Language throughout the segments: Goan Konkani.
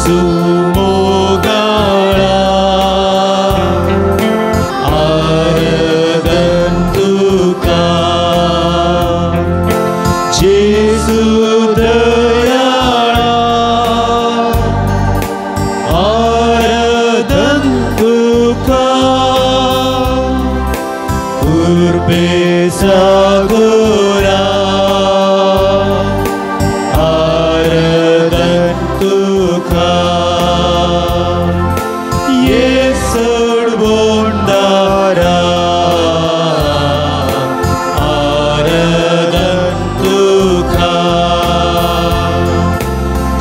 जेसू मोगाळा आराधन तुका जेसू दयाळा आराधन तुका कृपे सागोरा आराधन तुका येसड बोंडारा आराधन तुका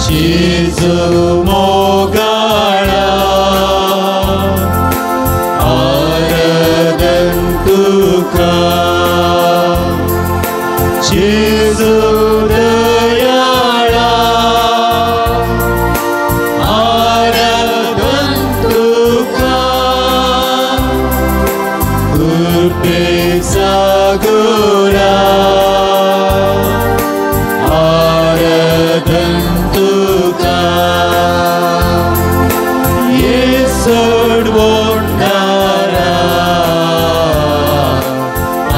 जेजू मोगाळा आराधन तुका जेजू दयाळा आराधन तुका कृपे सागोरा आराधन तुका येसड बोंडारा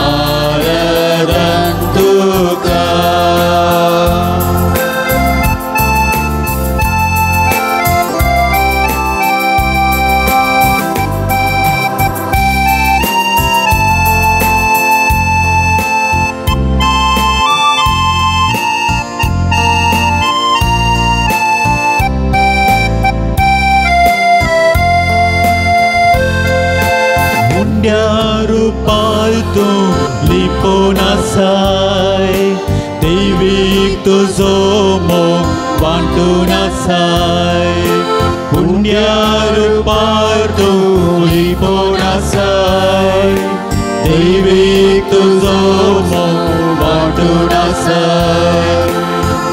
आराधन तुका. रुपाल तूं लिपोवन आसाय दैवीक तुजो मोग वांटून आसाय हुंड्या रुपार तूं लिपोवन आसाय दैवीक तुजो मोग वांटून आसाय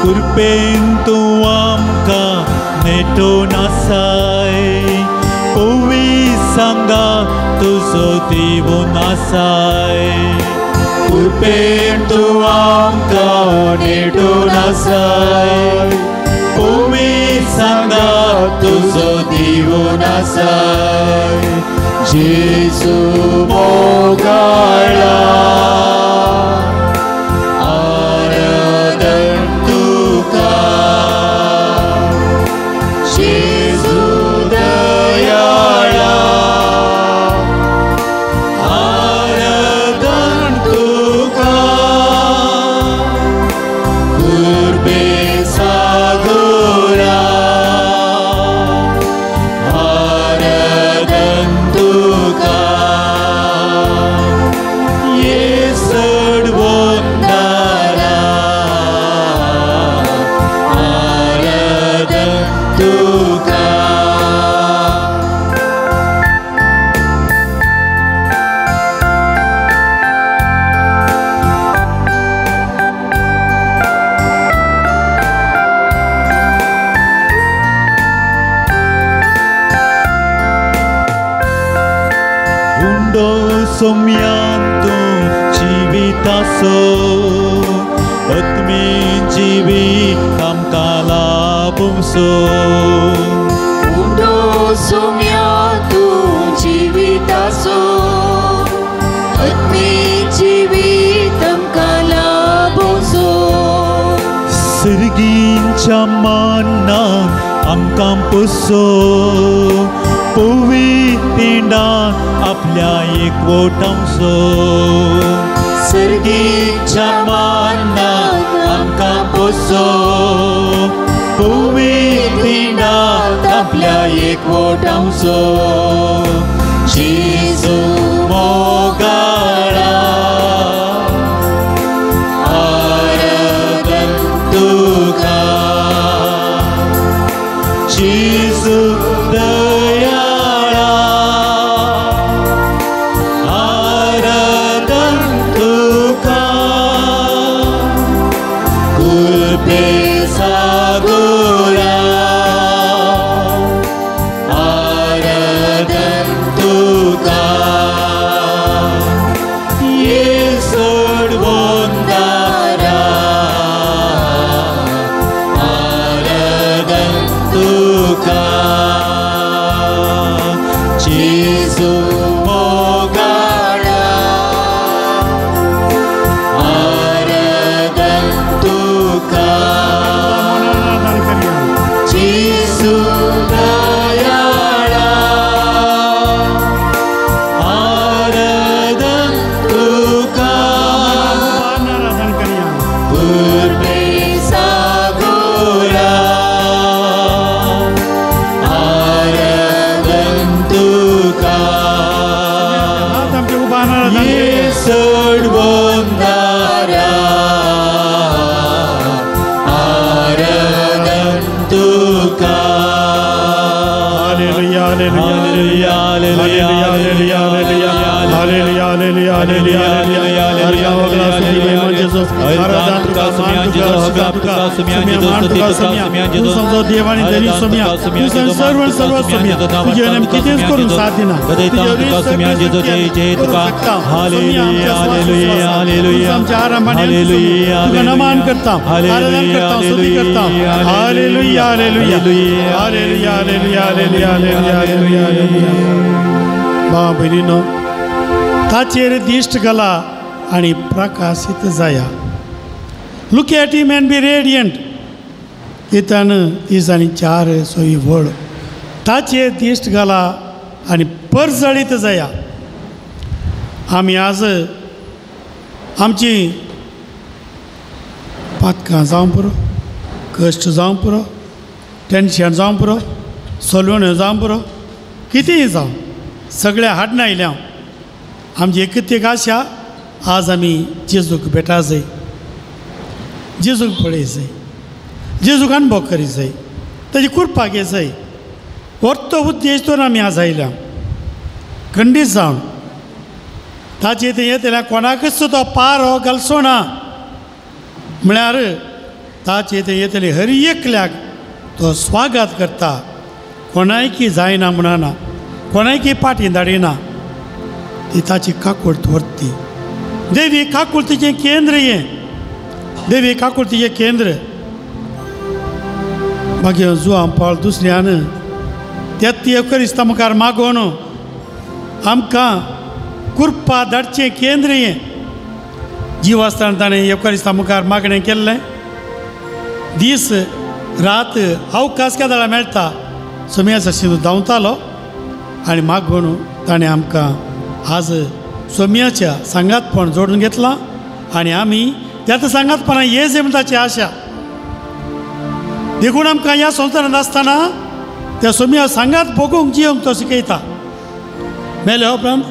कृपेन तूं आमकां नेटोवन आसाय पवी सांगा तुजो दिवून आसाय कृपेन तूं आमकां नेटून आसाय पवी सांगा तुजो दिवून आसाय जेजू मोगाळा आराधन तुका जेजू दयाळा आराधन तुका कृपे सागोरा आराधन तुका येसड बोंडारा आराधन तुका. उंडो सोम्यान तूं जिविताचो आत्मी जिवीत आमकां लाभुंसो उंडो सोम्या तूं जिविताचो आत्मी जिवीत आमकां लाभुंसो सर्गींच्या मानान आमकां पुसो पवी पिंडान आपल्या एकवटांसो सर्गीच्या मानान आमकां पुसो पवी पिंडान आपल्या एकवटांसो जेजू मोगाळा आराधन तुका जेजू दयाळा आराधन तुका कृपे सागोरा आराधन तुका तुका. तुका. Hallelujah, hallelujah, hallelujah, hallelujah, hallelujah, hallelujah, hallelujah, भाव भयणीनो, ताचेर दिश्ट घाला आनी प्रकाशीत जाया. Look at him and be radiant. किर्तन 34 सोयी वळ. ताचेर दिश्ट घाला आनी परजळीत जाया. आमी आज आमची पातकां जावं पुरो, कश्ट जावं पुरो, टेंशन जावं पुरो, सलवण्यो जावं पुरो, कितेंय जावं, सगळें हाडून आयल्या हांव. आमची एकच एक आशा, आज आमी जेजूक भेटा जाय, जेजूक पळय जाय, जेजूक अनुभव करी जाय, ताजी कृपा घे जाय. व्हरतो उद्देश तर आमी आज आयल्या खंडीत जावन ताचे तें येतल्या कोणाकच तो पारो घालचो ना. म्हळ्यार ताचे तें येतले हर एकल्याक तो स्वागत करता. कोणायकी जायना म्हणना, कोणायकी पाटी धाडिना, ती ताची काकूळत व्हरती. देवी काकुळतीचें केंद्र हें, देवी काकुळतीचें केंद्र. मागीर जुआं पावल दुसऱ्यान त्या येवकरिस्ता मुखार मागोवन आमकां कृपा धाडचें केंद्र हें. जीव आसतना ताणें येवकरिस्ता मुखार मागणें केल्लें. दीस रात अवकाश केदळा मेळटा सोम्याचा शिंदू धांवतालो आनी मागून ताणें आमकां आज सोम्याच्या सांगातपण जोडून घेतलां आनी आमी त्याच सांगातपणां ये जे म्हण ताची आशा. देखून आमकां ह्या संवसारांत आसतना त्या सोम्या सांगात भोगूंक जियोंक तो शिकयता. मेले उपरांत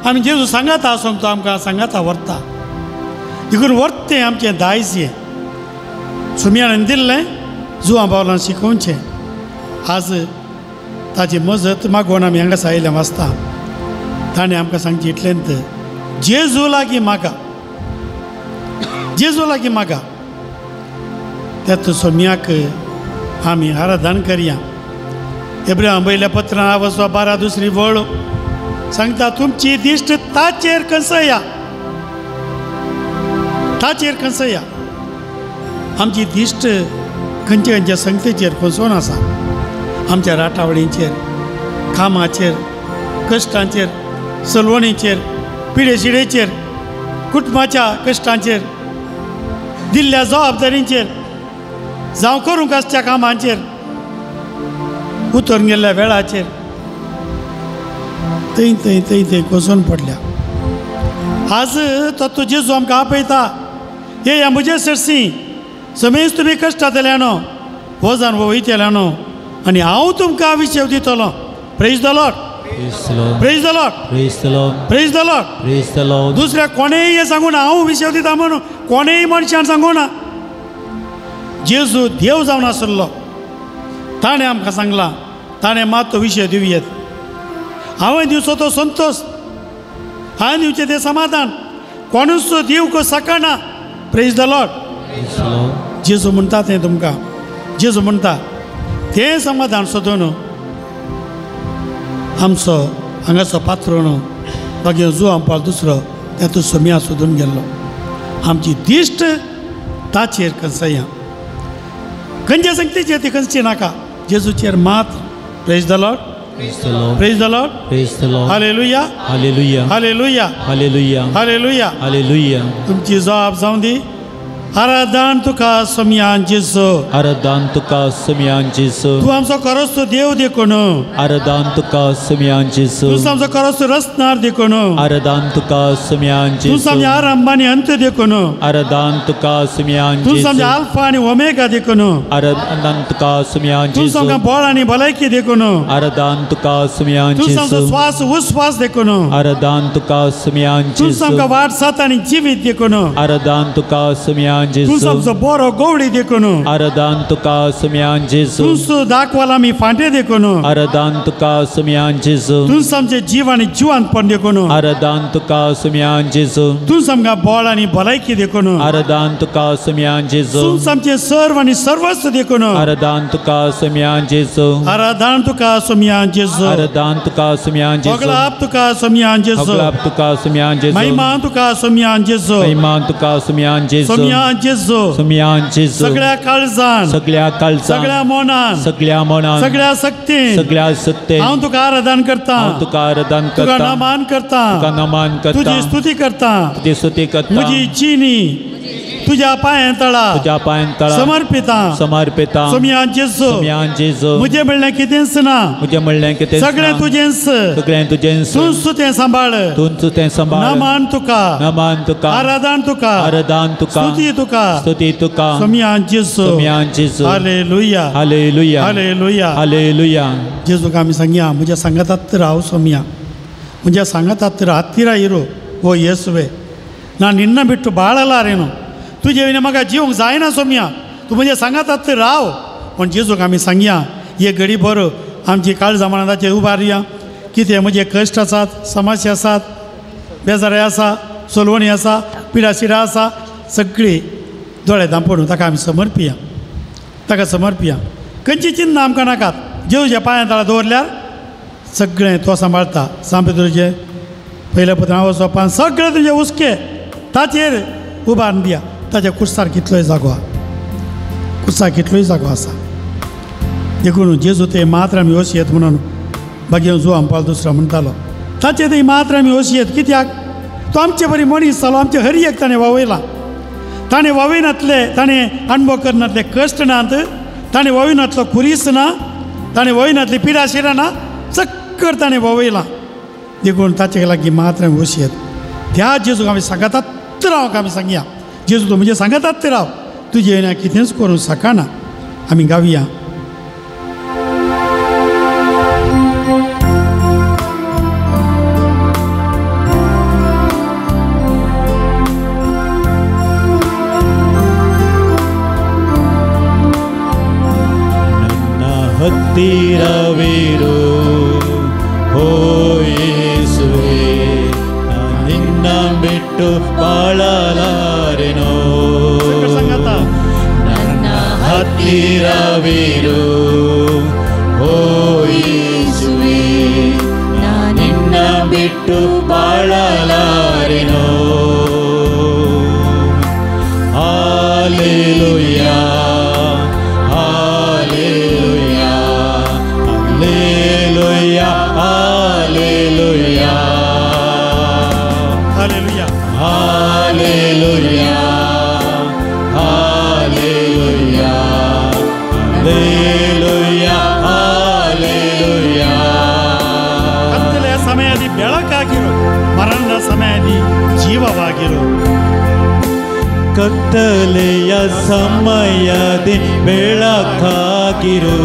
आमी जेजू सांगात आसूंक तो आमकां सांगाता व्हरता. देखून व्हरतें आमचें दायज हें सोम्यान दिल्लें जुवां पावलान शिकोवचें. आज ताची मजत मागोवन आमी हांगा आयिल्ले वाचता. ताणें आमकां सांगचें इतलेंत, जेजू लागीं मागा, जेजू लागीं मागा. त्यात सोम्याक आमी आराधन करया. एब्राहिम पयल्या पत्रान आवसवा 12 दुसरी वळ सांगता, तुमची दिश्ट ताचेर कसया, ताचेर कसया. आमची दिश्ट खंयच्या खंयच्या संगतेचेर खंयसोन आसा. आमच्या राटावळींचेर, कामाचेर, कश्टांचेर, सलवणीचेर, पिडेशिडेचेर, कुटुंबाच्या कश्टांचेर, दिल्ल्या जबाबदारींचेर, जावं करूंक आसच्या कामांचेर, उतरून गेल्ल्या वेळाचेर थंय थंय थंय थंय कोसोन पडल्या. आज तो तो जेजू आमकां आपयता, हे ह्या म्हजे सरसी समेज तुमी कश्टांतल्यानो वजन वयतल्यानो आनी हांव तुमकां विशेव दितलो. Praise the Lord, praise the Lord, praise the Lord. दुसऱ्या कोणेय हें सांगू ना, हांव विशेव दिता म्हणून कोणेय मनशान सांगू ना. जेजू देव जावन आसलो, ताणें आमकां सांगलां, ताणें मात तो विशय दिवयेत. हांवें दिवचो तो संतोश, हांवें दिवचें तें समाधान कोणूच दिवंक शकना. Praise the Lord. जेजू म्हणटा तें तुमकां, जेजू म्हणटा तें समाधान सोदून आमचो हांगाचो पात्रोण मागीर जुवां पावल दुसरो तातूंत सोम्या सोदून गेल्लो. आमची दिश्ट ताचेर कंसया, खंयच्या संगतीचेर ती खंयची नाका, जेजूचेर मात. Praise the Lord, praise the Lord, hallelujah, hallelujah, hallelujah, hallelujah, hallelujah, hallelujah. तुमची जबाब जावं दी. आराधन तुका सोम्यान जेजू, आराधन तुका सोम्यान जेजू. तूं आमचो खरोच देव देखून, आराधन तुका सोम्यान जेजू. तूं आमचो खरोच रचणार देखून, आराधन तुका सोम्यान जेजू. तूं आमच्या आरंभ आनी अंत देखून, आराधन तुका सोम्यान जेजू. तूं आमच्या आल्फा आनी ओमेगा देखून, आराधन तुका सोम्यान जेजू. तूं आमकां बळ आनी भलायकी देखून, आराधन तुका सोम्यान जेजू. तूं आमचो श्वास उस्वास देखून, आराधन तुका सोम्यान जेजू. तूं आमकां वाट सात आनी जिवीत देखून, आराधन तुका सोम्यान सोम्यान जेजू. तूंच आमचो बरो गवळी देखून. आराधन तुका सोम्यान जेजू. तूंच दाखवाला आमी फांटे देखून. आराधन तुका सोम्यान जेजू. तूंच आमचें जीव आनी जिवांतपण देखून. आराधन तुका सोम्यान जेजू. तूंच आमकां बळ आनी भलायकी देखून. आराधन तुका सोम्यान जेजू. तूंच आमचें सर्व आनी सर्वस्व देखून. आराधन तुका सोम्यान जेजू. आराधन तुका सोम्यान जेजू. आराधन तुका सोम्यान जेजू. होगलाप तुका सोम्यान जेजू. होगलाप तुका सोम्यान जेजू. महिमा तुका सोम्यान जेजू. महिमा तुका सोम्यान जेजू. सोम्यान जेजू. सोम्यान जेजू. सगळ्या काळजान. सगळ्या काळजान. सगळ्या मनान. सगळ्या मनान. सगळ्या शक्तीन. सगळ्या शक्तीन. हांव तुका आराधन करता. हांव तुका आराधन करता. तुका नमन करता. तुका नमन करता. तुजी स्तुती करता. तुजी स्तुती करता. म्हजी जिणी तुझ्या पांयां तळा. तुझ्या पांयां तळा. समर्पिता. समर्पिता. सोम्यान जेजू. सोम्यान जेजू. म्हजें म्हणलें कितेंच ना. म्हजें म्हणलें कितेंच ना. सगळें तुजेंच. सगळें तुजेंच. तूंच तें सांबाळ. तूंच तें सांबाळ. नमन तुका. नमन तुका. आराधन तुका. आराधन तुका. स्तुती तुका. स्तुती तुका. सोम्यान जेजू. सोम्यान जेजू. हालेलुया. हालेलुया. हालेलुया. हालेलुया. जेजूक आमी सांगया म्हज्या सांगातात राव सोम्या. म्हज्या सांगातात हातीरा इरो ओ येसुवे. ना निन्न बिट्टू बाळलारेನು. तुजे विना म्हाका जिवंक जायना सोम्या. तूं म्हज्या सांगातात राव. पूण जेजूक आमी सांगया हे घडी बरो आमची काळजां मनां उबारया. कितें म्हजे कश्ट आसात, समस्या आसात, बेजारी आसा, सोलवणी आसा, पिडाशिडा आसा, सगळी दोळे धांपून ताका आमी समर्पिया. ताका समर्पिया. खंयची चिन्नां आमकां नाकात. जेजूच्या पांयां तळा दवरल्यार सगळें तो सांबाळटा. सांपे तुजें पयल्या पत्रां वचपान सगळें तुजें हुस्के ताचेर उबारून दिया. ताच्या कुर्सार कितलोय जागो आसा. कुर्सार कितलोय जागो आसा. देखून जेजू ते मात्र आमी ओसयेत म्हणून बाकी जो आमपाल दुसरो म्हणटालो ताचे ते मात्र आमी ओसयेत. कित्याक तो आमचे बरी मनीस जालो. आमचे हरी एक ताणें वावयला. ताणें वावयनातले, ताणें अणभव करनातले कश्ट नात, ताणें वावयनातलो खुरीस ना, ताणें वावयनातली पिडाशिरां ना, चक्कर ताणें वावयला. देखून ताचे लागीं मात्र आमी ओसयेत. त्या जेजूक आमी सांगातात राव. आमी सांगया जेजू तूं म्हजें सांगातात राव. तुजें विना कितेंच करूंक शकना. आमी गावया. ನನ್ನ ಹತ್ತಿರವಿರು ಓ ಯೇಸುವೇ, ನಿನ್ನ ಬಿಟ್ಟು ಬಾಳಲಾರೆನೋ. ನನ್ನ ಹತ್ತಿರವಿರು ಓ ಯೇಸುವೇ, ನಿನ್ನ ಬಿಟ್ಟು ಬಾಳಲಾರೆನೋ. Hallelujah. Hallelujah. Hallelujah. Hallelujah. Hallelujah. Hallelujah. Hallelujah. Hallelujah. Hallelujah. ಕತ್ತಲೆಯ ಸಮಯದಲ್ಲಿ ಬೆಳಕಾಗಿರು, ಮರಣದ ಸಮಯದಲ್ಲಿ ಜೀವವಾಗಿರು. ಕತ್ತಲೆಯ ಸಮಯದಿ ಬೆಳಕಾಗಿರು,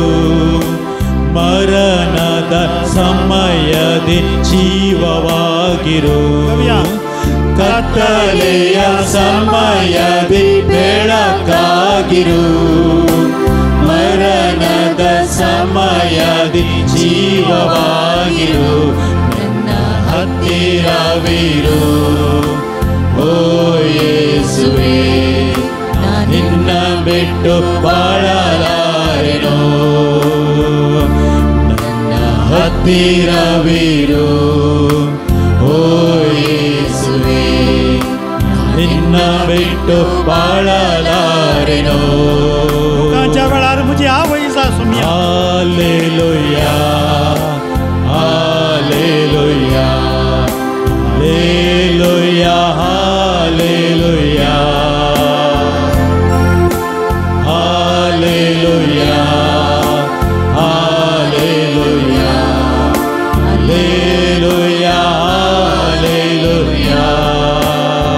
ಮರಣದ ಸಮಯದಿ ಜೀವವಾಗಿರು. ಕತ್ತಲೆಯ ಸಮಯದಿ ಬೆಳಕಾಗಿರು, ಮರಣದ ಸಮಯದಿ ಜೀವವಾಗಿರು. ನನ್ನ ಹತ್ತಿರವಿರು ಓ ಯೇಸುವೇ, ನಿನ್ನ ಬಿಟ್ಟು ಬಾಳಲಾರೆನೋ. ನನ್ನ ಹತ್ತಿರವಿರು ಓ ಯೇಸುವೇ, ನಿನ್ನ ಬಿಟ್ಟು ಬಾಳಲಾರೆನೋ. मुझे आवयसा Saumya. Hallelujah. Hallelujah. Hallelujah. Hallelujah. Hallelujah. Hallelujah. Hallelujah. Hallelujah.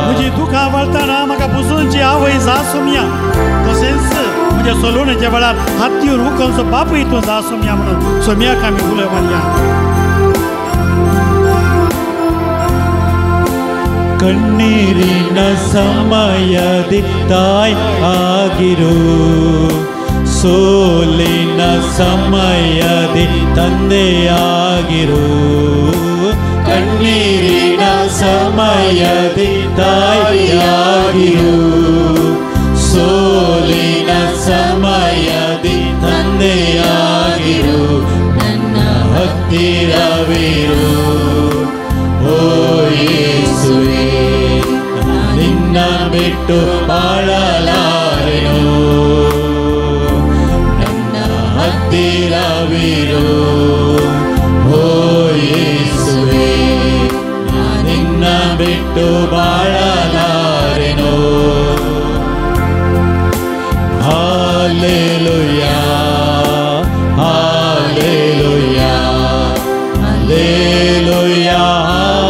म्हजी दुखां वळतना म्हाका पुसूनची आवय जा सोम्या. तशेंच म्हज्या सोलोवण्याच्या वेळार हात दिवन उखलचो बापूय तूं जा सोम्या म्हणून सोम्याक आमी उलो मारया. ಕಣ್ಣೀರಿನ ಸಮಯದಿ ತಾಯಿ ಆಗಿರು, ಸೋಲಿನ ಸಮಯದಿ ತಂದೆಯಾಗಿರು. ಕಣ್ಣೀರಿನ ಸಮಯದಿ ತಾಯಿಯಾಗಿರು, ಸೋಲಿನ ಸಮಯದಿ ತಂದೆಯಾಗಿರು. ನನ್ನ ಹತ್ತಿರವಿರು ಓ ಯೇಸುವೇ, ನಿನ್ನ ಬಿಟ್ಟು ಬಾಳಲಾರೆನು. ನನ್ನ ಹತ್ತಿರವಿರು ಓ ಯೇಸುವೇ, ನಿನ್ನ ಬಿಟ್ಟು ಬಾಳಲಾರೆನು. Hallelujah, hallelujah, hallelujah,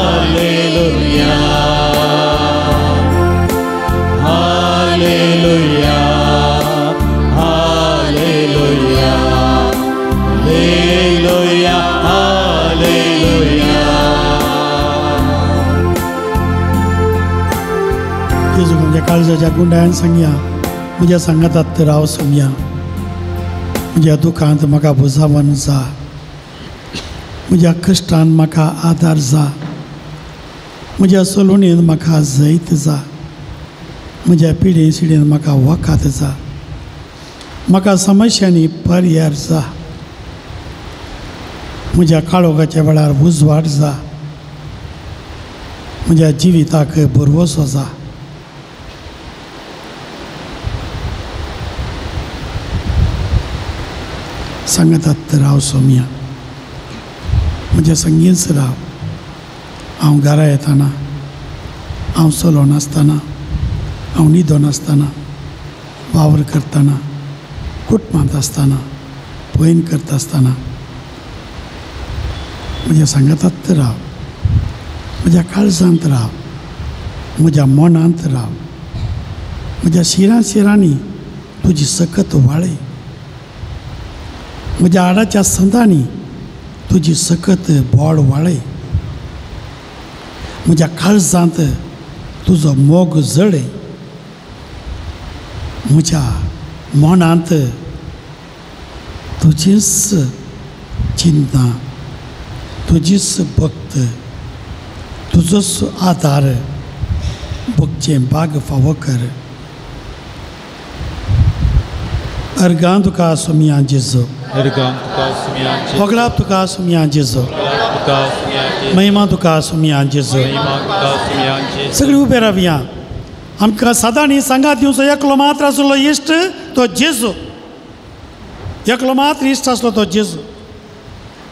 hallelujah, hallelujah, hallelujah, hallelujah, hallelujah. जेजू म्हज्या काळजाच्या गुंडायान सांगया, म्हज्या सांगातात राव सोमया. म्हज्या दुखांत म्हाका भुजावन जा, म्हज्या कश्टान म्हाका आदार जा, म्हज्या सलोणेन म्हाका जैत जा, म्हज्या पिडे सिडेन म्हाका वखात जा, म्हाका समस्यांनी पर्यार जा, म्हज्या काळोखाच्या वेळार उजवाड जा, म्हज्या जिविताक भरवसो जा. सांगातात राव सोमया, म्हज्या संगीच राव. हांव घरा येताना, हांव चलोन आसतना, हांव न्हिदोन आसतना, वावर करतना, कुटुंबांत आसतना, पयन करता आसतना म्हज्या सांगातात राव. म्हज्या काळजांत राव, म्हज्या मनांत राव, म्हज्या शिरां शिरांनी तुजी सकत वाळय, म्हज्या हाडाच्या संदांनी तुजी सकत बोड वाळय, म्हज्या काळजांत तुजो मोग जळय, म्हज्या मनांत तुजीच चिंता, तुजीच भक्त, तुजोच आदार भोगचें भाग फावो कर. अर्गां तुका सोमया जेजू, होगळाप तुका सोमया जेजू, महिमा तुका सोमया जेजू. सगळी उबे रावया. आमकां सदांनी सांगात दिवचो एकलो मात्र आसलो इश्ट तो जेजू, एकलो मात्र इश्ट आसलो तो जेजू.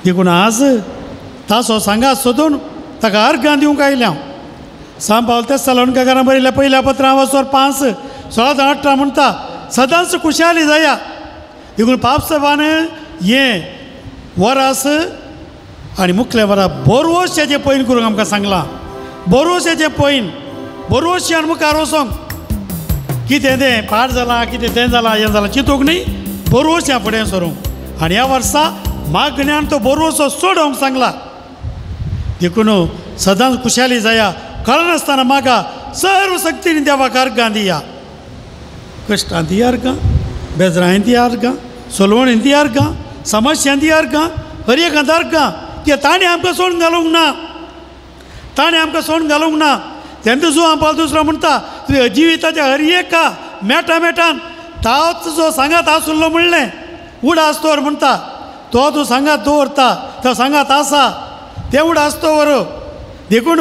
देखून आज ताचो सांगात सोदून ताका अर्गां दिवंक आयल्या हांव. सांत पावल तेस्सलोनिकेकारां बरयल्ल्या पयल्या पत्रां वचोर 5:16-18 म्हणटा, सदांच खुशाली जाया. देखून पापसाबान हें वरास आनी मुखल्या वरा बोरवोशाचें पयन करूंक आमकां सांगलां. बोरवोशाचें पयन, बोरवोश्यान मुखार वचोंक कितें तें पाड जालां, कितें तें जालां, हें जालां चिंतूंक न्ही, बोरवोश्या फुडें सरूंक. आनी ह्या वर्सा मागण्यान तो बोरवोसो सोडोवंक सांगला. देखून सदांच खुशाली जाया, कळनासतना मागा, सर्व शक्तीन देवाक अर्गां दिया. कश्टां दी अर्गां, बेजरांय दी अर्गां, सोलवणीन दी अर्गां, समस्यां दी अर्गां, हर एकांत अर्गां. की ताणें आमकां सोडून घालूंक ना, ताणें आमकां सोडून घालूंक ना. तेन्ना जो आमकां दुसरो म्हणटा, तुवें जिविताच्या हर एका मेटा मेटान ताच जो सांगात आसुल्लो म्हणलें उडास दवर म्हणटा, तो तूं सांगात दवरता, तो सांगात आसा तें उडास दवर. देखून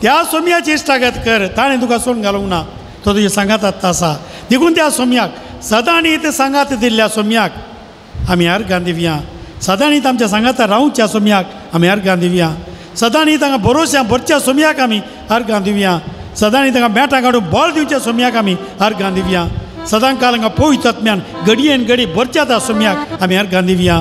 त्या सोमयाची इश्टागत कर, ताणें तुका सोडून घालूंक ना, तो तुज्या सांगात आत्ता आसा. देखून त्या सोमयाक सदांनी ते सांगात दिल्ल्या सोमयाक आमी अर्गां दिवया. सदांनी आमच्या सांगाता रावच्या सोमयाक आमी अर्गां दिवया. सदांनी तांकां भरोश्या भरच्या सोमयाक आमी अर्गां दिवया. सदांनी तांकां मेटां काडून बळ दिवच्या सोमयाक आमी अर्गां दिवया. सदां काल हांगा पवित्र आत्म्यान घडयेन घडी भरच्या त्या सोमयाक आमी अर्गां दिवया.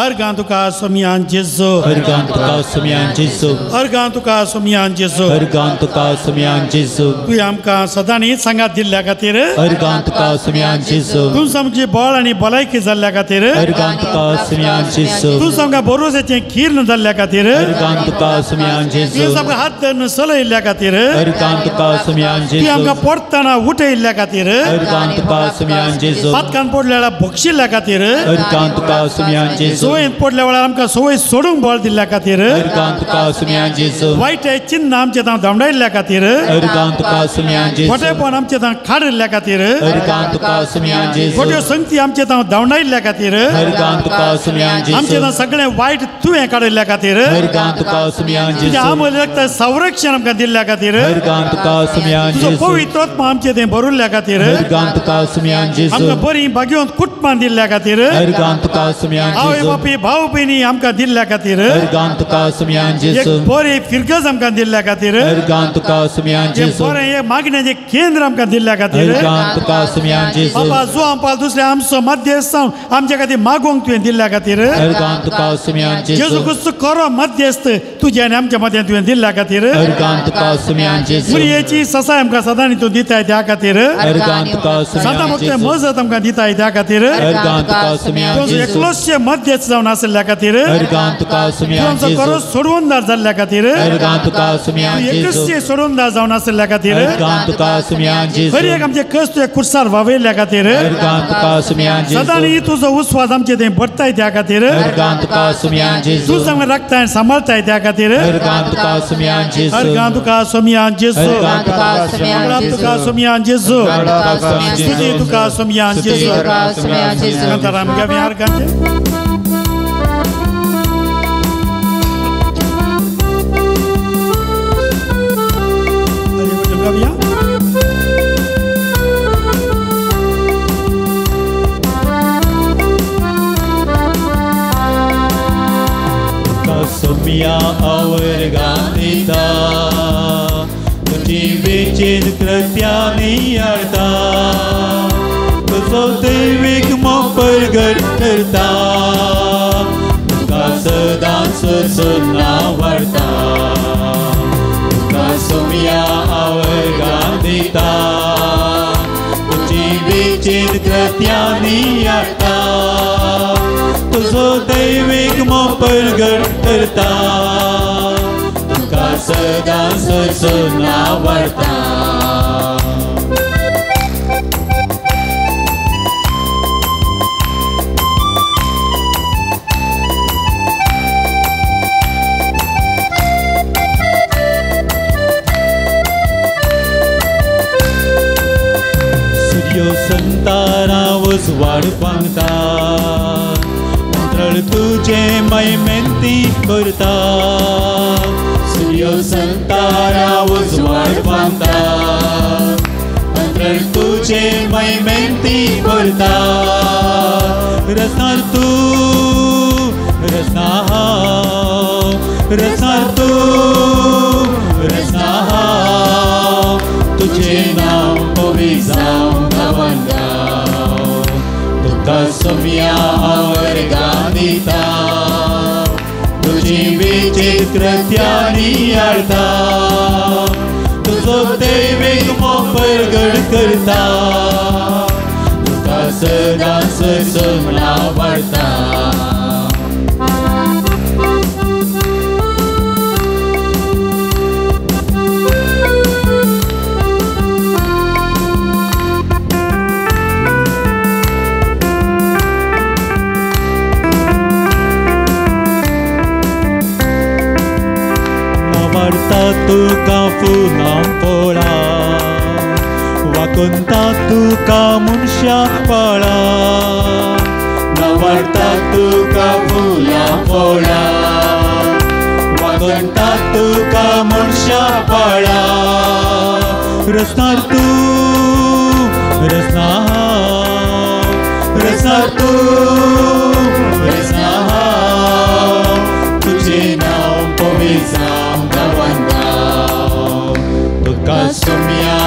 अर्गां तुका सोमयान जेजू अर्गां तुका सोमयान जेजू अर्गां तुका सोमयान जेजू अर्गां तुका सोमयान जेजू तुवें आमकां सदांनी सांगात दिल्ल्या खातीर अर्गां तुका सोमयान जेजू तूं आमची बळ आनी भलायकी जाल्ल्या खातीर अर्गां तुका सोमयान जेजू तूं आमकां भरोसाचें किर्ण जाल्ल्या खातीर अर्गां तुका सोमयान जेजू तूं आमकां हात धरून चलयिल्ल्या खातीर अर्गां तुका सोमयान जेजू तुवें आमकां पडटना उठयिल्ल्या खातीर अर्गां तुका सोमयान जेजू पातकान पडल्या वेळार बक्षिल्ल्या खातीर अर्गां तुका सोमयान जेजू संवयेंत पडल्या वेळार आमकां संवय सोडूंक बळ दिल्ल्या खातीर अर्गां तुका सोमयान जेजू वायट चिन्ह आमचे तां धांवडायिल्ल्या खातीर अर्गां तुका सोमयान जेजू खोटेपण आमचे तां काडिल्ल्या खातीर अर्गां तुका सोमयान जेजू खोट्यो संगती आमचे तां धांवडायिल्ल्या खातीर अर्गां तुका सोमयान जेजू आमचे तां सगळें वायट तुवें काडिल्ल्या खातीर अर्गां तुका सोमयान जेजू तुज्या आमोल रक्त संरक्षण आमकां दिल्ल्या खातीर अर्गां तुका सोमयान तुजो जेजू पवित्र आत्मा आमचे थंय भरिल्ल्या खातीर अर्गां तुका सोमयान जेजू आमकां बरी भाग्यवंत कुटुंबां दिल्ल्या खातीर अर्गां तुका सोमयान आवय जेजू बापी भाव भयणी आमकां दिल्ल्या खातीर अर्गां तुका सोमयान एक जेजू बरी फिरगज आमकां दिल्ल्या खातीर अर्गां तुका सोमयान एक जेजू बरें एक मागण्याचें केंद्र आमकां दिल्ल्या खातीर अर्गां तुका सोमयान जेजू बाबा जुआं पाल दुसरे आमचो मध्यस्थ आमच्या खातीर मागोवंक तुवें दिल्ल्या खातीर अर्गां तुका सोमयान जेजू जेजू क्रिस्त खरो मध्यस्थ तुज्या आनी आमच्या मदें तुवें दिल्ल्या खातीर अर्गां तुका सोमयान जेजू मुरयेची ससाय आमकां सदांनी तूं दिताय त्या खातीर अर्गां तुका सदां सोमयान फक्त जेजू मजत आमकां दिताय त्या खातीर अर्गां तुका सोमयान तुजो जेजू एकलोच मध्यस्थ जावन आशिल्ल्या खातीर अर्गां तुका सोमयान तुजो जेजू खरो सोडवणदार जाल्ल्या खातीर अर्गां तुका सोमयान जेजू एकच सोडवणदार जावन आशिल्ल्या खातीर अर्गां तुका सोमयान जेजू हर एक आमचे कश्ट तुवें कुर्सार वावयल्ल्या खातीर अर्गां तुका सोमयान जेजू सदांनी तुजो उस्वास आमचे थंय भरताय त्या खातीर अर्गां तुका सोमयान जेजू तूं आमकां राखताय आनी सांबाळताय त्या खातीर अर्गां तुका सोमयान जेजू अर्गां तुका सोमयान जेजू अर्गां तुका सोमयान अर्गां जेजू तुका सोमयान जेजू अर्गां तुका सोमयान स्तुती जेजू तुका सोमयान जेजू तुका सोमयान जेजू नंतर आमकां अर्गांचे गावया. सोमया वर्गां दिता तुजी बेचैन कृत्यांनी हाडता तुजो दैवीक मोग परगट करता तुका सदांच सुन्ना वाडता तुका सोमया वर्गां दिता तुजी बेचैन कृत्यांनी हाडता तुजो दैवीक मोग परगट करता तुका सदांच सुन्ना वाडता. सूर्य संतारा उजवाड पांगता अंतराळ तुझे महिमेंती करता सूर्य संतारा उजवाड पांगता अंतराळ तुझे महिमेंती करता रसनार तूं रसना हांव रसनार तूं रसना हांव तुझे नांव पवी जावं गांवान गांव तुका सोमया वर्गां दिता तुजी विचित्र कृत्यांनी हाडता तुजो दैवीक मोग परगट करता तुका सदांच सुन्ना वाडता. वाडता तुका फुलां फळां वाकुंता तुका मनशा फळां वाडता तुका फुलां फळां वाकुंता तुका मनशा फळां रसनार तूं रसना हांव रसनार तूं रसना हांव तुझें नांव पवी जावं गांवान गांव तुका सोमया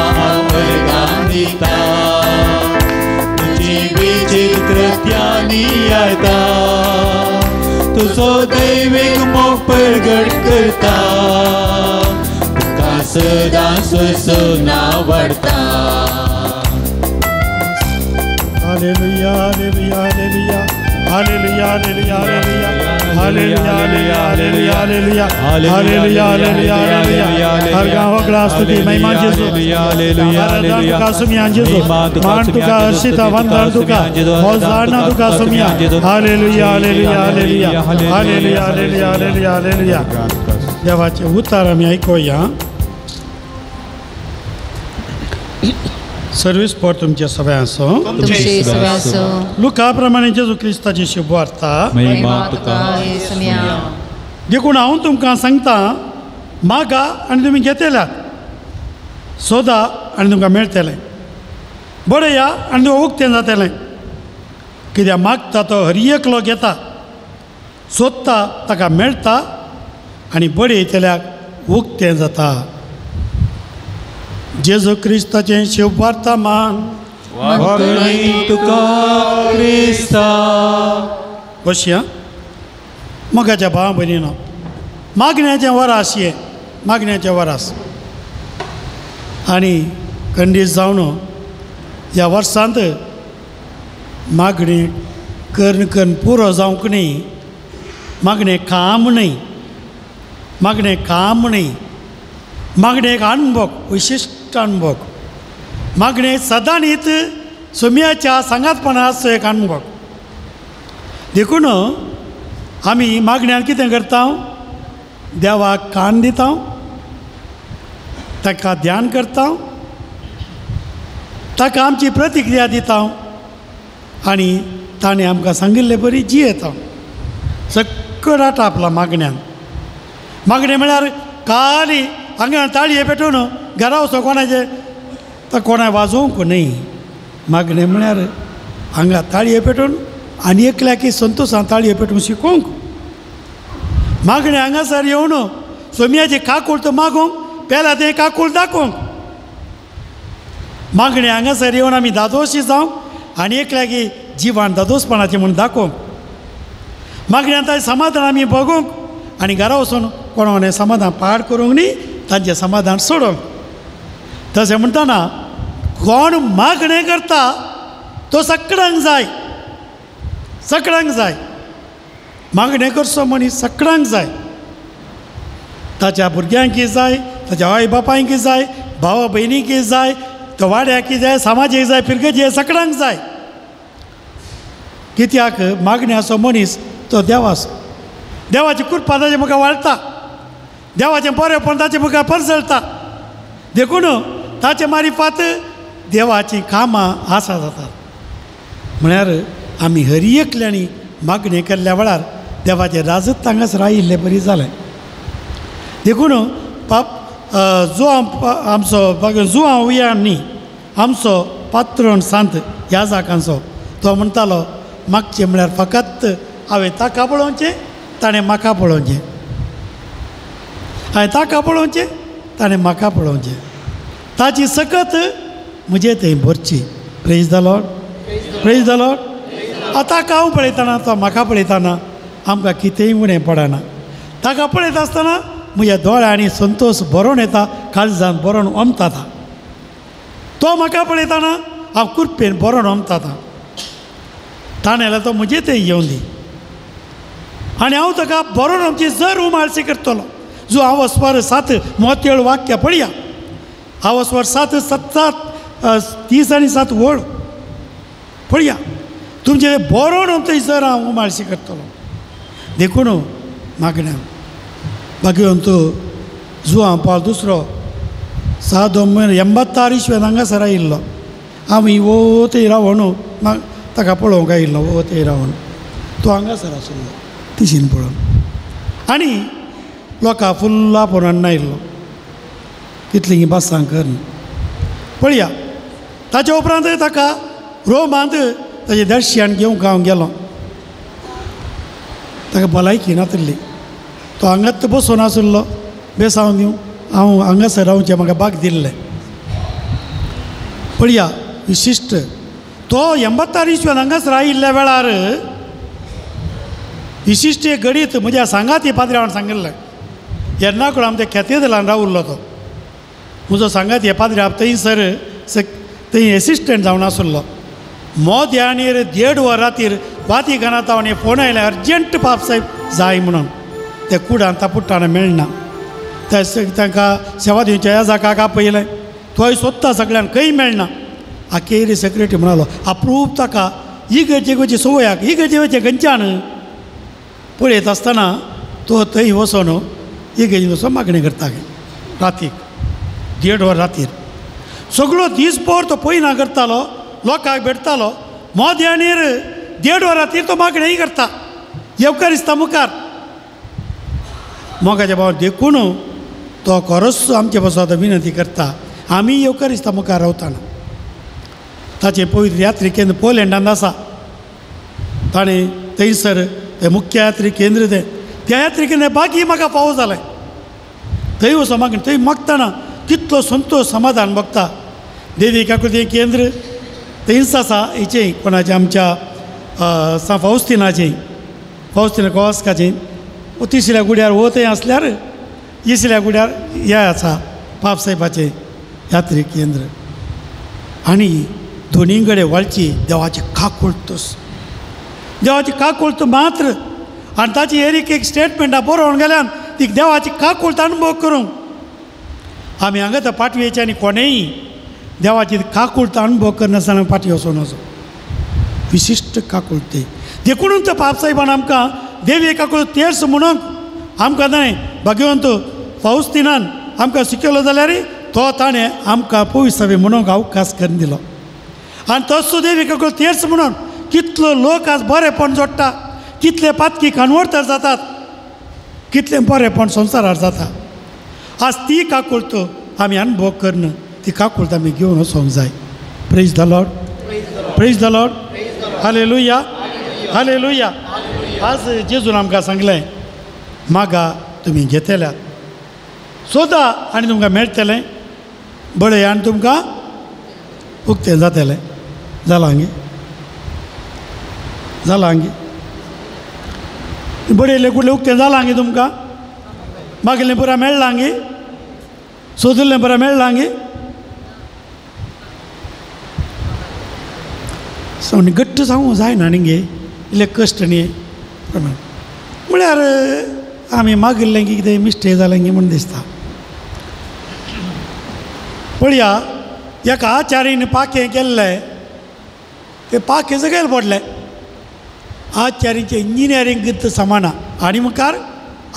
वर्गां दिता तुजी विचित्र कृत्यांनी हाडता तुजो दैवीक मोग परगट करता तुका सदां सोसना वाडता. Hallelujah, hallelujah, hallelujah, hallelujah, hallelujah, hallelujah, hallelujah, hallelujah, hallelujah, hallelujah, hallelujah. हर गांव अगला स्तुति महिमा जेसु, तुका सुमिया जेसु, मान तुका हर्षिता वंदन तुका, होसाना तुका सुमिया. Hallelujah, hallelujah, hallelujah, hallelujah, hallelujah, hallelujah, hallelujah. देवाचे उतार आमी आयकुया. सर्वीस फॉर तुमचे सगळे आसो. लुका प्रमाणे जेजू क्रिस्ताची शुभवार्ता. देखून हांव तुमकां सांगता, मागा आनी तुमी घेतल्यात, सोदा आनी तुमकां मेळटलें, बडया आनी तुमकां उक्तें जातलें. कित्याक मागता तो हर एकलो घेता, सोदता ताका मेळटा आनी बडयतल्याक उक्तें जाता. जेजू क्रिस्ताचें शुभवार्ता मान. तुका क्रिस्ता. बसया मोगाच्या भावा भयणीनो, मागण्याचें वरास हें, मागण्याचें वरास. आनी खंडीत जावन ह्या वर्सांत मागणी करून करून पुरो जावंक न्ही, मागणें काम न्हय, मागणें काम न्हय, मागणें एक अणभव, विशिश्ट अणभव. मागणें सदांच सोम्याच्या सांगातपणाचो एक अणभव. देखून आमी मागण्यान कितें करता, देवाक कान दिता, ताका ध्यान करता, ताका आमची प्रतिक्रिया दिता आनी ताणें आमकां सांगिल्ले बरी जियेता. सगळो आपला मागण्यान. मागणें म्हळ्यार खाली हांगा ताळये पेटोवन घरा वचो कोणाचें तो कोणाक वाजोवंक न्हय. मागणें म्हळ्यार हांगा ताळये पेटोवन आनी एकल्याकी संतोशान ताळये पेटोवन शिकोवंक. मागणें हांगासर येवन सोम्याची काकूळ तो मागूंक, पेला तें काकूळ दाखोवंक. मागणें हांगासर येवन आमी दादोशी जावंक आनी एकल्याकी जिवान दादोसपणाचें म्हूण दाखोवंक. मागण्यान ताचें समाधान आमी भोगूंक आनी घरा वचून कोणाक समाधान पाड करूंक न्ही, तांचें समाधान सोडोवंक. तशें म्हणटना कोण मागणें करता तो सगळ्यांक जाय, सगळ्यांक जाय. मागणें करचो मनीस सगळ्यांक जाय, ताच्या भुरग्यांकी जाय, ताच्या आवय बापायंकी जाय, भावा भयणीकी जाय, तो वाड्याकी जाय, समाजीक जाय, फिरगजी जाय, सगळ्यांक जाय. कित्याक मागण्याचो मनीस तो देवाचो, देवाची कृपा ताचे मुखार वाडटा, देवाचें बरेंपण ताचे मुखार परजळटा. देखून ताचे मारिफात देवाचीं कामां आसा जातात. म्हळ्यार आमी हर एकल्यांनी मागणें केल्ल्या वेळार देवाचें राजत हांगासर आयिल्ले बरी जालें. देखून पाप जो आमचो जुआंव न्ही, आमचो पात्रण सांत ह्या जाकांचो, तो म्हणटालो मागचें म्हळ्यार फकत हांवें ताका पळोवचें, ताणें म्हाका पळोवचें, हांवें ताका पळोवचें, ताणें म्हाका पळोवचें, ताची सकत म्हजे थंय भरची. Praise the Lord, praise the Lord. आतां हांव पळयतना तो म्हाका पळयतना आमकां कितेंय उणें पडना. ताका पळयता आसतना म्हज्या दोळ्यांनी संतोश भरोन येता, काळजान भरोन ओमता. तो म्हाका पळयतना हांव कृपेन भरोन ओमता. ताणें तो म्हजे थंय येवन दी आनी हांव ताका बरोवन आमची जर उमाळशी करतलो. जो हांव स्वर 7 मोतयळ वाक्य पळया, हांव स्वर 7 7 30 आनी 7 वळ पळया, तुमचे बरोवन आमचो जर हांव उमाळशी करतलो. देखून मागण्या बाकी तूं जुआं पावल दुसरो 7 86 इस्वेन हांगासर आयिल्लो. आमी वो थंय रावोन ताका पळोवंक आयिल्लो, वो थंय रावोन तो हांगासर आशिल्लो तिशीन पळोवन आनी लोकां फुल्ल आपोवन आयिल्लो कितलीं बसां करून पळया. ताच्या उपरांत ताका रोमांत ताजें दर्शन घेवंक हांव गेलो. ताका भलायकी नातिल्ली, तो हांगाच बसून आशिल्लो. बेसांव दिवं हांव हांगासर रावचें म्हाका बाग दिल्लें. पळया विशिश्ट तो 86 इस्वेन हांगासर आयिल्ल्या वेळार विशिश्ट एक घडीत म्हज्या सांगाती पाद्र्यावान सांगिल्लें एर्नाकुळम आमच्या कॅथेड्रलान रावल्लो तो म्हजो सांगाती पाद्र्याव थंयसर थंय एसिस्टंट जावन आसलो. मोद्यानीर 1.5 वर रातीर वातिकानांत हांव फोन आयले अर्जंट पाप साहेब जाय म्हणून. ते कुडान तापुट्टाना मेळना त्या तांकां सेवा दिवच्या ह्या जाकाक आपयलें थंय सोदता सगळ्यान खंय मेळना. आखेरी सेक्रेटरी म्हणालो अप्रूप ताका इगर्जेक वचची संवयाक इगर्जे वचचें खंयच्यान पळयत आसतना तो थंय वचोन इगर्जेन वचोन मागणी करता रातीक 1.5 वर रातीर सगळो दीसभर तो पयना करतालो लोकांक भेटतालो. मोद्यानीर 1.5 वर रातीर तो मागणीय करता येवकारिस्ता मुखार. मोगाच्या भावान देखून तो खरोच आमचे पासून विनंती करता आमी येवकारिस्ता मुखार रावताना. ताचें पवित्र यात्री केंद्र पोलंडान आसा. ताणें थंयसर तें मुख्य यात्री केंद्र तें त्या यात्री केंद्र बाकी म्हाका फावो जालें. थंय वचोन मागीर थंय मागतना कितलो संतोश समाधान भोगता. देवी काकुळती केंद्र थंयच आसा हेचें कोणाचें आमच्या सांत फावस्तिनाचें फावस्तिना गोवास्काचें तिसऱ्या गुड्यार वो थंय आसल्यार तिसऱ्या गुड्यार हें आसा पापसाहेबाचें यात्री केंद्र. आनी दोनी कडेन वळची देवाची काकुळतोस देवाची काकुळत मात्र. आनी ताची एरीक एक स्टेटमेंटां बरोवन गेल्यान ती देवाची काकुळत अनुभव करूंक आमी हांगा तर पाटयेचे आनी कोणेय देवाची काकुळत अनुभव करनासतना पाटये वचून वचो विशिश्ट काकुळते. देखून तर पापसाहेबान आमकां देवी काकुळत तेर्स म्हणून आमकां न्हय भाग्यवंत फावस्तिनान आमकां शिकयलो जाल्यार तो ताणें आमकां पयसावे म्हणूंक अवकाश करून दिलो. आनी तसो देवी काकुळत तेर्स म्हणून कितलो लोक आज बरेपण जोडटा कितले पातकी कन्वर्टर जातात कितलें बरेपण संवसारार जाता. आज ती काकुळत आमी अनुभव करून ती काकुळत आमी घेवन वचोंक जाय. Praise the Lord, praise the Lord, hallelujah, hallelujah. आज जेजून आमकां सांगलें मागा तुमी घेतल्यात सोदा आनी तुमकां मेळटलें बळय आनी तुमकां उक्तें जातलें. जालां गे जालां गे बडयलें कुडलें उक्तें जालां गे तुमकां मागलें पुरा मेळ्ळां गे सोदिल्लें पुरा मेळ्ळां गे. आनी घट्ट सांगूं जायना न्ही गे इल्लें कश्ट न्ही प्रमाण म्हळ्यार आमी मागिल्लें की कितें मिस्टेक जालें गे म्हूण दिसता. पळया एका आचार्यान पाखें केल्लें तें पाखें सकयल पडलें. आचार्याचें इंजिनियरींग समाना आनी मुखार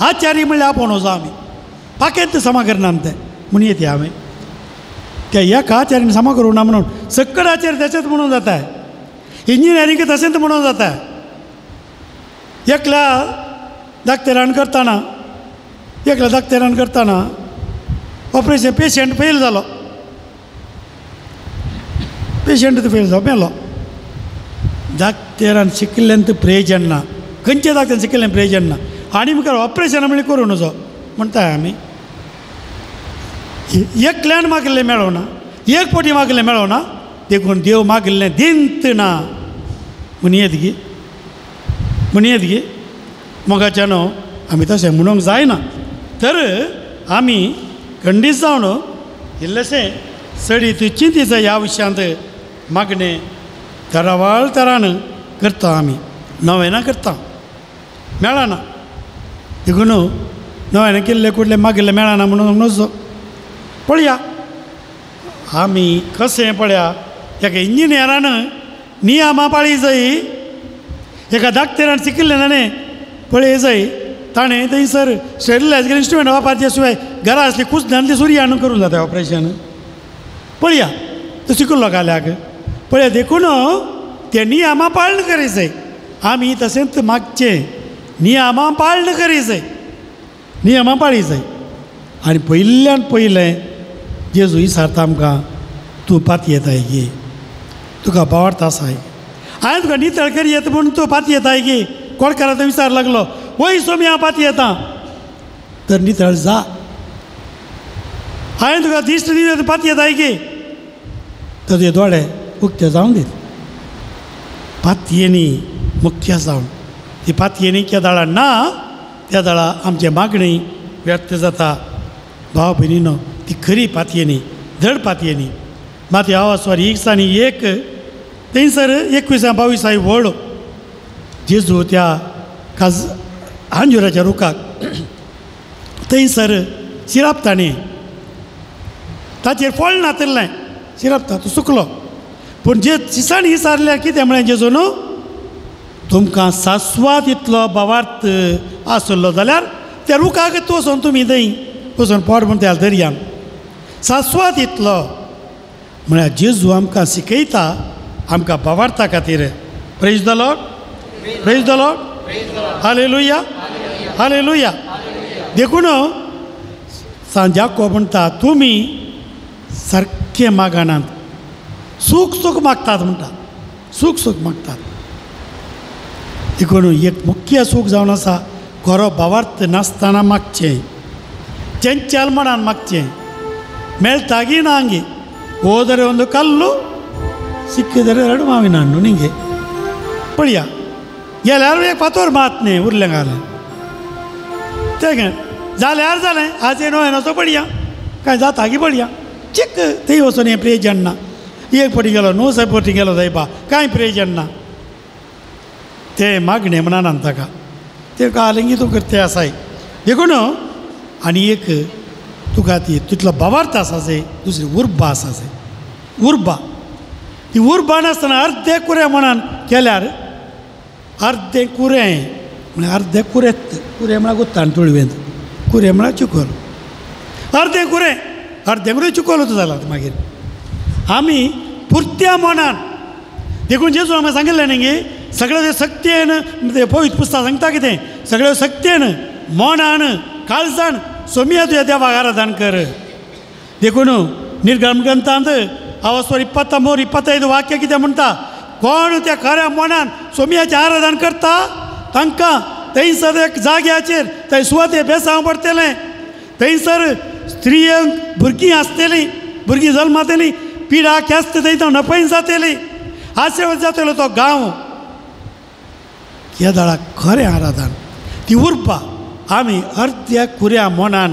आचार्य म्हणल्यार आपोवन वचो आमी पाखेंत समा करना तें म्हूण येते हांवें त्या एका आचार्यान समा करूं ना म्हणून सकड आचार्य तशेंच म्हणून जाता इंजिनियरींग तशेंच म्हणून जाता. एकल्या दाक्तेरान करतना एकल्या दाक्तेरान करतना ऑपरेशन पेशंट फेल जालो पेशंट फेल जालो मेलो. दाक्तेरान शिकिल्ल्यान प्रयोजन ना खंयच्या दाक्तेरान शिकिल्ल्यान प्रयोजन ना आनी मुखार ऑपरेशन म्हणल्यार करूं नजो म्हणटाय आमी. एकल्यान मागिल्लें मेळोना एक पटी मागिल्लें मेळोना देखून देव मागिल्लें दिंत ना म्हणयेत गी म्हणयेत गी मोगाच्यान आमी तशें म्हणूंक जायना. तर आमी खंडीत जावन इल्लेशें चडीत चिंतीच ह्या विशयांत मागणें तरावाळ तरान करता आमी नवेना करता मेळना देखून नव्यान केल्ले कुडले मागिल्ले मेळना म्हणून नजो. पळया आमी कशें पळया एका इंजिनियरान नियमां पाळी जाय एका दाक्तेरान शिकिल्लें ताणें पळय जाय ताणें थंयसर स्टेरिलायज इन्स्ट्रुमेंट वापरचे शिवाय घरा आसली कुसदांतली सुरी हाडून करूंक जाता ऑपरेशन. पळया तो शिकिल्लो काल्याक पळया देखून ते नियमां पाळण करी जाय आमी तशेंच मागचें नियमां पाळण करी जाय नियमां पाळी जाय. आनी पयल्यान पयलें जेजू विचारता आमकां तूं पातयेताय गे तुका बावडता आसाय हांवें तुका नितळ करी येता म्हूण तूं पातयेताय गे कोणकाराचो विचार लागलो वय सोमी हांव पातयेता तर नितळ जा. हांवें तुका दिश्ट दिली पातयेताय गे तर तुजे दोळे उक्ते जावन दीत. पातयेनी मुख्य जावन ती पातयेनी केदाळा ना त्या दाळा आमचें मागणी व्यर्थ जाता. भाव भयणीनो, ती खरी पातयेनी, धड पातयेनी. माती आवाज एक आनी एक थंयसर 21 22 व्हड जेजू त्या काज आंजुराच्या रुखाक थंयसर शिराप ताणें ताचेर फळ नातिल्लें, शिरापता तो सुकलो. पूण जे शिसाण विचारल्यार कितें म्हळें जेजू न्हू, तुमकां सासवात इतलो भावार्थ आसलो जाल्यार त्या रुखाक वचून तुमी थंय वचून पोट म्हण त्या दर्यान सासवात इतलो. म्हळ्यार जेजू आमकां शिकयता आमकां भावार्था खातीर. Praise the Lord, praise the Lord, hallelujah, hallelujah. देखून सांजाको म्हणटा तुमी सारकें मागणात, सूख सूख मागतात म्हणटा, सूख सूख मागतात. देखून एक मुख्य सूख जावन आसा खरो भावार्थ नासतना मागचें, चंचल मनान मागचें, मेळटागी ना गे ಹೋದರೆ ಒಂದು ಕಲ್ಲು ಸಿಕ್ಕಿದರೆ ಎರಡು ಮಾವಿನ ಹಣ್ಣು ನಿಂಗೆ ಪಳಿಯ गेल्यार एक फातोर मात न्ही उरलें घालें तें जाल्यार जालें आज न्हय येना पडया कांय जाता की पडया चिक थंय वचून हें प्रयोजन ना. एक पटी गेलो न्हू सायब पटी गेलो सायबा कांय प्रयोजन ना. तें मागणें म्हणान ताका तें कालेंगी तूं करते आसाय. देखून आनी एक तुका ती तितलो भावार्थ आसा जाय, दुसरी उर्बा आसा जाय. उर्बा ती उर्बा नासतना अर्दे कुरें म्हणान केल्यार अर्दे कुरें म्हळ्यार अर्दे कुरेत, कुरें म्हळ्यार गुत्तान तुळवेंत, कुरें म्हळ्यार चिकोल, अर्दे कुरें अर्दे कुरें चिकोल जालां मागीर आमी पुरत्या मनान. देखून जेजू आमकां सांगिल्लें न्ही गे सगळें सक्तेन पवित्र पुस्तक सांगता कितें, सगळें सक्तेन मनान काळजान सोमिया तुज्या देवाक आराधन कर. देखून निर्गम ग्रंथांत आवास्वर 23 25 वाक्य कितें म्हणटा, कोण त्या खऱ्या मनान सोमियाचें आराधन करता तांकां थंयसर एक जाग्याचेर थंय सुवाते बेसांव पडटलें, थंयसर स्त्रियांक भुरगीं आसतलीं, भुरगीं जल्मातलीं, पिडा ख्यास्त थंय नपयन जातली, आशिर्वाद जातलो तो गांव. केदाळा खरें आराधन ती उर्बा आमी अर्द्या कुऱ्या मनान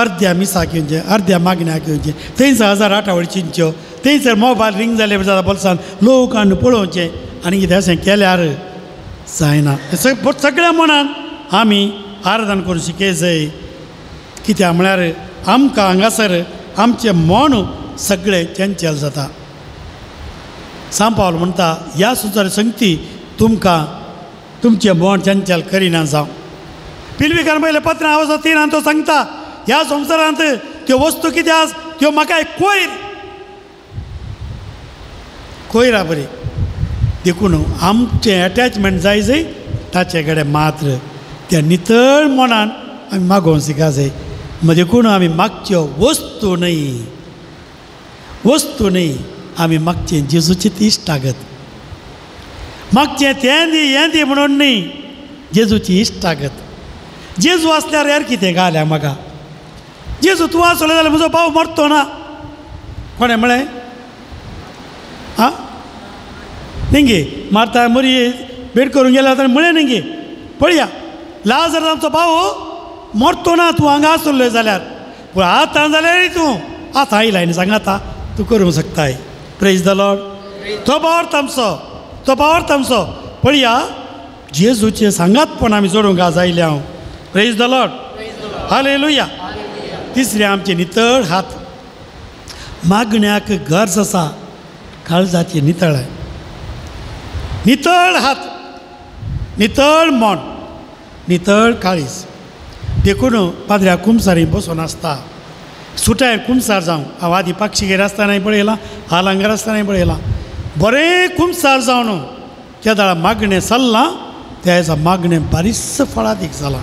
अर्द्या मिसाक घेवचें, अर्द्या मागण्याक घेवचें, थंयसर 1008 वळी चिंतच्यो, थंयसर मोबायल रिंग जाले जाता बोल्सान लोक हाडून पळोवचें आनी कितें अशें केल्यार जायना. सगळ्या मनान आमी आराधन करूं शिकय जाय. कित्याक म्हळ्यार आमकां हांगासर आमचें मन सगळें चंचल जाता. सांपावल म्हणटा ह्या सुचार संगती तुमकां तुमचें मन चंचल करिना जावं. पिलवीकार पयलें पत्र आवाज 3 तो सांगता ह्या संवसारांत त्यो वस्तू कितें आस त्यो म्हाका एक कोयर कोयरा बरी. देखून आमचें एटॅचमेंट जाय जाय ताचे कडेन मात्र त्या नितळ मनान आमी मागोवंक शिका जाय. देखून आमी मागच्यो वस्तू न्हय, वस्तू न्हय, आमी मागचें जेजूची ती इश्टागत, मागचें तें दी हें दी म्हणून न्हय, जेजूची इश्टागत. जेजू आसल्यार यार कितें घाल्या म्हाका, जेजू तूं आसलो जाल्यार म्हजो भाव मरतो ना. कोणें म्हळें आं न्ही गे मारता मरी भेट करूंक गेल्या ताणें म्हळें न्ही गे पळया लाजर आमचो भाव मरतो ना तूं हांगा आसलो जाल्यार, पूण आतां जाल्यार तूं आतां आयलाय न्ही सांग आतां तूं करूंक शकताय. Praise the Lord. तो भावार्थ आमचो, तो भावार्थ आमचो. पळया जेजूचें सांगातपण आमी जोडूंक आज आयलें हांव. Praise the Lord, hallelujah. तिसरें आमचें नितळ हात, मागण्याक गरज आसा काळजाची नितळ, नितळ हात, नितळ मन, नितळ काळीज. देखून पाद्र्या कुमसारी बसून आसता सुटाय कुमसार जावं हांव आदी पाक्षीगेर आसतनाय पळयलां, हालांगर आसतनाय पळयलां, बरें कुमसार जावन केदाळा मागणें चल्लां त्या दिसा मागणें बारीस फळादीक जालां.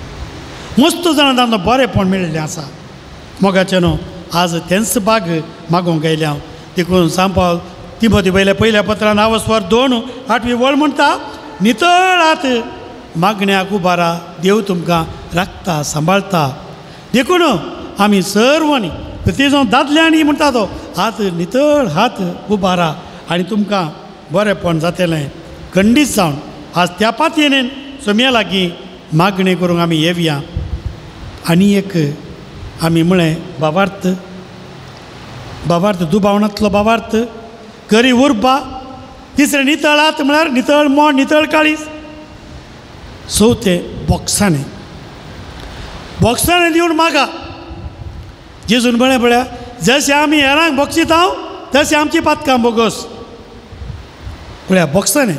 मस्त जाणां तांकां बरेंपण मेळिल्लें आसा. मोगाचें न्हू आज तेंच बाग मागोवंक आयलें हांव. देखून सांपाव तिमोती पयल्या पयल्या पत्रान आवस्वर 2 8वी वळ म्हणटा नितळ हात मागण्याक उबारा देव तुमकां राखता सांबाळता. देखून आमी सर्वांनी ते जावं दादल्यांनी म्हणटा तो हात नितळ हात उबारा आनी तुमकां बरेंपण जातलें खंडीत जावन. आज त्या पातयेन सोम्या लागीं मागणी करूंक आमी येवया. आनी एक आमी म्हळें बाबार्थ, बाबार्थ दुबावनांतलो बाबार्थ, गरी उर्बा. तिसरें नितळात म्हळ्यार नितळ मोड, नितळ काळीज. चवथें बॉक्सांनी, बॉक्सांनी दिवन मागा. जेजून म्हळें पळया जशें आमी हेरांक बक्षिता तशें आमची पातकां बोगस. पळया बॉक्सांनी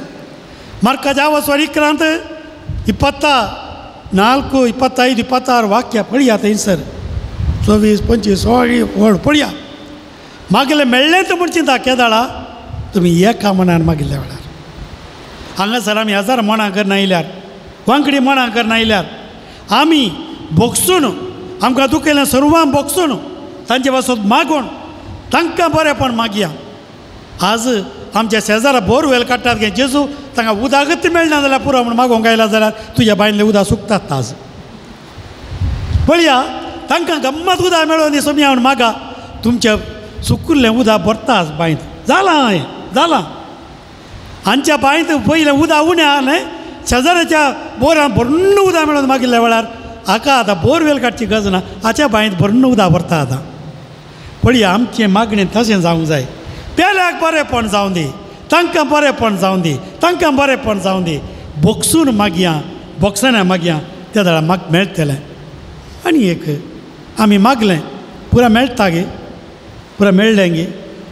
मार्काच्या वसवार 11 24 25 26 वाक्य पळया थंयसर 24 25 16 व्हड पळया. मागले मेळ्ळें तर म्हण चिंता केदाळा तुमी एका मनान मागिल्ल्या वेळार. हांगासर आमी हजार मनां करना आयल्यार, वांकडी मनां करना आयल्यार आमी भोगसून आमकां दुखयलें सर्वां भोगसून तांचे पासत मागून तांकां बरेंपण मागया. आज आमच्या शेजारा बोरवेल काडटात गे जेजू तांकां उदकच मेळना जाल्यार पुरो म्हूण मागोवंक आयला जाल्यार तुज्या बांयतलें उदक सुकतात. आज पळया तांकां गम्मत उदक मेळोन दी सोम्या म्हूण मागा, तुमच्या सुकुल्लें उदक भरता आज बांयत. जालां हें जालां. आमच्या बांयत पयलें उदक उणें आसलें, शेजाऱ्याच्या बोरान भरून उदक मेळोन मागिल्ल्या वेळार हाका आतां बोरवेल काडची गरज ना, हाच्या बांयत भरून उदक भरता आतां. पळया आमचें मागणें तशें जावंक जाय. पेल्याक बरेंपण जावं दी, तांकां बरेंपण जावं दी, तांकां बरेंपण जावं दी. बोगसून मागया, बोगसना मागया, त्या वेळार म्हाका मेळटलें. आनी एक आमी मागलें पुरा मेळटा गे, पुरा मेळ्ळें गे.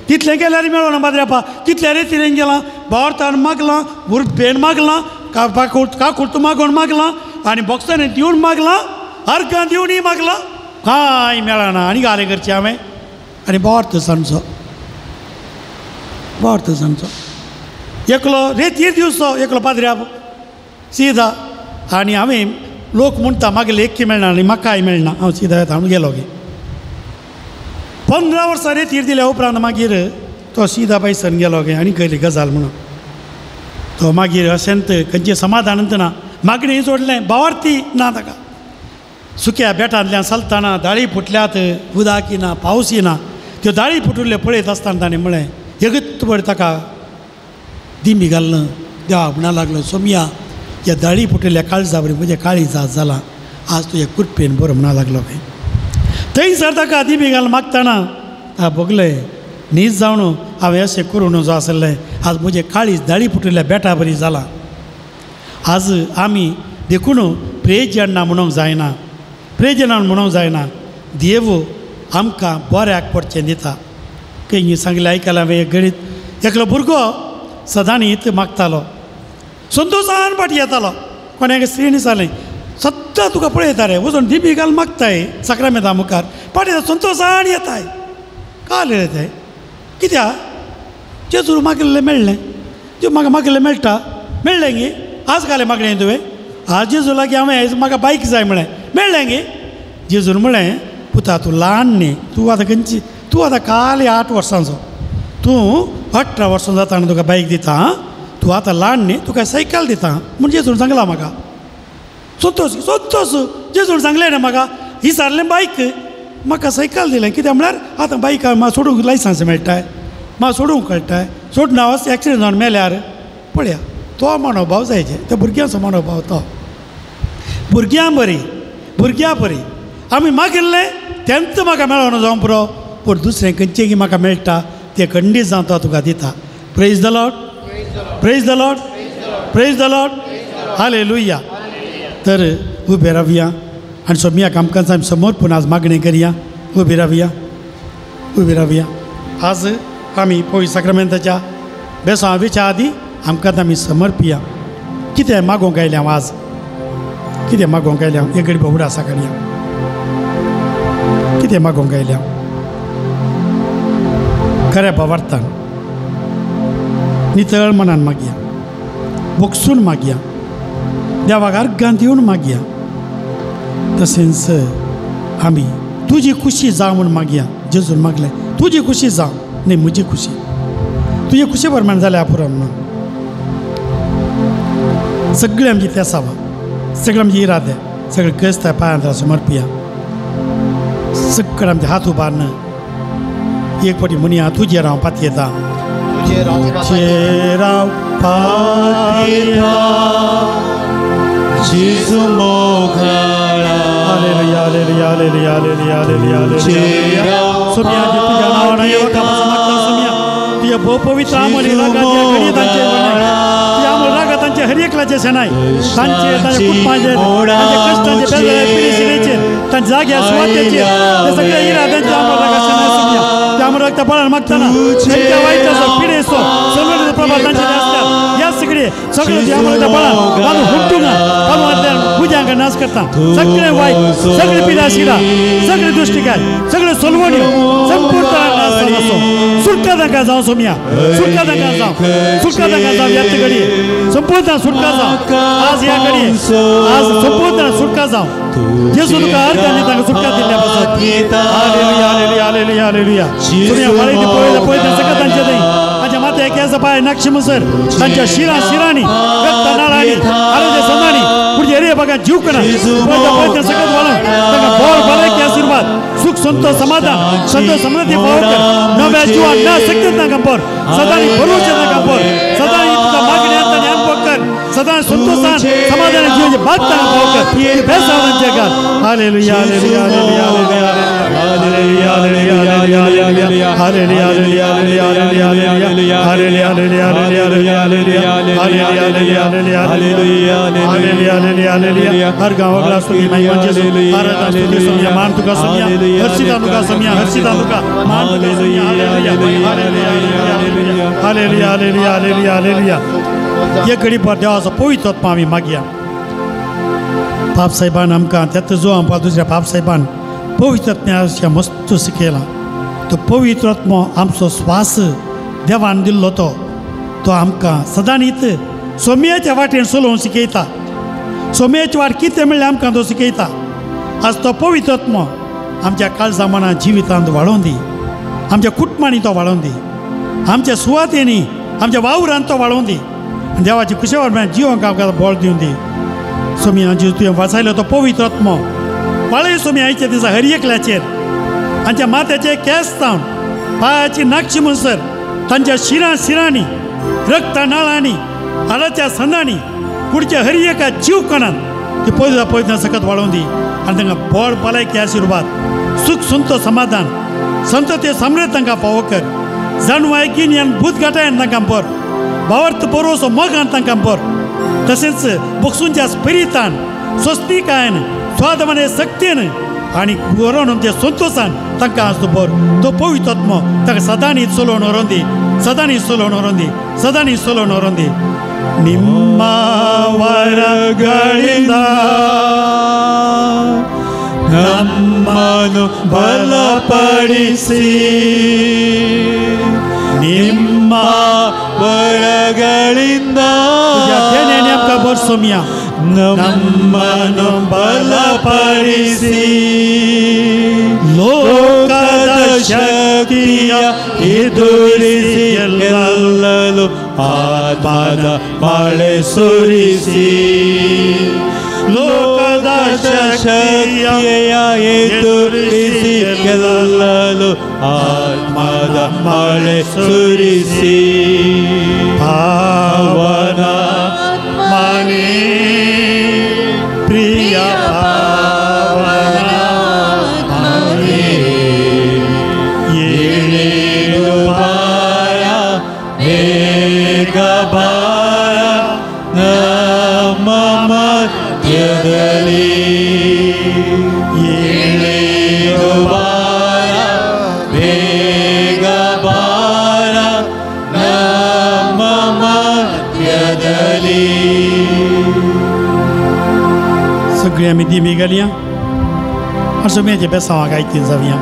तितलें केल्यार मेळना माद्रेपा, तितल्या रेतीन गेलां, बावरतान मागलां, उर्बेन मागलां, काकुर्त मागून मागलां आनी बोक्सांनी दिवन मागलां, अर्गां दिवनूय मागलां, कांय मेळना. आनी घालें करचें हांवें. आनी बावर्त सांगचो, बावर्त सांगचो एकलो रेतीर दिवचो, एकलो पाद्र्याब सीधा. आनी हांवें लोक म्हणटा मागीर लेखी मेळना आनी म्हाकाय मेळना, हांव सीधा येता हांव गेलो गे. 15 वर्सां रेतीर दिल्या उपरांत मागीर तो सीधा पयसन गेलो गे. आनी खंयली गजाल म्हणून तो मागीर अशेंत खंयचें समाधान ना, मागणी सोडलें, बावार्थी ना ताका. सुक्या बेटांतल्यान चलतना दाळी फुटल्यात, उदक ना, पावस ना, त्यो दाळी फुटुल्ल्यो पळयत आसतना ताणें म्हळें एकच बरें ताका दिमी घालून देवा म्हणा लागलो, सोमया ह्या दाळी फुटिल्ल्या काळजा बरी म्हजें काळीज आज जालां, आज तुज्या कृपेन बरो म्हणा लागलो. खंय थंयसर ताका दिमी घालून मागतना ताका भोगलें न्हीज जावन हांवें अशें करूं नजो आसलें, आज म्हजें काळीज दाळी फुटिल्ल्या बेटा बरी जालां. आज आमी देखून प्रेजना म्हणूंक जायना, प्रेजना म्हणूंक जायना. देव आमकां बऱ्याक पडचें दिता. खंय सांगलें आयकलां हांवें एक गणीत. एकलो भुरगो सदांच मागतालो, संतोशान फाटी येतालो. कोणाक स्त्रीनी सांगलें सद्दां तुका पळयता रे, वचून दिमी घाल मागताय साक्रामेंता मुखार, फाटी संतोशान येताय. काल येताय कित्याक? जेजूर मागिल्लें मेळ्ळें, त्यो म्हाका मागिल्लें मेळटा, मेळ्ळें गे. आज घालें मागणें तुवें, आज जेजू लागीं हांवें म्हाका बायक जाय म्हळें, मेळ्ळें गे. जेजून म्हळें पुता तूं ल्हान न्ही, तूं आतां खंयची, तूं आतां काल 8 वर्सांचो, तूं 18 वर्सां जाता आनी तुका बायक दिता, तूं आतां ल्हान न्ही, तुका सायकल दिता म्हूण जेजून सांगलां म्हाका. संतोश संतोश जेजून सांगलें न्ही म्हाका, ही सारलें बायक म्हाका सायकल दिलें. कित्याक म्हळ्यार आतां बायक म्हाका सोडूंक लायसन्स मेळटाय, म्हाका सोडूंक कळटाय, सोडना वच एक्सिडंट जावन मेल्यार. पळया तो मनोभाव जायचे, त्या भुरग्यांचो मनोभाव तो. भुरग्यां बरी, भुरग्यां बरी आमी मागिल्लें तेंच म्हाका मेळोन जावं पुरो, पूण दुसरें खंयचें की म्हाका मेळटा तें खंडीत जावन तो तुका दिता. Praise the Lord, praise the Lord, praise the Lord, hallelujah. तर उबे रावया आनी सोम्या कामकाज आमी समर्पून आज मागणी करया. उबे रावया, उबे रावया. आज आमी पवित्र साक्रामेंताच्या बेसांव वेच्या आदी आमकां आमी समर्पिया. कितें मागोवंक आयलें हांव आज, कितें मागोवंक आयलें हांव, एक गडबो उडासा काडया. कितें मागोवंक आयलें हांव? खऱ्या भावार्थान नितळ मनान मागया, बोगसून मागया, देवाक अर्गान दिवन मागया. तशेंच आमी तुजी खुशी जावं म्हूण मागया. जेजून मागलें तुजी खुशी जावं, न्ही म्हजी खुशी, तुजे खुशी प्रमाण जाल्यार पुरो म्हणून. सगळें आमची तेसावां, सगळें आमचे इरादे, सगळें क्रिस्ता पांयांत समर्पिया. सगळें आमचे हात उबारून एक फावटी म्हणया, तुजेर हांव पातयेता, तुजेर हांव पातयेता, जेजू मोगाळा. Hallelujah hallelujah hallelujah hallelujah hallelujah hallelujah. Saumya तुझ्या नावान येवका मागता सोम्या, तुझ्या भोव पवित्र आमोली रागाचे घडी तांचे तुझ्या आमोल रागा तांचे हर एकलाचे शेणाय तांचे तांच्या कुटुंबाचे तांच्या कश्टांचे बेजारे पिढी तांच्या जाग्या सुवातेचे ते सगळे इराद्यांचे आमोल रागा शेणाय सोम्या. त्या आमोल रक्त बळान मागताना त्यांच्या वाईटाचो पिढेचो सगळे प्रभाव तांचे आसता ह्या सगळे सगळे तुझ्या आमोल रक्त बळान बांदून हुमटूंक बांदून भुजांक नाश करता. सगळे वाईट सगळे पिढा शिरा सगळे दृष्टिकाय सगळे सोलवण्यो संपूर्ण नाश जावं. सुटका तांकां जावं सोम्या, सुटका तांकां जावं, सुटका तांकां जावं. ह्या घडये संपूर्ण सुटका जावं आज ह्या घडये आज संपूर्ण सुटका जावं. जेजू तुका अर्थ आनी तांकां सुटका दिल्ल्या पासत. हालेलुया हालेलुया हालेलुया हालेलुया. सोम्या वाळयती पळयता पळयता सगळं तांचे थंय तांच्या माथ्या केंस पांय नक्षी मुसर तांच्या शिरां शिरांनी रक्त नाळांनी आरोग्य संदांनी पुढच्या एरिया बघा जीव कणा पळयता पळयता सगळं वाळून तांकां बोर भलायकी आशीर्वाद सुख संतोष समाधान संतोष समृद्धी फावो कर. नव्या जिवान ना शक्ती तांकां बोर सदांनी भरोशे तांकां बोर सदांनी तुका मागण्यांत तांणी अनुभव कर सदां संतोषान समाधान जीवनाचे भाग तांकां फावो कर. बेसाव तांचे घाल. हालेलुया हालेलुया हालेलुया हालेलुया हालेलुया हालेलुया हालेलुया हालेलुया हालेलुया हालेलुया हालेलुया हालेलुया हालेलुया हालेलुया हालेलुया हालेलुया. हर गांवाक स्तुती महिमा जेजू आराधना स्तुती सोम्या मान तुका सोम्या हर्षिता तुका सोम्या हर्षिता तुका मान तुका सोम्या. हालेलुया हालेलुया हालेलुया हालेलुया हालेलुया हालेलुया. एक घडी पर देवाचो पवित्र आत्मा आमी मागया. पाप साहेबान आमकां त्यात जो आमकां दुसऱ्या पाप साहेबान पवित्र आत्म्या मस्त शिकयला. तो पवित्र आत्मो आमचो स्वास देवान दिल्लो तो तो आमकां सदांच सोम्याच्या वाटेन चलोवंक शिकयता. सोम्याची वाट कितें म्हणल्यार आमकां तो शिकयता. आज तो पवित्र आत्मो आमच्या काळजा मना जिवितांत वाडोवन दी, आमच्या कुटुंबांनी तो वाडोवन दी, आमच्या सुवातेनी आमच्या वावरान तो वाडोवन दी आनी देवाची कुशेवर म्हळ्यार जिवंक आमकां बळ दिवन दी. सोम्या जीव तुवें वाचायलो तो पवित्र आत्मो वाळय सोम्या आयच्या दिसा हर एकल्याचेर तांच्या माथ्याचे केंस जावन पांयाची नाक्षी म्हणसर तांच्या शिरां शिरांनी रक्ता नाळांनी हाडाच्या संदांनी कुडच्या हर एका जीव कणान ती पयता पळयतना सकत वाडोवन दी आनी तांकां बळ भलायकी आशिर्वाद सुख संतोष समाधान संतते समृद्ध तांकां फावो कर. जाणवाय गिन्यान भूत घाटायन तांकां बर भावार्थ बरोसो मोगान तांकां बर तशेंच बक्षूंच्या स्पिरितान स्वस्तिकायन स्वादमाने शक्तीन आनी गोरोवन आमच्या संतोषान तांकां आज बर तो पवित्र आत्मो तांकां सदांनी चलोवन व्हरोन दी सदांनी चलोवन व्हरोन दी सदांनी चलोवन व्हरोन दी. ನಿಮ್ಮ ವರಗಳಿಂದ ನಮ್ಮನ್ನು ಬಲಪಡಿಸಿ, ನಿಮ್ಮ ವರಗಳಿಂದ ನಮ್ಮನ್ನು ಬಲಪಡಿಸಿ, ಲೋಕದ ಶಕ್ತಿಯ ಎದುರಿಸಿ ಎಲ್ಲಲು ಆತ್ಮದ ಮಳೆ ಸುರಿಸಿ, ಲೋಕದ ಶಕ್ತಿಯ ಎದುರಿಸಿ ಗೆಲ್ಲಲು ಆತ್ಮದ ಮಳೆ ಸುರಿಸಿ, ಭಾವನ ಮನೆ ಪ್ರಿಯ ಭಾವನ ಮನೆ ಏಳೇಳು ಬಾರ ಬೇಗ ಬಾರ ನಮ್ಮ ಮಧ್ಯದಲ್ಲಿ, ಏಳೇಳು ಬಾರ ಬೇಗ ಬಾರ ನಮ್ಮ ಮಧ್ಯದಲ್ಲಿ. सगळी आमी दिमी घालया आनी सगळ्यांचे बेसांव गायती जावया.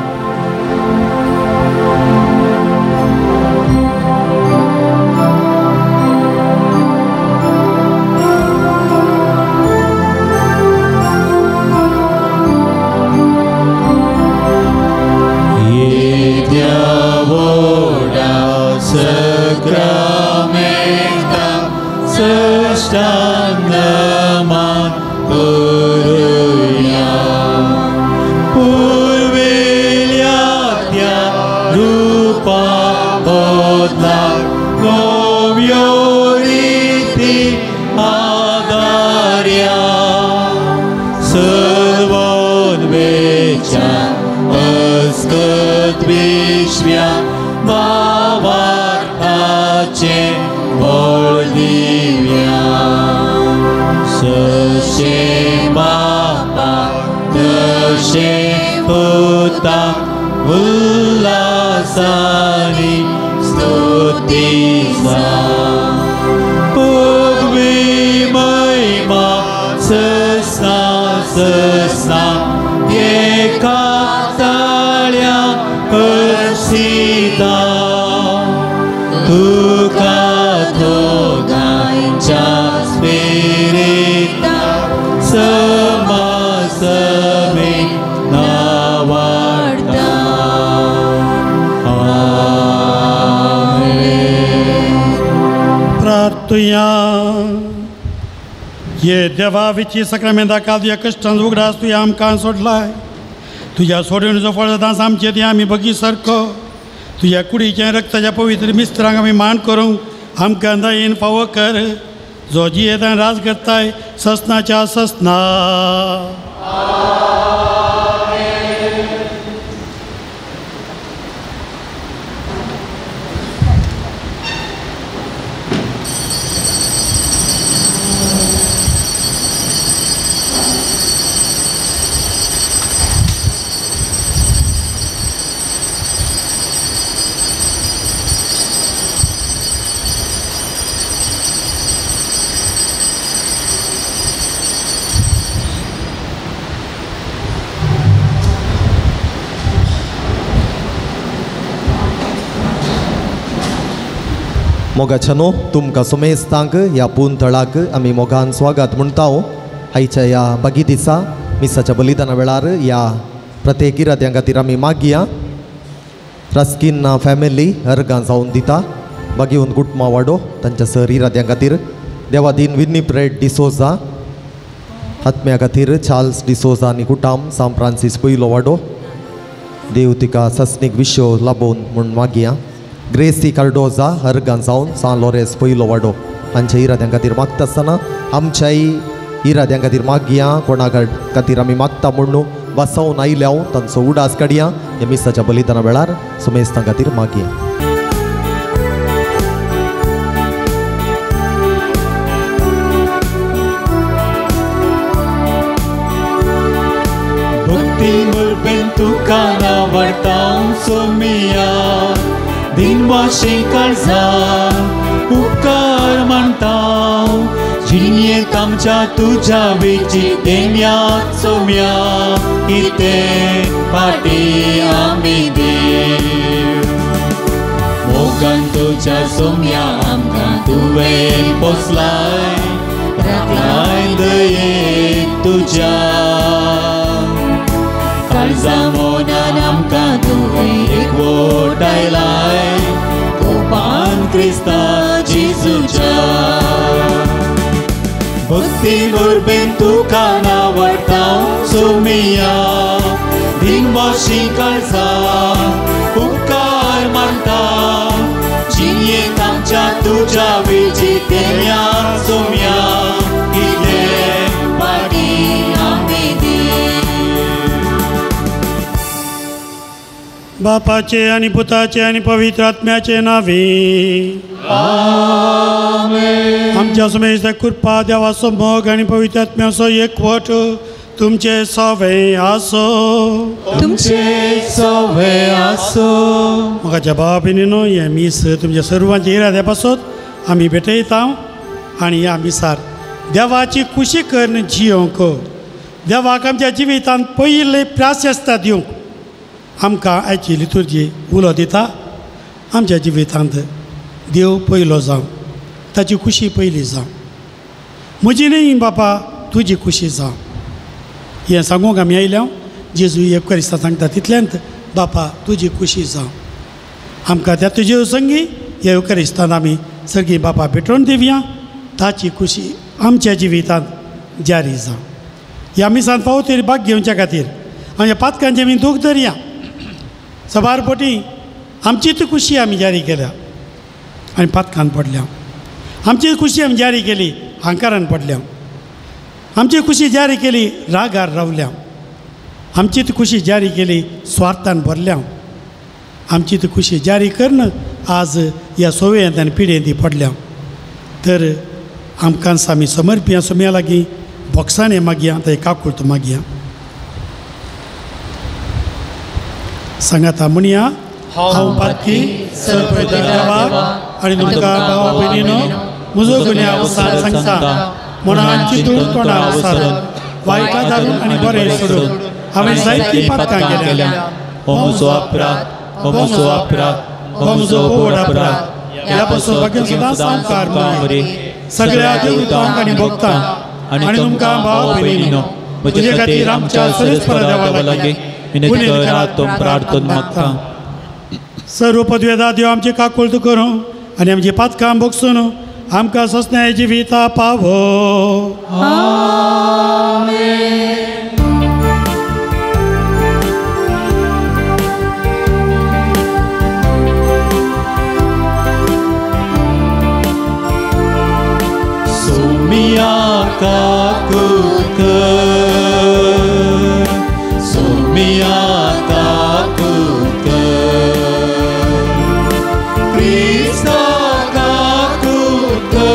पूर्वेली चलवून वेच्या अस्कत विश्व्या भावार्थाचें बळ दिव्या सशें बापा तशें पुता उल्लासानी स्तुती जा पगवी महिमा ससना ससना एका ताळ्या हर्षिता तुका दोगांच्या स्पिरिता समासमे नावाडता. आमेन. प्रार्थुया. ये देवा विची सक्रामेंता काल तुज्या कश्टान उगडास तुवें आमकां सोडलाय. तुज्या सोडवणीचो फळ जाता आमचे तें आमी बगी सारको तुज्या कुडीचें रक्ताच्या पवित्र मिस्त्रांक आमी मान करूंक आमकां दयेन फावो कर जो जियेता राज करताय ससनाच्या ससना. मोगाच्यानो तुमकां सुमेस्तांक ह्या पुंतळाक आमी मोगान स्वागत म्हणटा. आयच्या ह्या बागी दिसा मिसाच्या बलिदाना वेळार ह्या प्रत्येक इराद्यां खातीर आमी मागया. रास्किन्ना फॅमिली अर्गां जावन दिता बागीवन कुटुंबा वाडो तांच्या सर इराद्यां खातीर देवादीन विन्नीप्रेड डिसोजा आत्म्या खातीर चार्ल्स डिसोजा आनी कुटाम सांत फ्रांसीस पयलो वाडो देव तिका सस्नीक विश्व लाबोवन म्हूण मागया. ग्रेसी कार्डोजा अर्गां जावन सान लोरेस पयलो वाडो हांच्या इराद्यां खातीर मागता आसतना आमच्याय इराद्यां खातीर मागया. कोणा खातीर आमी मागता म्हूण बसोवन आयल्या तांचो उडास काडया. ह्या मिसाच्या बलिदाना वेळार सुमेस्तां खातीर मागया. भक्ती मुरबेन तुका नावडटा सोमिया दिनवाशी काळजा उपकार मानता जिणेंत आमच्या तुज्या वेची देण्या सोम्या इतें फाटी आमी देव मोगान तुज्या सोम्या आमकां तुवें पोसलाय राखलाय दयेन तुज्या काळजा मोनान आमकां तुवें एकवट आयलाय कोपान क्रिस्ता जेजूच्या भक्ती मुरबेन तुका नावडटा सोमिया दिनवाशी काळजा उपकार मानता जिणेंत आमच्या तुज्या वेची देण्या सोम्या इतलें फाटी आमी देव. बापाचे आनी पुताचे आनी पवित्र आत्म्याचे नावे आमेन. आमच्या सुमेस्त कृपा देवाचो मोग आनी पवित्र आत्म्याचो एकवट तुमचे सवे आसो तुमचे सवे आसो. म्हाका बाबीनो हें मीस तुमच्या सर्वांच्या इराद्या पासत आमी भेटयता आनी ह्या मिसार देवाची खुशी करून जियोंक देवाक आमच्या जिवितांत पयले प्राशस्ता दिवंक आमकां आयची लितुर्जी उलो दिता. आमच्या जिवितांत देव पयलो जावं ताची खुशी पयली जावं म्हजी न्ही बापा तुजी खुशी जावं हें सांगूंक आमी आयल्या. जेजू येवकारिस्ता सांगता तितल्यांत बापा तुजी खुशी जावं. आमकां त्या तुजे संगी ह्या येवकारिस्तान आमी सगळीं बापा भेटोवन दिवया ताची खुशी आमच्या जिवितांत जारी जावं. ह्या मिसान फावो तरी भाग घेवच्या खातीर आमच्या पातकांचें आमी दूख धरया. सबार पटी आमचीच खुशी आमी जारी केल्या आनी पातकान पडल्या. आमची खुशी आमी जारी केली हांकारान पडल्या. आमची खुशी जारी केली रागार रावल्या, आमची ती खुशी जारी केली स्वार्थान भरल्या, आमची ती खुशी जारी करून आज ह्या सोव्यांत आनी पिड्येंत पडल्या. तर आमकां आमी समर्पिया सोम्या लागीं बोक्साणे मागया, थंय काकूर्त मागया. सांगाता म्हणया, हांव पातकी सर्व देवाक आनी तुमकां भावा भयणीनो म्हजो गुन्यांव सांगता म्हण चिंतून तोंडा वसारून वायटा धाडून आनी बरें सोडून हांवें जायतीं पातकां केल्या. हो म्हजो अपराध, हो म्हजो अपराध, हो म्हजो व्हड अपराध. ह्या पासून भाग्य सदां सामकार मरे सगळ्या देवतांक आनी भक्तांक आनी तुमकां भाव भयणीनो म्हजे खातीर आमच्या सर्वेस्पर देवा लागीं विनंती करात, प्रार्थना मागता. सर्व पदवेदा देव आमची काकुळट करूं आनी आमची पातकां भोगसून आमकां सोंसण्याय जिविता पावो. सोमिया काकुळट कर, सोमिया काकुळट कर, क्रिस्ता काकुळट कर,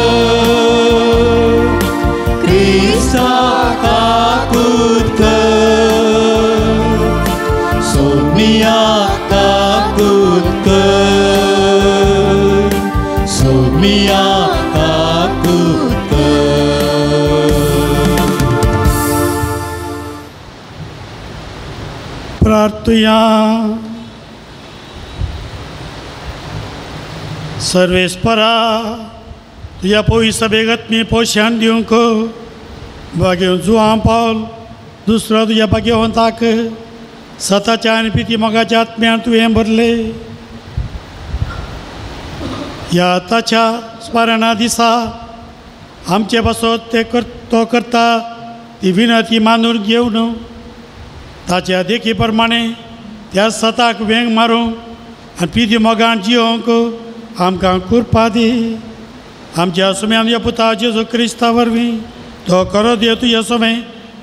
क्रिस्ता काकुळट कर, सोमिया काकुळट कर, सोमिया काकुळट कर. प्रार्थुया. सर्वेस्परा तुज्या पवित्र सभेगत मी पोशान दिवंक भाग्य जुआं पावल दुसरो तुज्या भाग्यवंताक सताच्या आनी पिती मोगाच्या आत्म्यान तुवें भरले. ह्या ताच्या स्मरणा दिसा आमचे पासत ते कर तो करता ती विनती मानून घेवन ताच्या देखी प्रमाणे त्या सताक वेंग मारूंक आनी पिती मोगान जियोंक आमकां कृपा दी. आमच्या सुम्या आमच्या पुता जेजू क्रिस्ता वरवीं तो करो दे तुज्या सोमें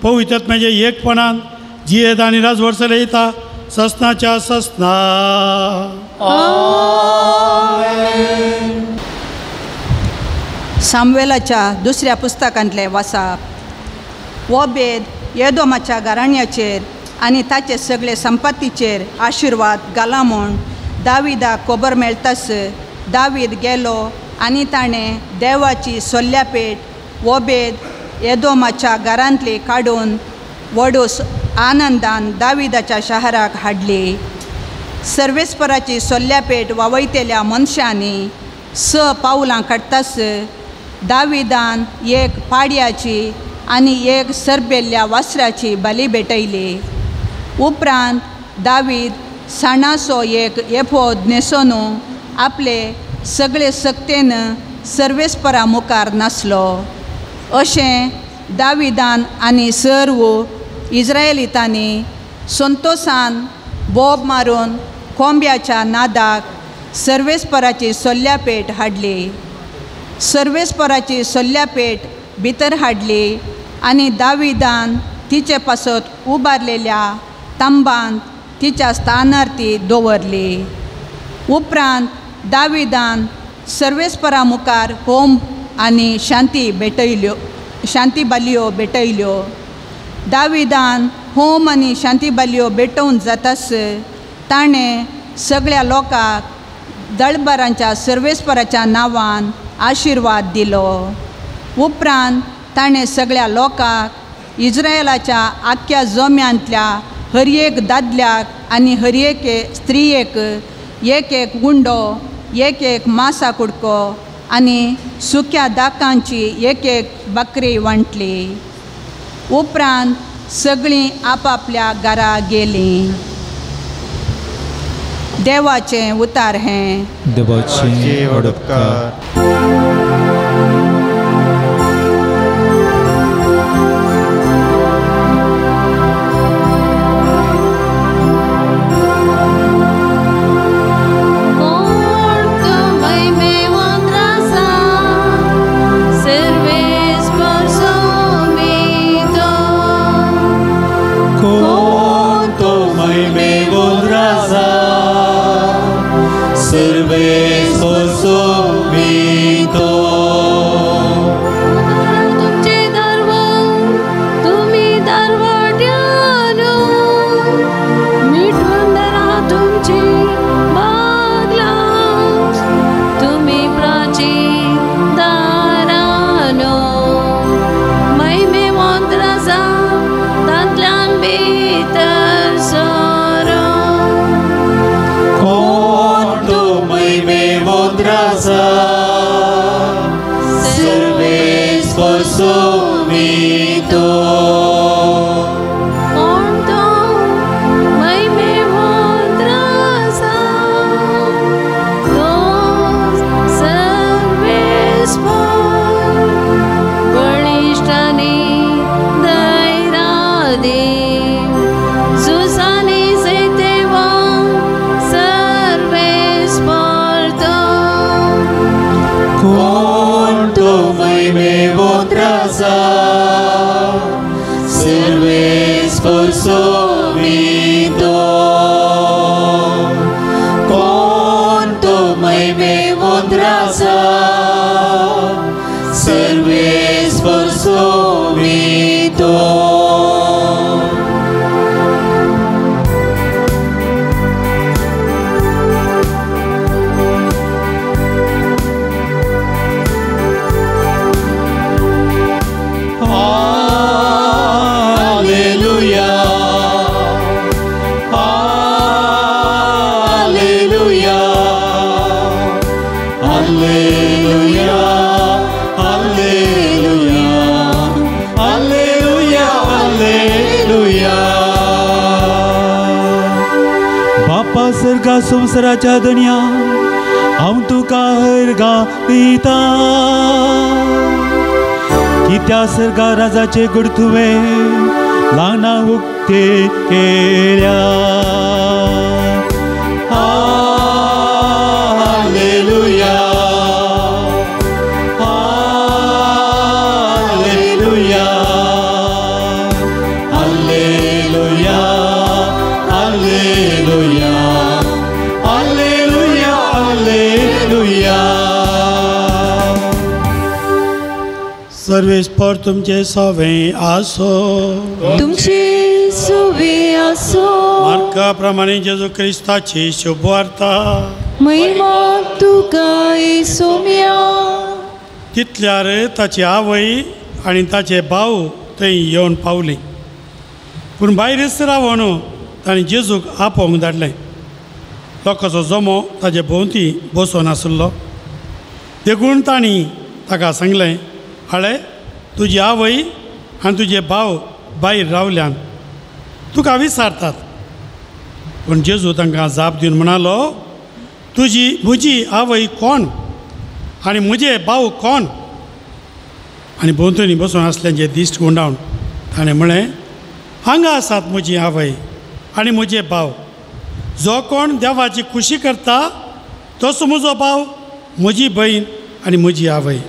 पवित्र आत्म्याच्या एकपणान जियेत आनी राजवट चलयता ससनाच्या ससना. सामुएलाच्या दुसऱ्या पुस्तकांतलें वाचप. हो भेद येदोमाच्या घराण्याचेर आनी ताचे सगळे संपत्तीचेर आशिर्वाद घाला म्हूण दाविदाक खबर मेळटास दावीद गेलो आनी ताणें देवाची सोल्ल्यापेट ओबेद येदोमाच्या घरांतली काडून वडूस आनंदान दाविदाच्या शहराक हाडली. सर्वेस्पराची सोल्ल्यापेट वावयतल्या मनशांनी 6 पावलां काडटास दाविदान एक पाड्याची आनी एक सरबेल्ल्या वासराची बली भेटयली. उपरांत दावीद साणाचो एक एफोद न्हेसोन आपले सगळे सक्तेन सर्वेस्परा मुखार नासलो. अशें दाविदान आनी सर्व इस्रायलितांनी संतोसान बोब मारून कोंब्याच्या नादाक सर्वेस्पराची सोल्ल्यापेट हाडली. सर्वेस्पराची सोल्ल्यापेट भितर हाडली आनी दाविदान तिचे पासत उबारलेल्या तांबांत तिच्या स्थानार ती दवरली. उपरांत दाविदान सर्वेस्परा मुखार होम आनी शांती भेटयल्यो, शांती बालयो भेटयल्यो. दाविदान होम आनी शांती बालयो भेटोवन जातास ताणें सगळ्या लोकांक दळबरांच्या सर्वेस्पराच्या नांवान आशिर्वाद दिलो. उपरांत ताणें सगळ्या लोकांक इस्रायलाच्या आख्ख्या जम्यांतल्या हर एक दादल्याक आनी हर एके स्त्रियेक एक एक गुंडो, एक एक मासा कुडको आनी सुक्या दाकांची एक एक बकरी वांटली. उपरांत सगळीं आपापल्या घरा गेलीं. देवाचें उतार हें. देवाचें उपकार. Service por somi. सर्वेस्पोर सोबितो. तुमचे दरवार तुमी दरवाट्यानो मिठून धरा तुमची बागला तुमी प्राचीन दारानो महिमेवंत राजा तांतल्यान भितर सरो. कोण तो महिमेवंत राजा सर्वेस्पोर सोबितो. कोण तो महिमेवंत राजा तो सर्वेस्पोर बळिश्ट आनी धैर्यादी झुजांनी जैतवंत सर्वेस्पोर तो. कोण तो महिमेवंत राजा सर्वेस्पोर सोबितो. कोण तो महिमेवंत राजा सर्वेस्पोर सोबितो. Alleluia, Alleluia, Alleluia, Alleluia, Alleluia, Alleluia. बापा सर्गा संवसाराच्या दनया हांव तुका हरगा दिता कित्या सर्गा राजाचे गुड तुवें ल्हाना उक्ते केल्या. Alleluia, Alleluia, Alleluia, Alleluia, Alleluia, Alleluia. सर्वेस्पोर तुमचे सवे आसो. तुमचे सुवे आसो. मार्का प्रमाणे जेजू क्रिस्ताची शुभवार्ता. महिमा तुका येसुम्या. तितल्यार ताची आवय आनी ताचे भाव थंय येवन पावली. पूण भायरच रावन तांणी जेजूक आपोवंक धाडलें. लोकांचो जमो ताजे भोंवती बसून आशिल्लो. देखून तांणी ताका सांगलें, हाळे तुजी आवय आनी तुजे भाव भायर रावल्यान तुका विचारतात. पूण जेजू तांकां जाप दिवन म्हणालो, तुजी म्हजी आवय कोण आनी म्हजे भाव कोण? आनी भोंवतणी बसून आसल्यांचे दिश्ट गुंडावन ताणें म्हळें, हांगा आसात म्हजी आवय आनी म्हजे भाव. जो कोण देवाची खुशी करता तोच म्हजो भाव, म्हजी भयण आनी म्हजी आवय.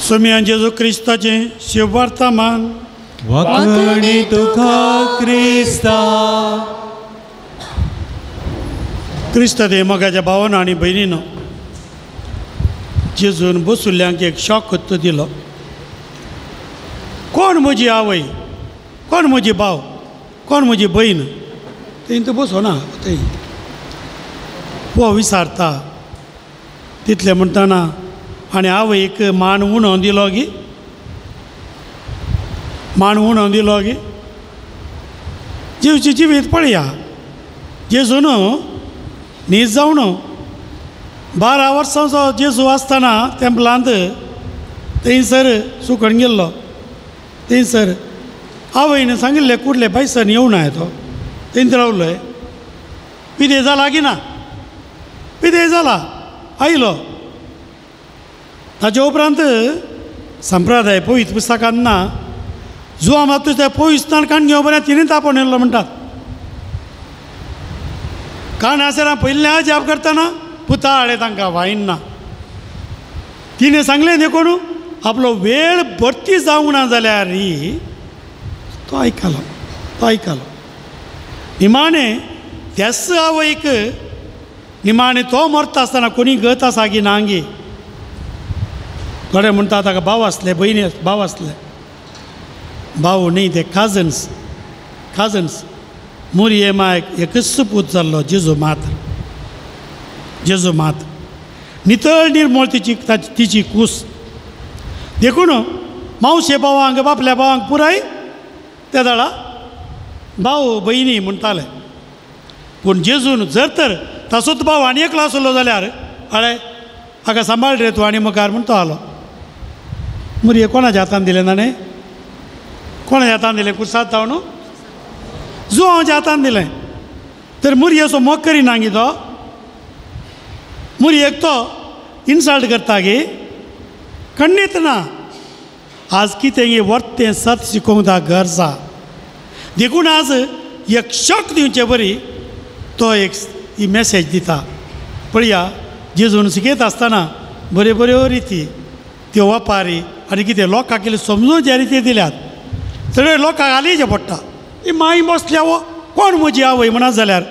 सोम्यान जेजू क्रिस्ताचें शिववार्ता मान. वाखणी तुका क्रिस्ता. क्रिस्त ते मोगाच्या भावान आनी भयणीनो जेजून बसुल्ल्यांक एक शॉक दिलो. कोण म्हजी आवय, कोण म्हजी भाव, कोण म्हजी भयण? थंय तो बसो ना थंय हो विचारता. तितलें म्हणटना आनी आवयक मान उणो दिलो गी, मान उणो दिलो गी. जिवची जिवीत पळया जेजून न्हीद जावन 12 वर्सांचो जेजू आसतना तेंपलांत थंयसर सुकण गेल्लो. थंयसर आवयन सांगिल्लें कुडले पायसन येवना तो थंयच रावलोय. पिदे जाला की ना? पिदे जाला आयलो. ताचे उपरांत संप्रदाय पवित्र पुस्तकांत ना जुआ मातूस त्या पवित्र काण घेवं बरें तिणें तापोवन येयल्लो म्हणटात. काण आसतना पयलें अजाप करतना पुताळे तांकां वायन ना. तिणें सांगलें देखून आपलो वेळ भरती जावंक ना जाल्यार तो आयकलो, तो आयकलो. निमाणें त्याच आवयक निमाणे तो मरता आसतना कोणी गत आसा की ना गी. थोडे म्हणटा ताका भाव आसले, भयणी भाव आसले, भाव न्ही ते काजन्स. काजन्स मुरये मायक एकच पूत जाल्लो, जेजू मात. जेजू मात नितळ निर्मळ तिची तिची कूस. देखून मावशे भावांक बापल्या भावांक पुराय त्या दाडा भाव भयणी म्हणटाले. पूण जेजून जर तर तासोच भाव आनी एकलो आसलो जाल्यार अळे हाका सांबाळ रे तूं आनी मुखार म्हणतो आलो. मुरये कोणाच्या हातान दिलें ताणें? कोणाच्या हातान दिलें? कुर्साद जावन जुवांच्या हातान दिलें. तर मुरयेचो मोग करिना गी तो, मुरयेक तो इन्सल्ट करता गी? खंडीत ना. आज कितें गी वर्तें सत शिकोवंक ता गरज आसा. देखून आज एक शॉक दिवचे बरी तो एक ही मॅसेज दिता. पळया जेजून शिकयता आसतना बऱ्यो बऱ्यो रिती त्यो वपारी आनी कितें लोकांक कितें समजून ज्या रिती दिल्यात सगळे लोकांक हालींचें पडटा. ही माई बसल्या वो कोण म्हजी आवय म्हणत जाल्यार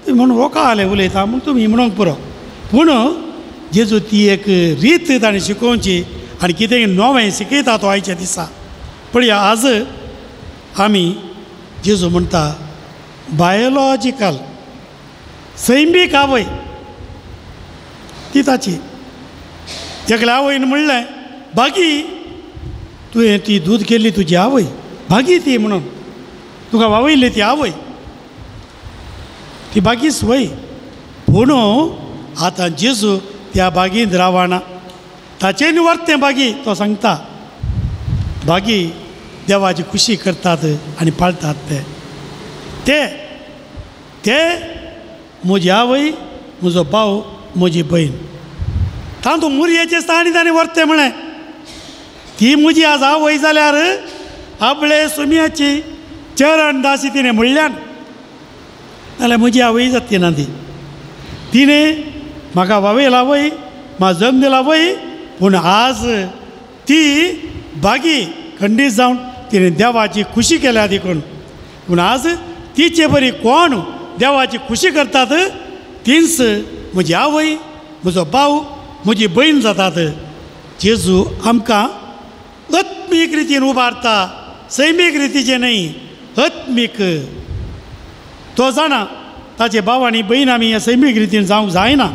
म्हणून लोकां हालें उलयता म्हूण तुमी म्हणूंक पुरो. पूण जेजू ती एक रीत ताणें शिकोवची आनी कितें नवें शिकयता तो आयच्या दिसा. पळया आज आमी जेजू म्हणटा बायोलॉजिकल सैमीक आवय ती ताची. एकल्या आवयन म्हणलें बागी तुवें ती दूद केल्ली तुजी आवय, बागी ती म्हणून तुका वावयल्ली ती आवय, ती बागीच वय. पूण आतां जेजू त्या बागींत रावना, ताचें वर्तें बागी तो सांगता. बागी देवाची खुशी करतात आनी पाळटात ते ते ते म्हजी आवय, म्हजो भाव, म्हजी भयण. तातूंत मुरयेचें स्थान ताणें वर्तें म्हळें. ती म्हजी आज आवय जाल्यार आपले सुमयाची चरण दासी तिणें म्हणल्यान जाल्यार म्हजी आवय जाता ना ती. तिणें म्हाका वावयला आवय, म्हाका जल्म दिला आवय, पूण आज ती बागी खंडीत जावन तिणें देवाची खुशी केल्या देखून. पूण आज तिचे बरी कोण देवाची खुशी करतात तीच म्हजी आवय, म्हजो भाव, म्हजी भयण जातात. जेजू आमकां आत्मीक रितीन उबारता, सैमीक रितीचें न्हय, आत्मीक. तो जाणा ताचे भाव आनी भयण आमी ह्या सैमीक रितीन जावंक जायना,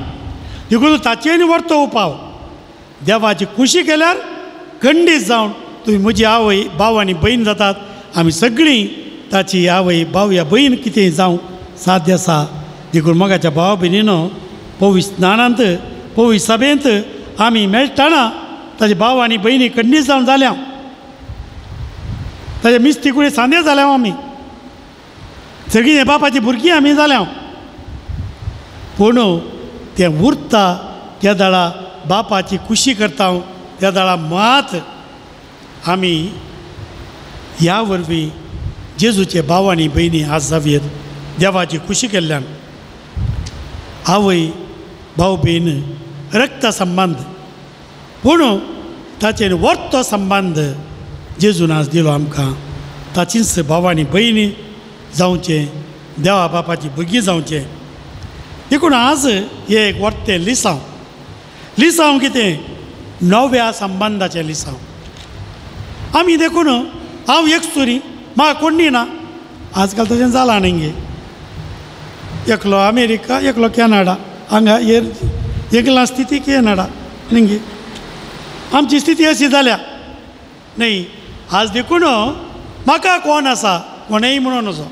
देखून ताचेर व्हरतो उपाव. देवाची खुशी केल्यार खंडीत जावन तुमी म्हजी आवय भाव आनी भयण जातात. आमी सगळीं ताची आवय भाव या भयण कितें जावंक साध्य आसा. देखून मोगाच्या भावा भयणीनो पवित्र स्नानांत पवित्र सभेंत आमी मेळटना ताजे भाव आनी भयणी खंडीत जावन जाल्या, ताजे मिस्ती कुडी सांदे जाल्या, आमी सगळीं बापाची भुरगीं आमी जाल्या. पूण तें उरता त्या दाडा बापाची खुशी करता त्या दाडा मात आमी ह्या वरवीं जेजूचे भाव आनी भयणी आज जावयेत देवाची खुशी केल्ल्यान. आवय भाव भयण रक्त संबंद, पूण ताचेर वर्तो संबंद जेजून आज दिलो आमकां. ताचीच भाव आनी भयणी जावचें, देवा बापाची भुरगीं जावचें. देखून आज हें एक वर्तें लिसांव. लिसांव कितें? नव्या संबंदाचें लिसांव. आमी देखून हांव एक सुरी म्हाका कोण ना. आजकाल तशें जालां न्ही गे, एकलो अमेरिका एकलो कॅनडा, हांगा एकला स्थिती कॅनडा न्ही गे. आमची स्थिती अशी जाल्या न्ही आज. देखून म्हाका कोण आसा कोणेय म्हणून असो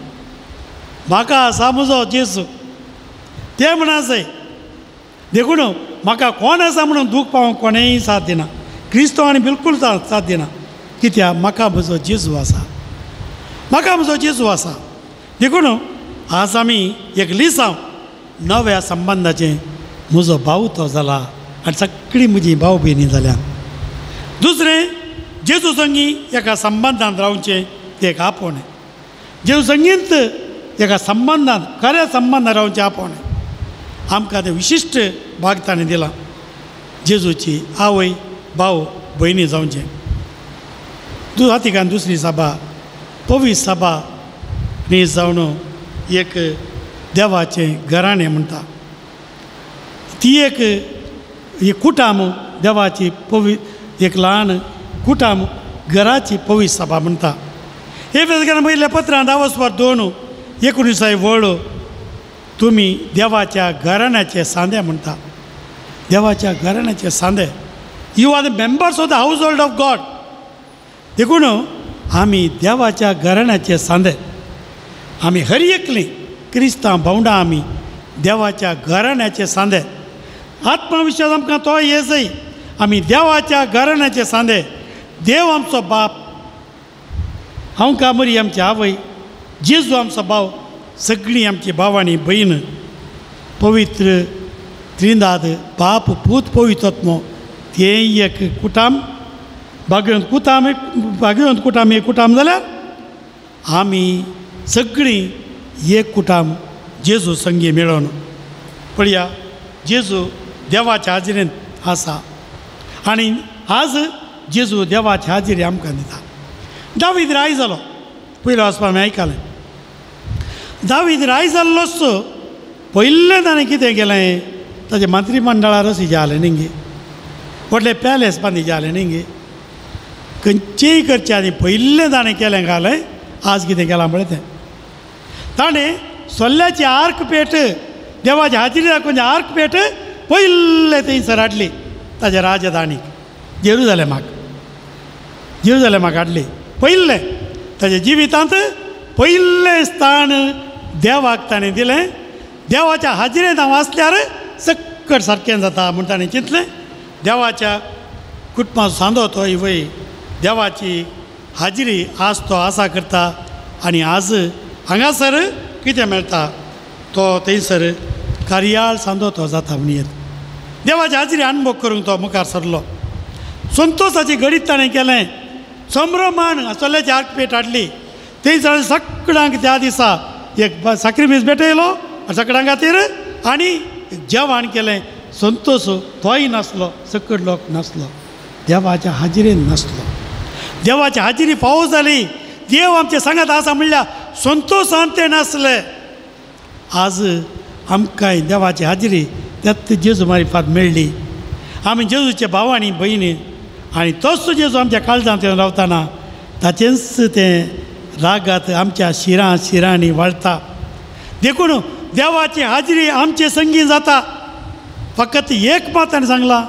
म्हाका आसा म्हजो जेजू ते म्हणा जाय. देखून म्हाका कोण आसा म्हणून दूख पावोवंक कोणेय साथ दिना, क्रिस्तांवांनी बिलकूल साथ दिना. कित्याक? म्हाका म्हजो जेजू आसा, म्हाका म्हजो जेजू आसा. देखून आज आमी एक लिसांव नव्या संबंदाचें. म्हजो भाव तो जाला आनी सगळीं म्हजी भाव भयणी जाल्या. दुसरें, जेजू संगी एका संबंदान रावचें तें एक आपोवणें. जेजू संगीत एका संबंदान खऱ्या संबंदान रावचें आपोवणें आमकां तें विशिश्ट भाग ताणें दिलां. जेजूची आवय भाव भयणी जावचें. वातिकान दुसरी सभा पवित्र सभा न्ही जावन एक देवाचें घराणें म्हणटा. ती एक कुटाम देवाची पवी एक ल्हान कुटाम घराची पवित्र सभा म्हणटा. एफेसकारां पयल्या पत्रांत 2:19 वळ तुमी देवाच्या घराण्याचे सांदे म्हणटा. देवाच्या घराण्याचे सांदे. You are the members of the household of God. देखून आमी देवाच्या घराण्याचे सांदे. आमी हर एकली क्रिस्तांव भावंडां आमी देवाच्या घराण्याचे सांदे. आत्मविश्वास आमकां तो येजय. आमी देवाच्या घराण्याचे सांदे. देव आमचो बाप, हांव कामरी आमची आवय, जेजू आमचो भाव, सगळीं आमची भाव आनी भयण, पवित्र त्रिंदाद बाप पूत पवित्र ते एक कुटाम भाग्यवंत कुटाम भाग्यवंत कुटाम एक कुटाम जाल्यार आमी सगळीं एक कुटाम जेजू संगी मेळोवन पळया. जेजू देवाच्या हाजिरेंत आसा आनी आज जेजू देवाच्या हाजिरी आमकां दिता. दावीद राय जालो पयलो वचपा आमी आयकलें. दावीद राय जाल्लोच पयलें ताणें कितें केलें, ताजें मंत्रीमंडळारच जालें न्ही गे, व्हडलें पॅलेस बांदी जालें न्ही गे, खंयचेय करचें आनी पयलें ताणें केलें घालें. आज कितें केलां पळय तें, ताणें सोल्ल्याची आर्क पेट देवाची हाजिरी दाखोवन आर्क पेट पयलें थंयसर हाडली ताज्या राजधानीक जेरुजलेमाक. जेरुजलेमाक हाडली पयलें ताज्या जिवितांत पयलें स्थान देवाक ताणें दिलें. देवाच्या हाजिरेंत हांव आसल्यार सक्कट सारकें जाता म्हूण ताणें चिंतलें. देवाच्या कुटुंबाचो सांदो तो वय देवाची हाजिरी आज तो आसा करता आनी आज हांगासर कितें मेळटा तो थंयसर कार्याळ सांदो तो जाता म्हणयेत. देवाची हाजिरी अनुभव करूंक तो मुखार सरलो. संतोसाची घडीत ताणें केलें. संभ्रमान चल्याची आर्कपेट हाडली थंयसर सगळ्यांक त्या दिसा एक साक्रिफीस भेटयलो सगळ्यां खातीर आनी जेवण केलें. संतोष तोय नासलो, सकट लोक नासलो, देवाच्या हाजिरेन नासलो. देवाची हाजिरी फावो जाली, देव आमचे सांगात आसा म्हणल्यार संतोषान ते नासले. आज आमकांय देवाची हाजिरी त्यात जेजू मारिफात मेळ्ळी. आमी जेजूचे भाव आनी भयणी आनी तोच जेजू आमच्या काळजांत येवन रावतना ताचेंच तें रागात आमच्या शिरां शिरांनी वाळटा. देखून देवाची हाजिरी आमचे संगी जाता. फकत एक मात ताणें सांगलां,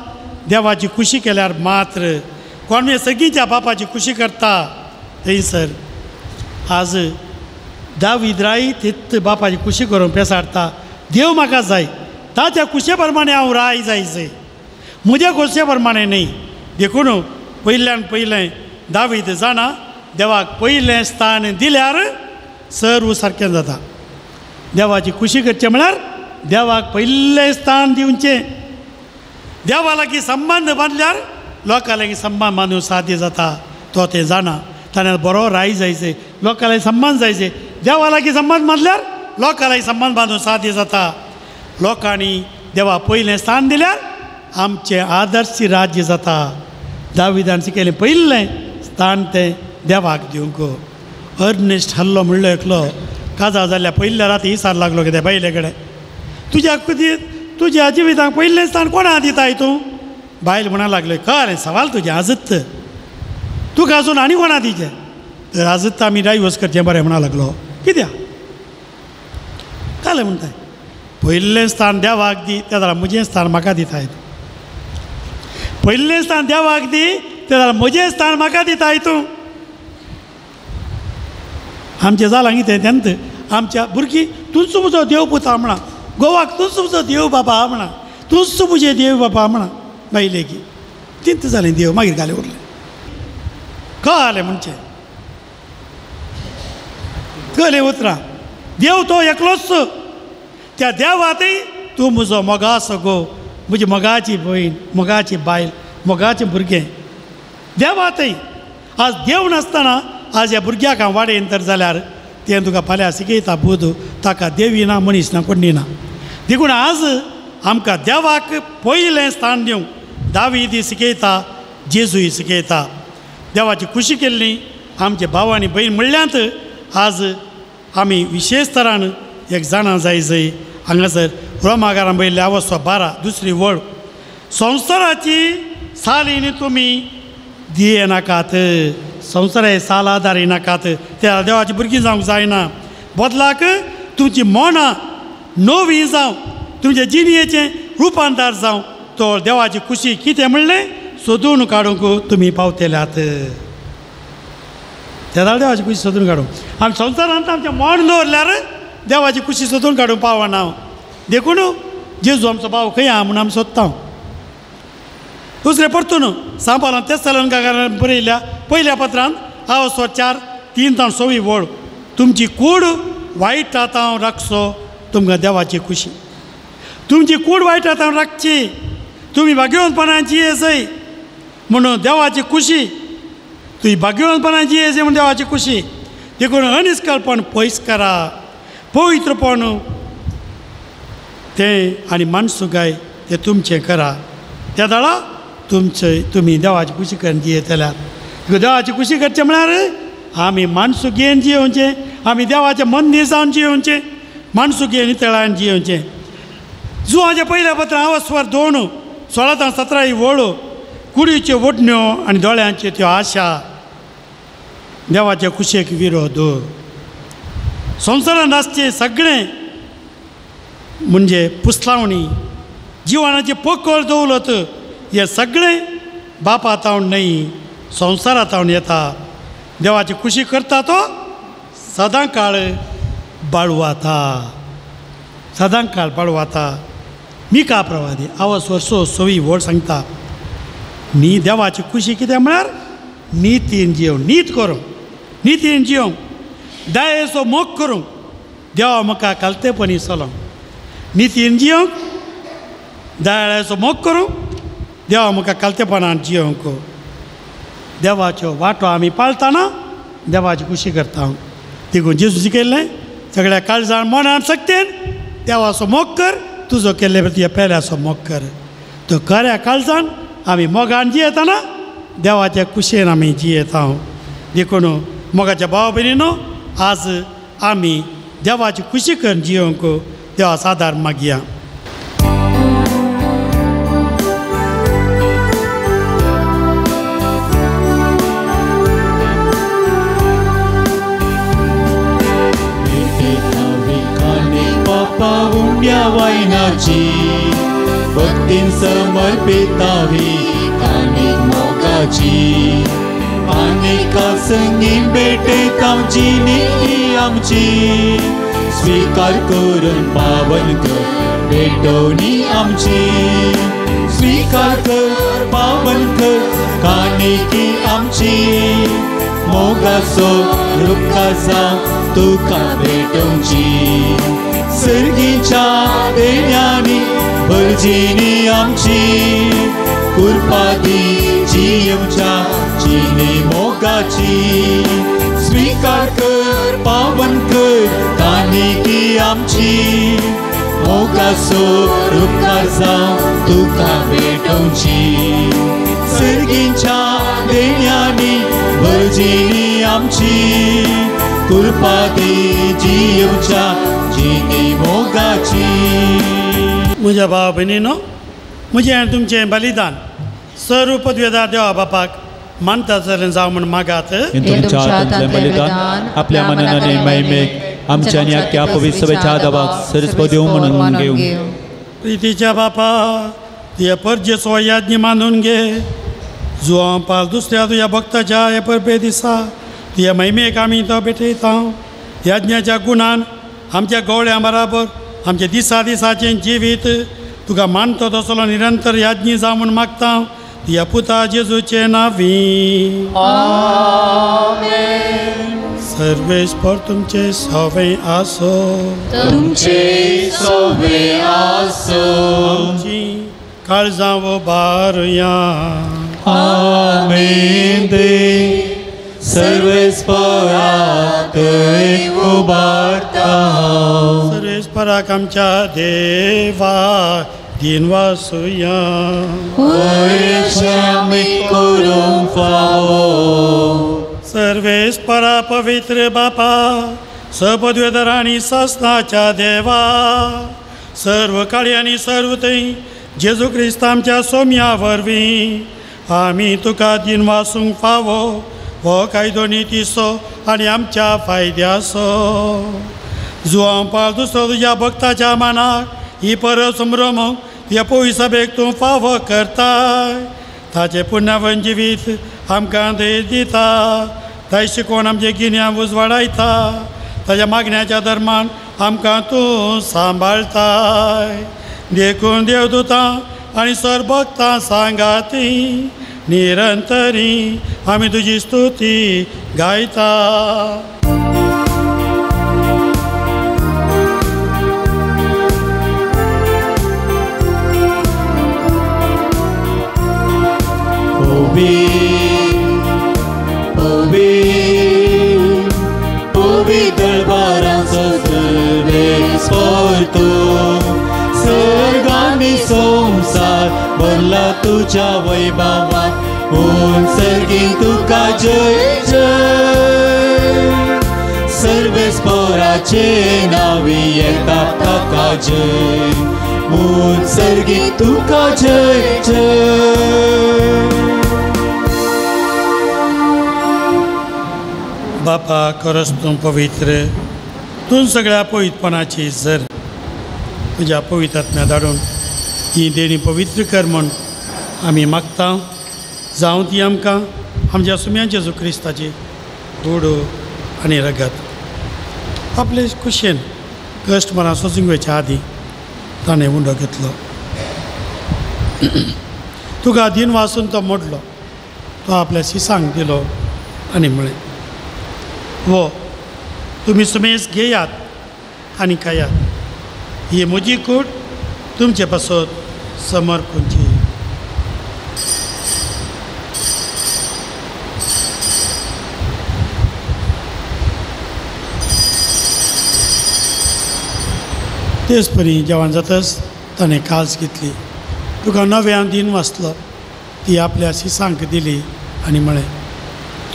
देवाची खुशी केल्यार मात्र कोण सगळींच्या बापाची खुशी करता थंयसर आज दावीद राय तित बापाची खुशी करून पेसाडटा. देव म्हाका जाय ताच्या खुशे प्रमाणे हांव राय जायचे, म्हज्या खुशे प्रमाणे न्ही. देखून पयल्यान पयलें दावीद जाणा देवाक पयलें स्थान दिल्यार सर्व सारकें जाता. देवाची खुशी करचें म्हळ्यार देवाक पयलें स्थान दिवचें. देवा लागीं संबंद बांदल्यार लोकां लागीं संबंद बांदूंक साध्य जाता. तो तें जाणा, ताणें बरो राय जायचे, लोकां लागीं संबंद जायचे. देवा लागीं संबंद बांदल्यार लोकां लागीं संबंद बांदूंक साध्य जाता. लोकांनी देवा पयलें स्थान दिल्यार आमचें आदर्श राज्य जाता. दाविदान शिकयलें पयलें स्थान तें देवाक दिवंक. अर्नेस्ट हल्लो म्हणलो एकलो काजार जाल्ल्या पयल्या राती इसार लागलो कितें बायले कडेन, तुज्या तुज्या जिवितांक पयलें स्थान कोणा दिताय तूं? बायल म्हणा लागले, कळ्ळें सवाल तुजें, आजत तुका आसून आनी कोणा दिचें तर आजत आमी डायवोर्स करचें बरें म्हणा लागलो. कित्याक कळ्ळें म्हणटाय, पयलें स्थान देवाक दी त्या जाल्यार म्हजें स्थान म्हाका दिताय तूं. पयलें स्थान देवाक दी त्या जाल्यार म्हजें स्थान म्हाका दिताय तूं. आमचें जालां कितें तेन्ना आमच्या भुरगीं तूंच म्हजो देव पुता म्हणा, गोवाक तूंच म्हजो देव बाबा म्हणा, तूंच म्हजें देव बाबा म्हणा. बायलेकी तिंत जालें देव मागीर घालें उरलें कळ्ळें म्हणचें कळ्ळें उतरां. देव तो एकलोच, त्या देवातय तूं म्हजो मोगाचो घोव, म्हजी मोगाची भयण, मोगाची बायल, मोगाचें भुरगें. देवातय आज देव नासतना आज ह्या भुरग्याक हांव वाडयन तर जाल्यार तें तुका फाल्यां शिकयता बोध, ताका देवी ना मनीस ना कोण ना. देखून आज आमकां देवाक पयलें स्थान दिवंक दावीद शिकयता, जेजूय शिकयता. देवाची खुशी केल्ली आमचे भाव आनी भयण म्हणल्यात आज आमी विशेश तरान एक जाणा जाय जय हांगासर रोमागारान बयिल्ले आवस्तो 12 दुसरी वळ संवसाराची सालीनी तुमी दिये नाकात संवसारा साल आदारी नाकात त्या देवाची भुरगीं जावंक जायना बदलाक तुमची मनां नवी जावं तुमचे जिणयेचें रुपांतर जावं तो देवाची खुशी कितें म्हणलें सोदून काडूंक तुमी पावतल्यात तेदाळ देवाची खुशी सोदून काडूंक आमी संवसारांत आमचें मन दवरल्यार देवाची खुशी सोदून काडूंक पावना देखून जेजू आमचो भाव खंय आहा म्हूण आमी सोदता. दुसरें परतून सांबाळून तेस्सलोनिकाकारान बरयल्ल्या पयल्या पत्रांत आवसो 4:3 तावन 6 वळ तुमची कूड वायट आतां राखचो तुमकां देवाची खुशी तुमची कूड वायट आतां राखची तुमी भाग्यवंतपणान जियेसय म्हणून देवाची खुशी तुमी भाग्यवंतपणान जियेसय म्हणून देवाची खुशी देखून अनिस्कलपण पयस करा पवित्रपण तें आनी मानसुगाय तें तुमचें करा त्या दाळा तुमचे तुमी देवाची खुशी करून जियेतल्यात. देवाची खुशी करचें म्हळ्यार आमी मानसुगेन जियोवचें आमी देवाचें मंदीर जावन जियोवचें मानसुगेन नितळान जियोवचें. जुवाचें पयलें पत्र आवस्वर 2 16 17 वळ कुडीच्यो ओडण्यो आनी दोळ्यांच्यो त्यो आशा देवाचे खुशयेक विरोध संवसारांत आसचें सगळें म्हणजे पुसलावणी जिवनाचे पोकळ दवलत हें सगळें बापा तावन न्हय संवसारा तावन येता. देवाची खुशी करता तो सदां काळ बाळवाता सदां काळ बाळवाता. मिका प्रवादी आवस 6 6 वळ सांगता न्ही देवाची खुशी कितें म्हळ्यार नितीन जियोवंक नीत करूंक नितीन जियोवंक दयेचो मोग करूंक देवा म्हाका कालतेपणी चलोवंक नितीन जियोवंक दयाळाचो मोग करूंक देवा म्हाका कालतेपणान जियोवंक. देवाच्यो वाटो आमी पाळटाना देवाची खुशी करता. देखून जेजू शिकयल्लें सगळ्या काळजान मनान शक्तेन देवाचो मोग कर तुजो केल्ले तुज्या पेल्याचो मोग कर. तो खऱ्या काळजान आमी मोगान जियेतना देवाच्या खुशयेन आमी जियेता. देखून मोगाच्या भाव भयणीनो आज आमी देवाची खुशी करून जियोवंक देवाचो आदार मागया. वायनाची भक्तीन समर्पितावी कानीक मोगाची आनेका संगी भेटयता जिणी आमची स्वीकार करून पावन कर भेटवणी आमची स्वीकार कर पावन कर कानिकी आमची मोगाचो रुखाचा तुका भेटोवची सर्गीच्या देण्यानी भरजिनी आमची कृपा दी जियेवच्या जिणे मोगाची स्वीकार कर पावन कर कानिकी आमची मोगाचो रुखार जावं तुका भेटोवची सर्गीच्या देण्यानी भरजिनी आमची कृपा दी जियेवच्या जिणे मोगाची. म्हज्या भाव भयणीनो म्हजें आनी तुमचें बलिदान सर्व पदवेदार देवा बापाक मानता जालें जावं म्हूण मागात. तुमच्या हातांतलें बलिदान आपल्या मनान महिमेक आमच्या आनी आख्या पवित्र सभेच्या दबाक सरस्पत देव म्हणून घेवं. प्रितीच्या बापा तुज्या परजेचो याज्ञ मानून घे जुवां पाल दुसऱ्या तुज्या भक्ताच्या हे परबे दिसा तुज्या महिमेक आमी तो भेटयता. याज्ञाच्या गुणान आमच्या गवळ्या बराबर आमच्या दिसा दिसाचें जिवीत तुका मानतो तसलो निरंतर याज्ञ जावं म्हूण मागता तुज्या पुता जेजूचे नांवी. सर्वेस्पर तुमचे सवे आसो तुमचे सवे आसो. आमची काळजां उबारुया. आमेन. सर्वेस्पराक उबारता. सर्वेस्पराक आमच्या देवा दिनवासुया. आमी करूंक फावो. सर्वेस्परा पवित्र बापा सपदवेदर आनी सासनाच्या देवा सर्व काळी आनी सर्व थंय जेजू क्रिस्त आमच्या सोम्या वरवीं आमी तुका दिनवासूंक फावो हो कायदो नितीचो आनी आमच्या फायद्याचो. जुवांव पाल दुसरो तुज्या भक्ताच्या मानाक ही परब संभ्रमूंक ह्या पयसभेक तूं फावो करताय. ताचें पुण्यावन जिवीत आमकां धैर्य दिता, ताय शिकोवन आमचें गिन्यान उजवाडायता, ताज्या मागण्याच्या धर्मान आमकां तूं सांबाळताय. देखून देवदूतां आनी सर्वभक्तां सांगाती निरंतरी आमी तुजी स्तुती गायता. दरबाराचो सर्वेस्पर तूं, सर्गांनी संवसार भरला तुज्या वैभवान, म्हूण सर्गीन तुका जय जय. सर्वेस्पराचे नांवी येता ताका जय, म्हूण सर्गीन तुका जय जय. बापा खरंच तूं पवित्र, तूं सगळ्या पवित्रपणाची जर तुज्या पवित्र आत्म्या धाडून ही देणी पवित्र कर म्हूण आमी मागता. जावं ती आमकां आमच्या सुम्या जेजू क्रिस्ताची कूड आनी रगत. आपले कुशेन कश्ट मरां सोसूंक वयच्या आदीं ताणें उंडो घेतलो, तुका दिन वासून तो मोडलो, तो आपल्या शिसांक दिलो आनी म्हळें, वो तुमी सुमेस घेयात आनी खायात, ही म्हजी कूड तुमचे पासत समर्पूंची. तेच परी जेवण जातच ताणें काल्स घेतली, तुका नव्यान दिन वाचलो, ती आपल्या शिसांक दिली आनी म्हळें,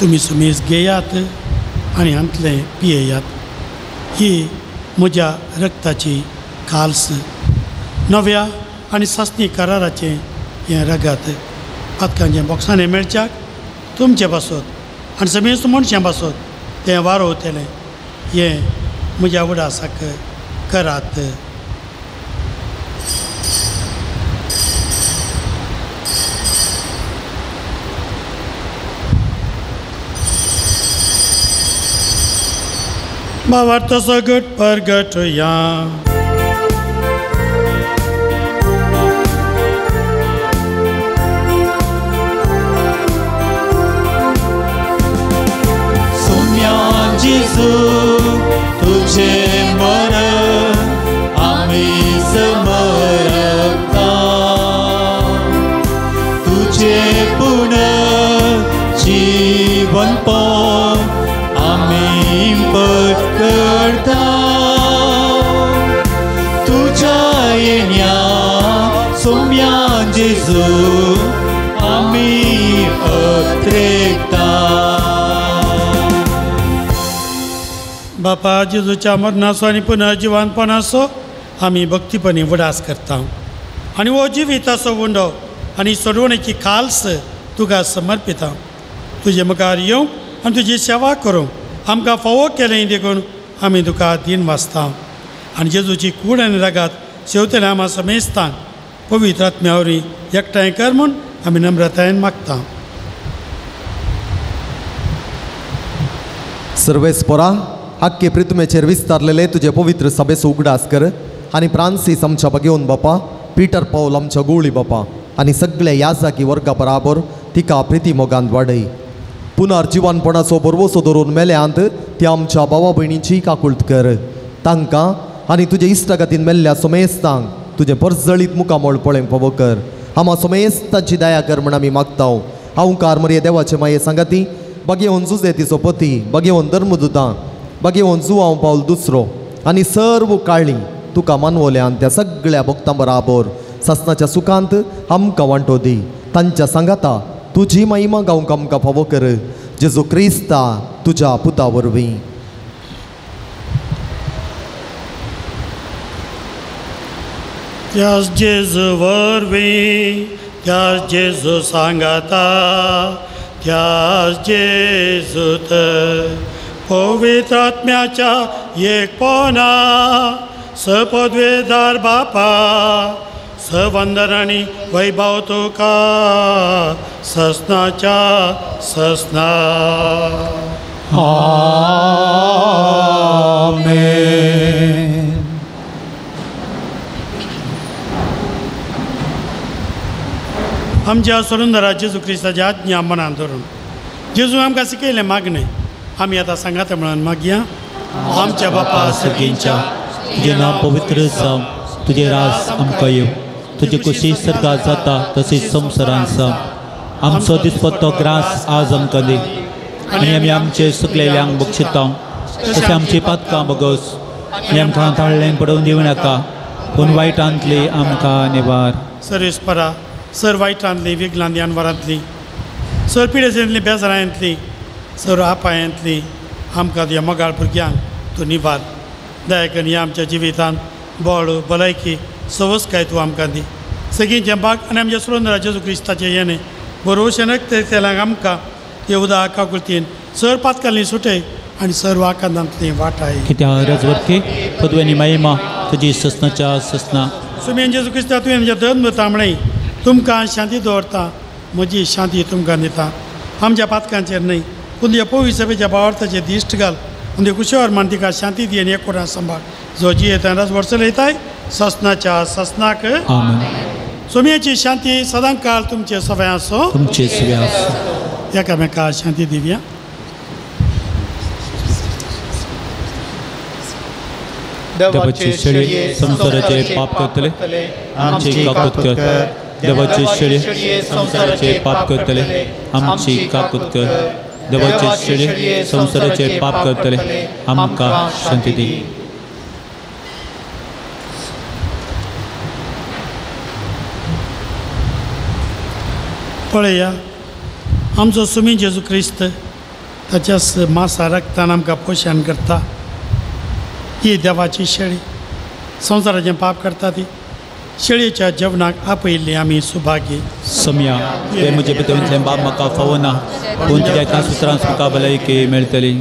तुमी सुमेस घेयात आनी हांतलें पियेयात, ही म्हज्या रक्ताची काल्स, नव्या आनी सासणी कराराचें हें रगत. पातकांचें बोक्सांनी मेळच्याक तुमचे पासत आनी समेस्त मनशां पासत तें वारोवतलें, हें म्हज्या उडासाक करात. भावार्थ सगट परगटया. सोम्या जेजू तुझे मरण आमी समर्पता, तुझे पुनर्जीवन पण आमी पटकरता. तुझ्या येण्या सोम्या जेजू आमी अत्रेकता. बापा जेजूच्या मरणाचो आनी पुनर्जिवनपणाचो आमी भक्तीपणी उडास करता आनी हो जिविताचो उंडो आनी सोडवणेची खाल्स तुका समर्पिता. तुजे मुखार येवंक आनी तुजी सेवा करूंक आमकां फावो केलें देखून आमी तुका दीन वाचता. आनी जेजूची कूड आनी रगात शेवतल्या आमा समेस्तांक पवित्र आत्म्या वरवीं एकठांय कर म्हूण आमी नम्रतायेन मागता. सर्वेस्परा आख्खे प्रितमेचेर विस्तारलेले तुजे पवित्र सभेचो उगडास कर आनी फ्रांसीस आमच्या बगेवन बापा, पीटर पावल आमच्या गोळी बापा आनी सगळ्या याजाकी वर्गा बराबर तिका प्रिती मोगान वाडय. पुनर्जिवनपणाचो भरवसो धरून मेल्यांत ती आमच्या भावा भयणींची काकुळट कर. तांकां आनी तुजे इश्टागतीन मेल्ल्या सोमेस्तांक तुजें परजळीत मुखामळ पळोवंक फावो कर. आमा सोमेस्तांची दया कर म्हण आमी मागता. हांवकार मरये देवाचे माये सांगाती बगेवन जुजे तिचो पती, बगेवन धर्मदुतां, बगेवन जुवांव पावल दुसरो आनी सर्व काळी तुका मानवल्या आनी त्या सगळ्या भक्तां बराबर सासनाच्या सुखांत आमकां वांटो दी. तांच्या सांगाता तुजी महिमा गावंक आमकां फावो कर, जेजू क्रिस्ता तुज्या पुता वरवीं. त्याच जेजू वरवीं, त्याच जेजू सांगाता, त्याच जेजूत पवित्र आत्म्याच्या एकपणा सपदवेदार बापा सवंदन आनी वैभव तुका ससनाच्या ससना. आमेन. आमच्या सरुंदरा जेजू क्रिस्ताची आज्ञा मनान धरून जेजू आमकां शिकयलें मागणें आमी आतां सांगाता म्हणून मागया. आमच्या बापा सर्गींच्या, तुजें नांव पवित्र जावं, तुजें राज आमकां येवं, तुजी कुशी सर्गात जाता तशीच संवसारांत जावं. आमचो दिसपट्टो ग्रास आज आमकां दी आनी आमी आमचे सुकलेल्यांक बक्षिता तशें आमची पातकां बगस आनी आमकां ताळ्ळें पडोवन दिवं नाका, पूण वायटांतली आमकां निवार. सर्वेस्परा, सर वायटांतली, विघ्नांतली, अनवरांतली, सर पिडेसांतली, बेजारांतली, सर आपायांतली आमकां तुज्या मोगाळ भुरग्यांक तूं निवार. दया करून ह्या आमच्या जिवितांत बळ, भलायकी, सवसकाय तूं आमकां दी. सगळींचें बाग आनी आमच्या सुरेंद्रा जेजू क्रिस्ताचें येणें बरोवशें रक्ततेलांक आमकां येवदा काकुळतीन सर पातकाली सुटय आनी सर्व आकांतांतली वाटाय. कित्याक रजवरकी पदवी आनी महिमा तुजी ससनाच्या ससना. सुमेन जेजू क्रिस्ता तुवें म्हज्या धर्म तांबणे तुमकां शांती दवरता, म्हजी शांती तुमकां दिता. आमच्या पातकांचेर न्हय पूण तुज्या पवित्र सभेच्या भावार्थाचेर दिश्ट घाल आनी कुशेवर मान तिका शांती दी आनी एकवटान सांबाळ, जो जियेता राज वर्सलयताय ससनाच्या ससनाक. आमेन. सोम्याची शांती सदां काळ तुमचे सवय आसो, तुमचे सवय आसो. एकामेका शांती दिवया. देवाचे शेळये संवसाराचे पाप करतले आमची काकूत कर. देवाचे शेळये संवसाराचे पाप करतले आमची काकूत कर. देवाचे शेळये संवसाराचे पाप करतले आमकां शांती दी. पळया आमचो सुमी जेजू क्रिस्त ताच्याच मासा रक्तान आमकां पोशण करता. ही देवाची शेळी संवसाराचें पाप करता ती शेळयेच्या जेवणाक आपयिल्ली आमी सुभागी. सम्या ते म्हजे भितरलें बाब म्हाका फावना, पूण तुज्या एका सुत्रांत म्हाका भलायकी मेळटली.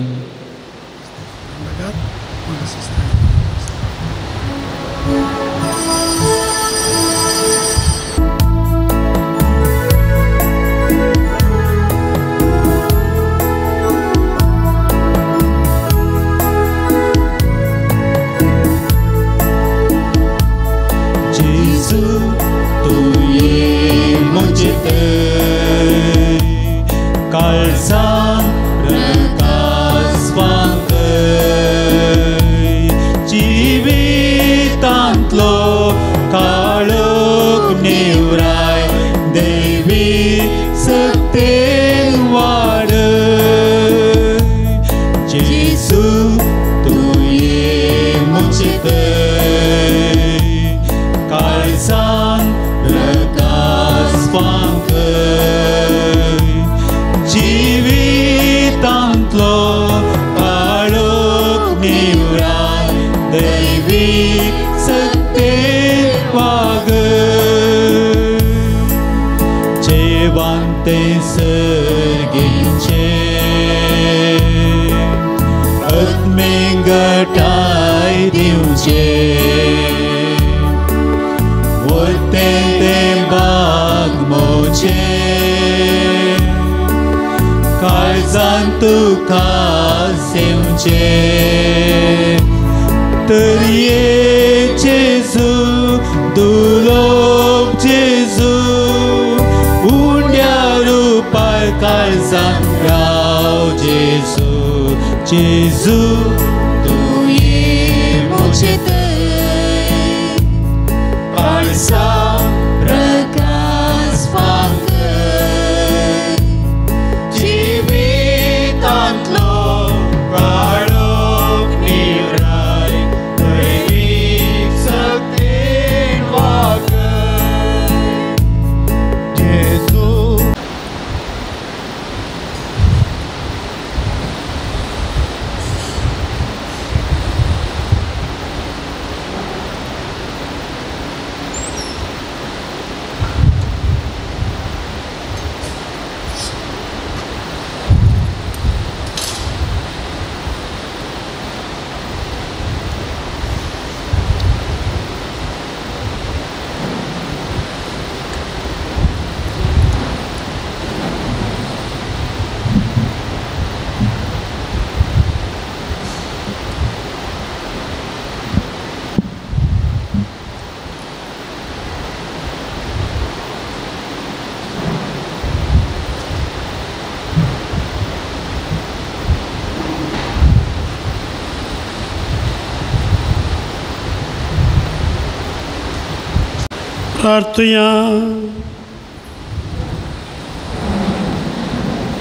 प्रार्थुया.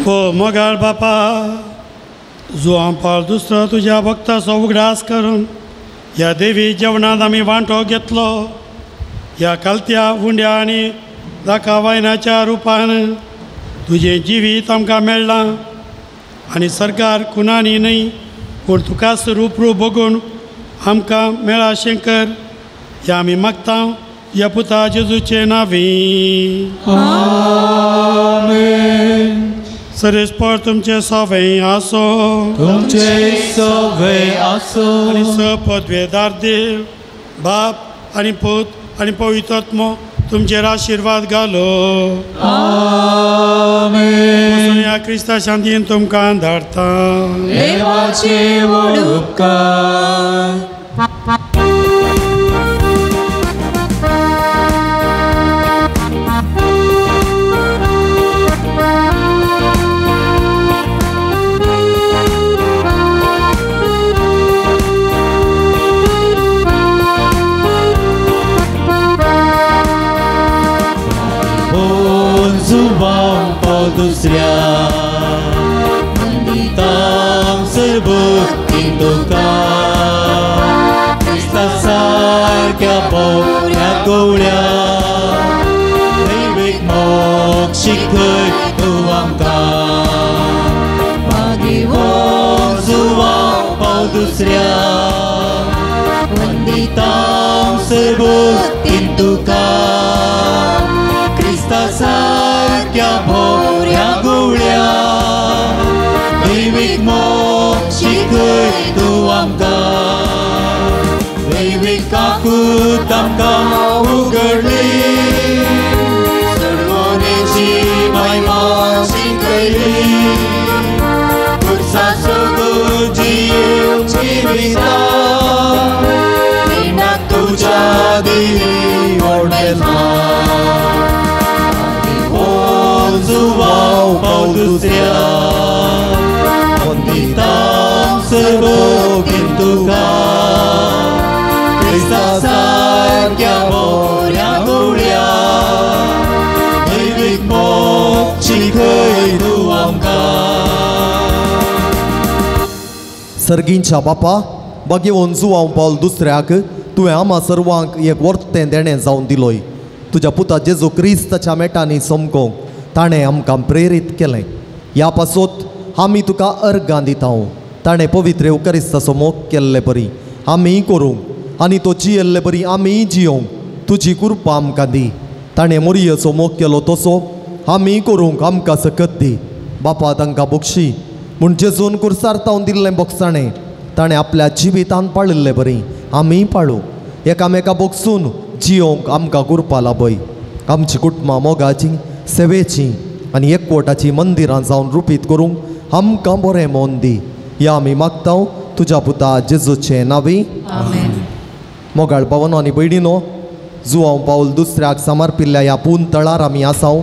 ओ मोगाळ बापा, जुवां पावल दुसरो तुज्या भक्ताचो उगडास करून ह्या देवी जेवणांत आमी वांटो घेतलो. ह्या कालत्या उंड्या आनी दाका वायनाच्या रुपान तुजें जिवीत आमकां मेळ्ळां आनी सरकार कुनानी न्हय पूण तुकाच रूप रूप बघून आमकां मेळा अशें कर. ह्या आमी मागता ह्या पुता जेजूचे नांवी. आमेन. सरेस्पर तुमचे सवे आसो, तुमचे सवे आसो. आनी स पदवेदार देव बाप आनी पूत आनी पवित्र आत्मो तुमचेर आशिर्वाद घालो. आमेन. ह्या क्रिस्ता शांतीन तुमकां धाडता. देवाचे व्हड उपकार. दुसऱ्या मंदितां सरबतीन तुका क्रिस्ता सारक्या बोऱ्या गवळ्या दैवीक मोग शिकय तूं आमकां. मागीर जुवां पाव दुसऱ्या मंदितां सरबतीन तुका क्रिस्ता सारक्या बोऱ्या गवळ्या दैवीक मोग शिकय तूं आमकां. दैवीक काकूत आमकां उगडली, सोडवणेची महिमा शिकयली, पुरसा सोगून जियेवंक जिविता रिणाक तुज्या दिली व्हडलें. जुवाव पाव दुसऱ्या वंदितां सरबतीन तुका क्रिस्ता सारक्या बोऱ्या गवळ्या दैवीक मोग शिकय तूं आमकां. सर्गींच्या बापा, बागेवन जुवाव पावल दुसऱ्याक तुवें आमा सर्वांक एक वर्तें देणें जावन दिलोय. तुज्या पुता जेजू क्रिस्ताच्या मेटांनी समकोंक ताणें आमकां प्रेरीत केलें. ह्या पासत आमी तुका अर्गां दिता. ताणें पवित्र येवकारिस्ताचो मोग केल्ले परी आमीय करूंक आनी तो जियेल्ले परी आमीय जियोंक तुजी कृपा आमकां दी. ताणें मोरयेचो मोग केलो तसो आमीय करूंक आमकां सकत दी. बापा तांकां बक्षी म्हूण जेजून कुर्सार तावन दिल्लें बोगसाणें ताणें आपल्या जिवितान पाळिल्ले परी आमीय पाळूं. एकामेका बोगसून जियोंक आमकां कृपा लाभय. आमची कुटुंबां मोगाची, सेवेची आनी एकवटाची मंदिरां जावन रुपीत करूंक आमकां बरें मन दी. ह्या आमी मागता तुज्या पुता जेजूचे नांवी. मोगाळ पावनो आनी भयणीनो, जुवांव पावल दुसऱ्याक समर्पिल्ल्या ह्या पून तळार आमी आसाव.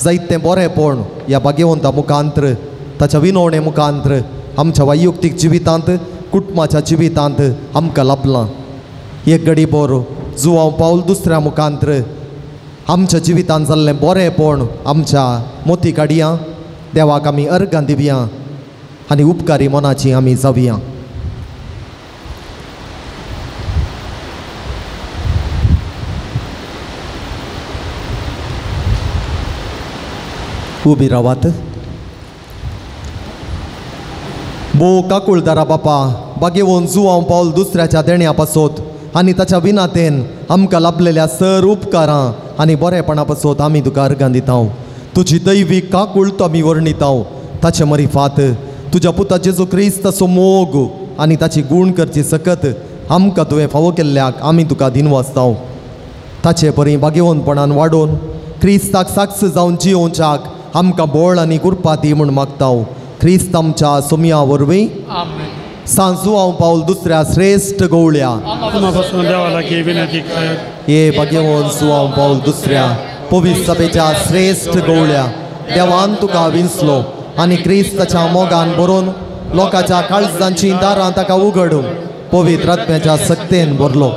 जायतें बरेंपण ह्या भाग्यवंता मुखांत्र, ताच्या विनवणे मुखांत्र आमच्या वैयक्तीक जिवितांत, कुटुंबाच्या जिवितांत आमकां लाभलां. एक घडी बरो जुवांव पावल दुसऱ्या मुखांत्र आमच्या जिवितांत जाल्लें बरेंपण आमच्या मोती काडया. देवाक आमी अर्गां दिवया आनी उपकारी मनाची आमी जावया. उबी रावात. भोव काकुळदारा बापा, बागेवन जुवांव पावल दुसऱ्याच्या देण्या पासत आनी ताच्या विनातेन आमकां लाभलेल्या सर उपकारां आनी बरेपणा पासत आमी तुका अर्गां दिता. तुजी दैवीक काकुळट आमी वर्णिता. ताचे मरिफात तुज्या पुता जेजू क्रिस्ताचो मोग आनी ताची गूण करची सकत आमकां तुवें फावो केल्ल्याक आमी तुका दिनवासता. ताचे परी भाग्यवंतपणान वाडोवन क्रिस्ताक साक्ष जावन जियोवच्याक आमकां बोळ आनी कृपा दी म्हूण मागता. क्रिस्त आमच्या सोमया वरवीं. सांजुआंव पावल दुसऱ्या श्रेश्ठ गवळ्या हे भाग्यवंत जुआंव पावल दुसऱ्या पवित्र सभेच्या श्रेश्ठ गवळ्या देवान तुका विंचलो आनी क्रिस्ताच्या मोगान भरून लोकांच्या काळजांची दारां ताका उगडूंक पवित्र आत्म्याच्या सक्तेन भरलो.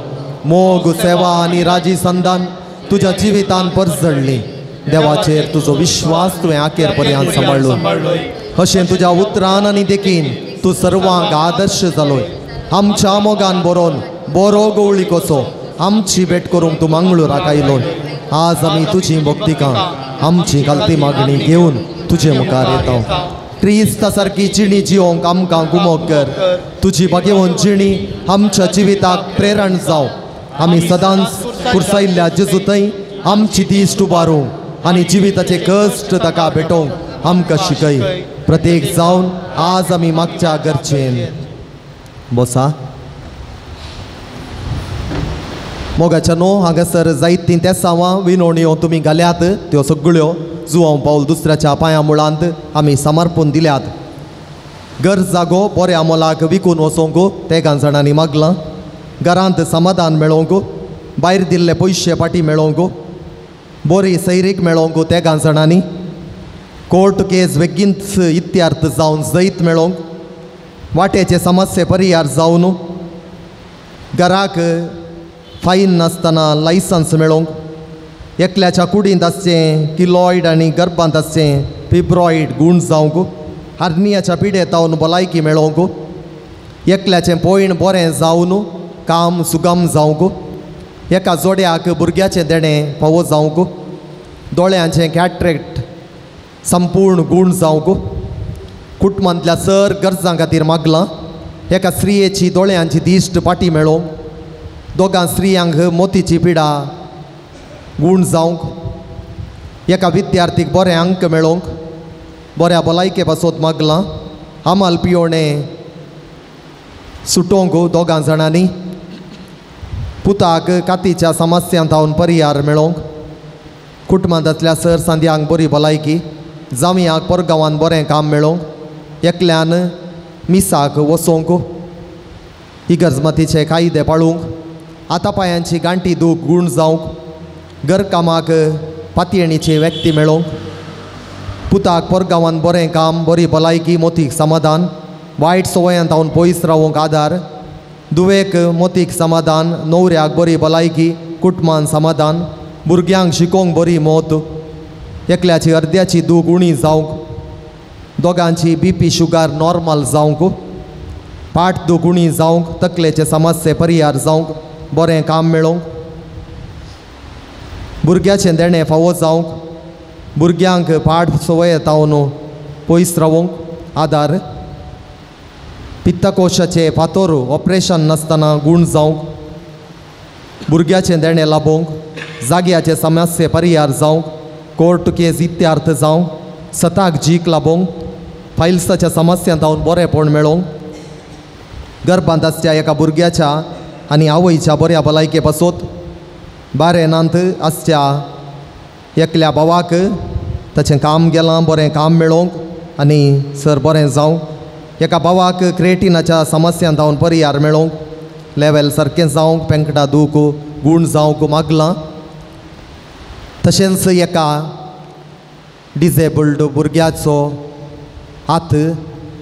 मोग, सेवा आनी राजी संदान तुज्या जिवितान परजडली. देवाचेर तुजो विश्वास तुवें आखेर पर्यंत सांबाळ्ळो. अशें तुज्या उतरान आनी देखीन तूं सर्वांक आदर्श जालोय. आमच्या मोगान बरोवन बरो गवळी कसो आमची भेट करूंक तूं मंगळूराक आयलो. आज आमी तुजी भक्तिकां आमची घालती मागणी घेवन तुजे मुखार येता. क्रिस्ता सारकी जिणी जिवंक आमकां गुमोक कर. तुजी भाग्यवंत जिणी आमच्या जिविताक प्रेरण जावं. आमी सदांच कुर्सायिल्ल्या जेजू थंय आमची दिश्ट उबारूंक आनी जिविताचे कश्ट ताका भेटोवंक आमकां शिकय. प्रत्येक जावन आज आमी मागच्या गरजेन बसा. मोगाच्या न्हू हांगासर जायतीं तेसांवां विनवण्यो तुमी घाल्यात त्यो सगळ्यो जुवांव पावल दुसऱ्याच्या पांया मुळांत आमी समर्पून दिल्यात. घर जागो बऱ्या मोलाक विकून वचोंक तेगां जाणांनी मागलां. घरांत समाधान मेळोवंक, भायर दिल्ले पयशे फाटीं मेळोवंक, बरी सैरीक मेळोवंक तेगां जाणांनी, कोर्ट केस बेगीनच इत्यार्थ जावन जैत मेळोवंक, वाट्याचे समस्ये परिहार जावन, घराक फायन नासतना लायसन्स मेळोवंक, एकल्याच्या कुडींत आसचें किलॉयड आनी गर्भांत आसचें फिब्रॉयड गूण जावंक, हर्नियाच्या पिडेतावन भलायकी मेळोवंक, एकल्याचें पयण बरें जावन काम सुगम जावंक, एका जोड्याक भुरग्याचें देणें फावो जावंक, दोळ्यांचें कॅट्रेक्ट संपूर्ण गूण जावंक, कुटुंबांतल्या सर गरजां खातीर मागलां. एका स्त्रियेची दोळ्यांची दिश्ट पाटी मेळोवंक, दोगां स्त्रियांक मोतीची पिडा गूण जावंक, एका विद्यार्थीक बरें अंक मेळोवंक, बऱ्या भलायके पासत मागलां. आमाल पियोणें सुटोवंक दोगां जाणांनी, पुताक कातीच्या समस्यांत हांव परिहार मेळोवंक, कुटुंबांतल्या सर सांद्यांक बरी भलायकी, जावयांक परगांवान बरें काम मेळोवंक, एकल्यान मिसाक वचोंक, इगर्जमातीचे कायदे पाळूंक, आतां पांयांची गांठी दूख गूण जावंक, घरकामाक पातयेणीची व्यक्ती मेळोवंक, पुताक परगांवान बरें काम, बरी भलायकी, मोतीक समाधान, वायट संवयांत हांव पयस रावोंक आदार, दुवेक मोतीक समाधान, न्हवऱ्याक बरी भलायकी, कुटुंबान समाधान, भुरग्यांक शिकोवंक बरी मोत, एकल्याची अर्द्याची दूख उणी जावंक, दोगांची बीपी शुगर नॉर्मल जावंक, पाट दूख उणी जावंक, तकलेचे समस्ये परिहार जावंक, बरें काम मेळोवंक, भुरग्याचें देणें फावो जावंक, भुरग्यांक पाट संवय तावन पयस रावोंक आदार, पित्तकोशाचे फातोर ऑपरेशन नासतना गूण जावंक, भुरग्याचें देणें लाबोवंक, जाग्याचे समस्ये परिहार जावंक, कोर्ट केस इत्यार्थ जावंक, सताक जीक लाबोवंक, फायल्साच्या समस्यांत हांव बरेंपण मेळोवंक, गर्भांत आसच्या एका भुरग्याच्या आनी आवयच्या बऱ्या भलायके पासत, बारेनांत आसच्या एकल्या भावाक ताचें काम गेलां बरें काम मेळोवंक आनी सर बरें जावंक, एका भावाक क्रेटिनाच्या समस्यांत हांव परिहार मेळोवंक, लेवल सारकें जावंक, पेंकटा दूख गूण जावंक मागलां. तशेंच एका डिजेबल्ड भुरग्याचो हात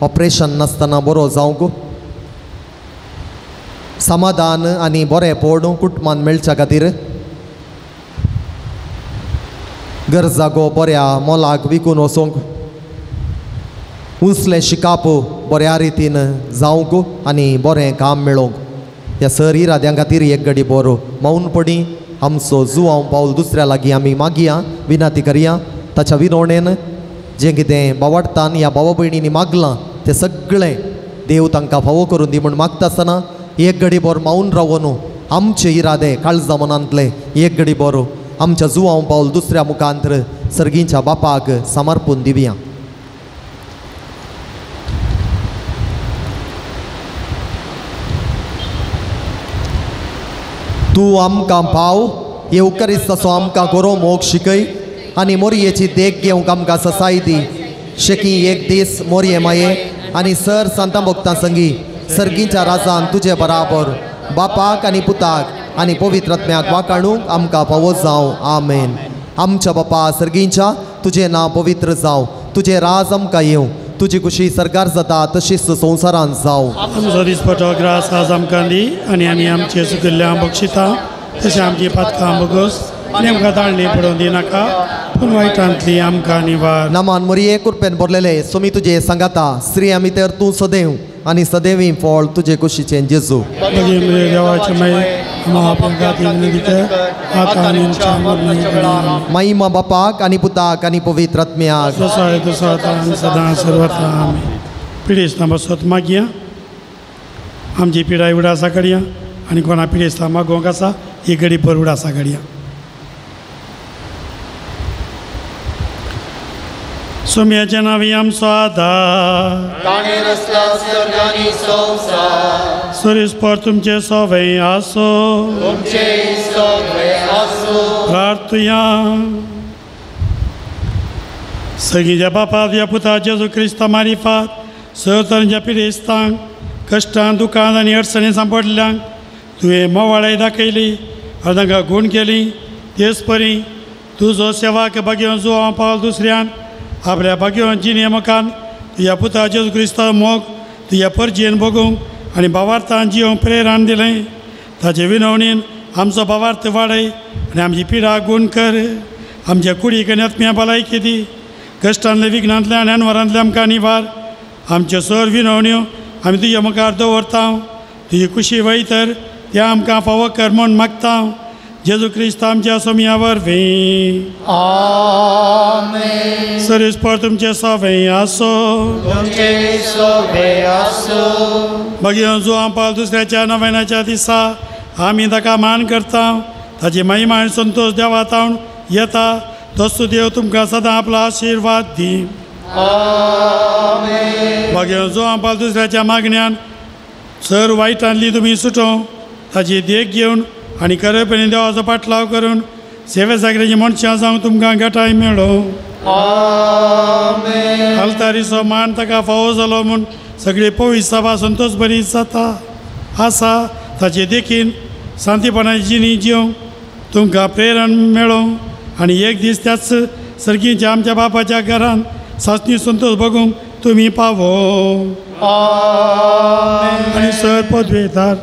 ऑपरेशन नासतना बरो जावंक, समाधान आनी बरेंपण कुटुंबान मेळच्या खातीर, घर जागो बऱ्या मोलाक विकून वचोंक, उंचलें शिकाप बऱ्या रितीन जावंक आनी बरें काम मेळोवंक. ह्या सर इराद्यां खातीर एक घडी बरो मौनपणी आमचो जुवांव पावल दुसऱ्या लागीं आमी मागया, विनंती करया. ताच्या विनवणेन जें कितें बावडटान ह्या भावा भयणींनी मागलां तें सगळें देव तांकां फावो करून दी म्हूण मागता आसतना एक घडी बरो मौन रावून आमचे इरादे काळजा मनांतले एक घडी बरो आमच्या जुवांव पावल दुसऱ्या मुखांतर सर्गींच्या बापाक समर्पून दिवया. तूं आमकां पाव येवकरीस्त तसो आमकां गोरो मोग शिकय आनी मोरयेची देख घेवंक आमकां ससाय दी. शेकी एक दीस मोरये माये आनी सर संतां भक्तां संगी सर्गीच्या राजान तुजे बराबर बापाक आनी पुताक आनी पवित्र आत्म्याक वाकाणूंक आमकां फावो जावं. आमेन. आमच्या बापा सर्गींच्या, तुजें नांव पवित्र जावं, तुजें राज आमकां येवं, तुजी खुशी सरकार जाता तशीच संवसारांत जावं. आमचो दिसपटो ग्रास आज आमकां दी आनी आमी आमचे चुकिल्ल्या बक्षिता तशें आमची पातकां बोगस आनी आमकां ताळणी पडोवन दिनाका, पूण वायटांतली आमकां निवार. नामान मरिये कृपेन भरलेले, सोमी तुजे सांगाता, स्त्री आमी तर तूं सदैव आनी सदैवी फळ तुजे कुशीचें जेजू. देवाचे महिमा बापाक आनी पुताक आनी पवित्र आत्म्याक, सदां सर्वत्र. पिडेस्तां बसत मागया, आमची पिडाय उडासा करया आनी कोणा पिडेस्तां मागोवंक आसा ही गरीब भर उडासा करया. सोम्याच्या नांवी आमचो आदार, सुरेशपर तुमचे सोवे आसो. प्रार्थुया. सगळीं बापा ह्या पुता जेजू क्रिस्ता मारिफात सर तरांच्या पिडेस्तांक कश्टां दुकान आनी अडचणी सांपडल्यांक तुवें मोवाळाय दाखयली आनी तांकां गूण केली. तेच परी तुजो सेवाक भाग्योवन जुवां पावल दुसऱ्यान आपल्या भाग्योवन जिणे मुखान तुज्या पुता जेजू क्रिस्ता मोग तुज्या परजेन भोगूंक आनी भावार्थान जिवंक प्रेरण दिलें. ताचे विनवणीन आमचो भावार्थ वाडय आनी आमची पिडा गूण कर. आमच्या कुडीक आनी आत्म्या भलायकी दी. कश्टांतले विघ्नांतले आनी अनवरांतले आमकां निवार. आमच्यो सर विनवण्यो आमी तुज्या मुखार दवरता. तुजी कुशी वयतर त्या आमकां फावो कर म्हूण मागता. जेजू क्रिस्त आमच्या सोम्या वरवीं. आमेन. सरेस्पर तुमचे सोवे आसो. मागीर जुवां पावल दुसऱ्याच्या नव्याच्या दिसा आमी ताका मान करता. ताची महिमा आनी संतोश देवा तावन येता. तसो देव तुमकां सदां आपलो आशिर्वाद दी. मागीर जुवां पावल दुसऱ्याच्या मागण्यान सर वायटांतली तुमी सुटों ताची देख घेवन आनी खरेपणी देवाचो पाटलाव करून सेवे सागरेची मनशां जावंक तुमकां गटाय मेळो. आल्तारीचो मान ताका फावो जालो म्हूण सगळी पवित्र सभा संतोश बरी जाता आसा. ताचे देखीन शांतीपणाची जिणी जिवंक तुमकां प्रेरण मेळो आनी एक दीस त्याच सर्गीच्या आमच्या बापाच्या घरान सासणी संतोश बघूंक तुमी पावो. आनी सर पदवेदार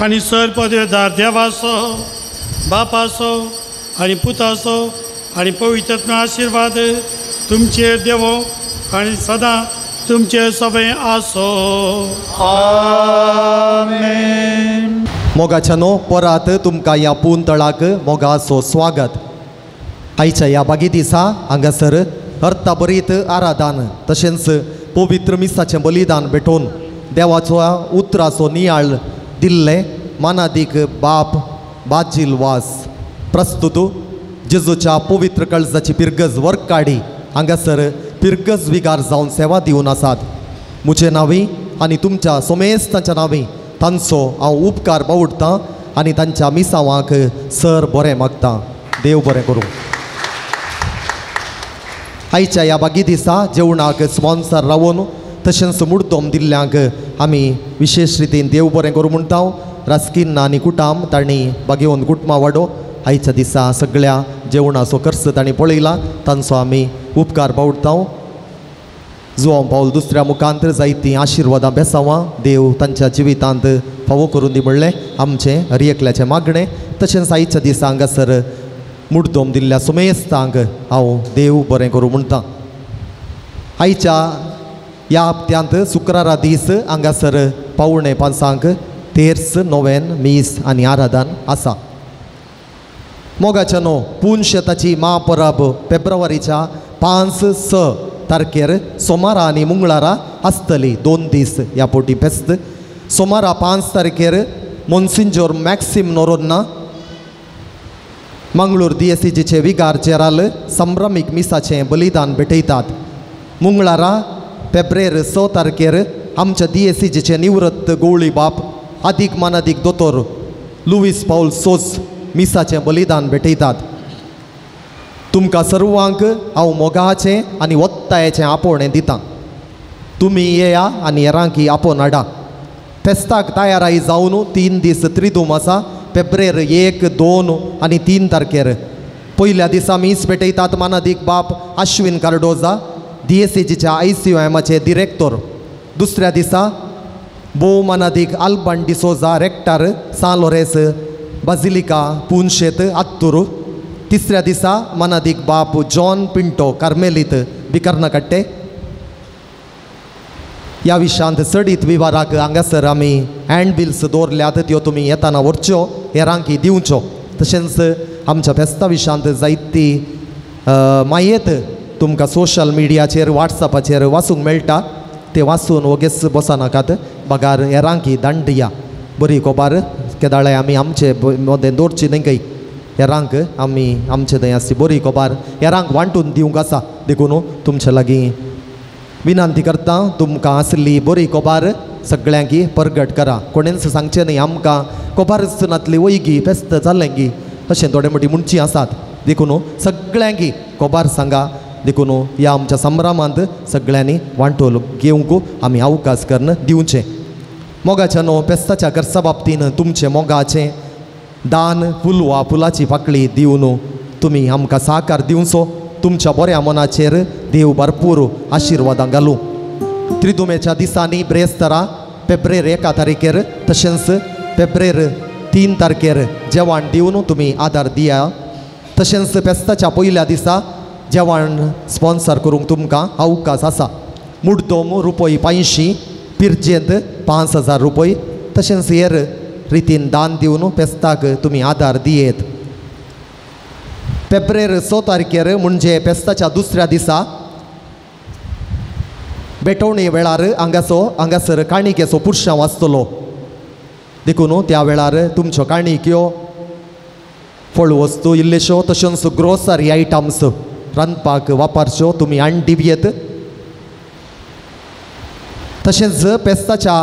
आनी सर पदवेदार देवाचो बापाचो आनी पुताचो आनी पवित्र आशिर्वाद तुमचेर देवो आनी सदां तुमचे सवय आसो. आमेन. मोगाच्यानो परत तुमकां ह्या पुंतळाक मोगाचो स्वागत. आयच्या ह्या बागी दिसा हांगासर अर्थाभरीत आराधन तशेंच पवित्र मिसाचें बलिदान भेटोवन देवाचो उतराचो नियाळ दिल्ले मानादीक बाप बाजील वास प्रस्तुत जेजूच्या पवित्र कळजाची पिरगज वर्काडी हांगासर पिरगज विगार जावन सेवा दिवन आसात. म्हजे नांवी आनी तुमच्या सोमेस्तांच्या नांवी तांचो हांव उपकार बावडटां आनी तांच्या मिसावांक सर बरें मागता. देव बरें करूं. आयच्या ह्या बागी दिसा जेवणाक स्पॉन्सर रावोन तशेंच मुड्डोम दिल्ल्यांक आमी विशेश रितीन देव बरें करूं म्हणटा. रासकिन्ना आनी कुटाम तांणी बागेवन कुटमा वाडो आयच्या दिसा सगळ्या जेवणाचो खर्च तांणी पळयला, तांचो आमी उपकार बावडटा. जुवां पावल दुसऱ्या मुखांत जायतीं आशिर्वादां बेसावां देव तांच्या जिवितांत फावो करून दी म्हणलें आमचें हर एकल्याचें मागणें. तशेंच आयच्या दिसा हांगासर मुड्डोम दिल्ल्या सुमेस्तांक हांव देव बरें करूं म्हणटा. आयच्या ह्या हप्त्यांत शुक्रारा दीस हांगासर 4:45 तेर्स नोवेन मीस आनी आराधन आसा. मोगाच्या न्हू पुनशेताची महापरब फेब्रुवारीच्या 5-6 तारखेर सोमारा आनी मंगळारा आसतली. 2 दीस ह्या पोटी फेस्त. सोमारा 5 तारखेर मोन्सिंजोर मॅक्सिम नोरोन्ना मंगळूर दियेसीजीचे विगार जेराल संभ्रमीक मिसाचें बलिदान भेटयतात. मंगळारा फेब्रेर 6 तारखेर आमच्या दियेसीजीचे निवृत्त गवळी बाप आदीक मानादीक दोतोर लुवीस पावल सोज मिसाचें बलिदान भेटयतात. तुमकां सर्वांक हांव मोगाचें आनी ओत्तायेचें आपोवणें दितां. तुमी येया आनी हेरांकी आपोवन हाडा. फेस्ताक तयाराय जावन 3 दीस त्रिदूम आसा. फेब्रेर 1, 2 आनी 3 तारखेर. पयल्या दिसा मीस भेटयतात मानादीक बाप आश्विन कार्डोजा दियेसीजीच्या ICOMचे डिरेक्टर. दुसऱ्या दिसा भोवमानादीक Alban D'Souza rector San Lawrenz basilica Punshet Attur. तिसऱ्या दिसा मानादीक बाप जॉन पिंटो कार्मेलीत बिकर्णकट्टे. ह्या विशयांत चडीत विवाराक हांगासर आमी हँड बिल्स दवरल्यात त्यो तुमी येताना व्हरच्यो हेरांकी दिवच्यो. तशेंच आमच्या फेस्ता विशयांत जायती मायेत तुमकां सोशल मिडियाचेर वॉट्सॅपाचेर वाचूंक मेळटा ते वाचून वगेच बसनाकात बगार हेरांकी दांडया बरी कोबार केदाळे आमी आमचे मदें दवरची न्हय खंय हेरांक आमी आमचे थंय आसची बरी कोबार हेरांक वांटून दिवंक आसा. देखून तुमचे लागीं विनंती करता तुमकां आसली बरी कोबार सगळ्यांकी परगट करा. कोणेंच सांगचें न्हय आमकां कोबारच नातली वयगी फेस्त जालें गी अशें थोडे मोटी म्हणची आसात. देखून सगळ्यांकी कोबार सांगा. देखून ह्या आमच्या संभ्रमांत सगळ्यांनी वांटोल घेवंक आमी अवकाश करून दिवचें. मोगाच्या न्हू फेस्ताच्या खर्चा बाबतीन तुमचें मोगाचें दान फूल वा फुलाची पाकळी दिवन तुमी आमकां साकार दिवचो. तुमच्या बऱ्या मनाचेर देव भरपूर आशिर्वादां घालूं. त्रिदुमेच्या दिसांनी ब्रेस्तरा फेब्रेर 1 तारखेर तशेंच फेब्रेर 3 तारखेर जेवण दिवन तुमी आदार दिया. तशेंच फेस्ताच्या पयल्या दिसा जेवण स्पॉन्सर करूंक तुमकां अवकाश आसा. मुड्डोम रुपय 500, पिर्जेंत 5000 रुपय तशेंच हेर रितीन दान दिवन फेस्ताक तुमी आदार दियेत. फेब्रेर 6 तारखेर म्हणजे फेस्ताच्या दुसऱ्या दिसा भेटवणे वेळार हांगासर काणिकेचो पुरशांव आसतलो. देखून त्या वेळार तुमच्यो काणिक्यो फळ वस्तू इल्लेश्यो तशेंच ग्रोसरी आयटम्स रांदपाक वापरच्यो तुमी हाडून दिवयेत. तशेंच फेस्ताच्या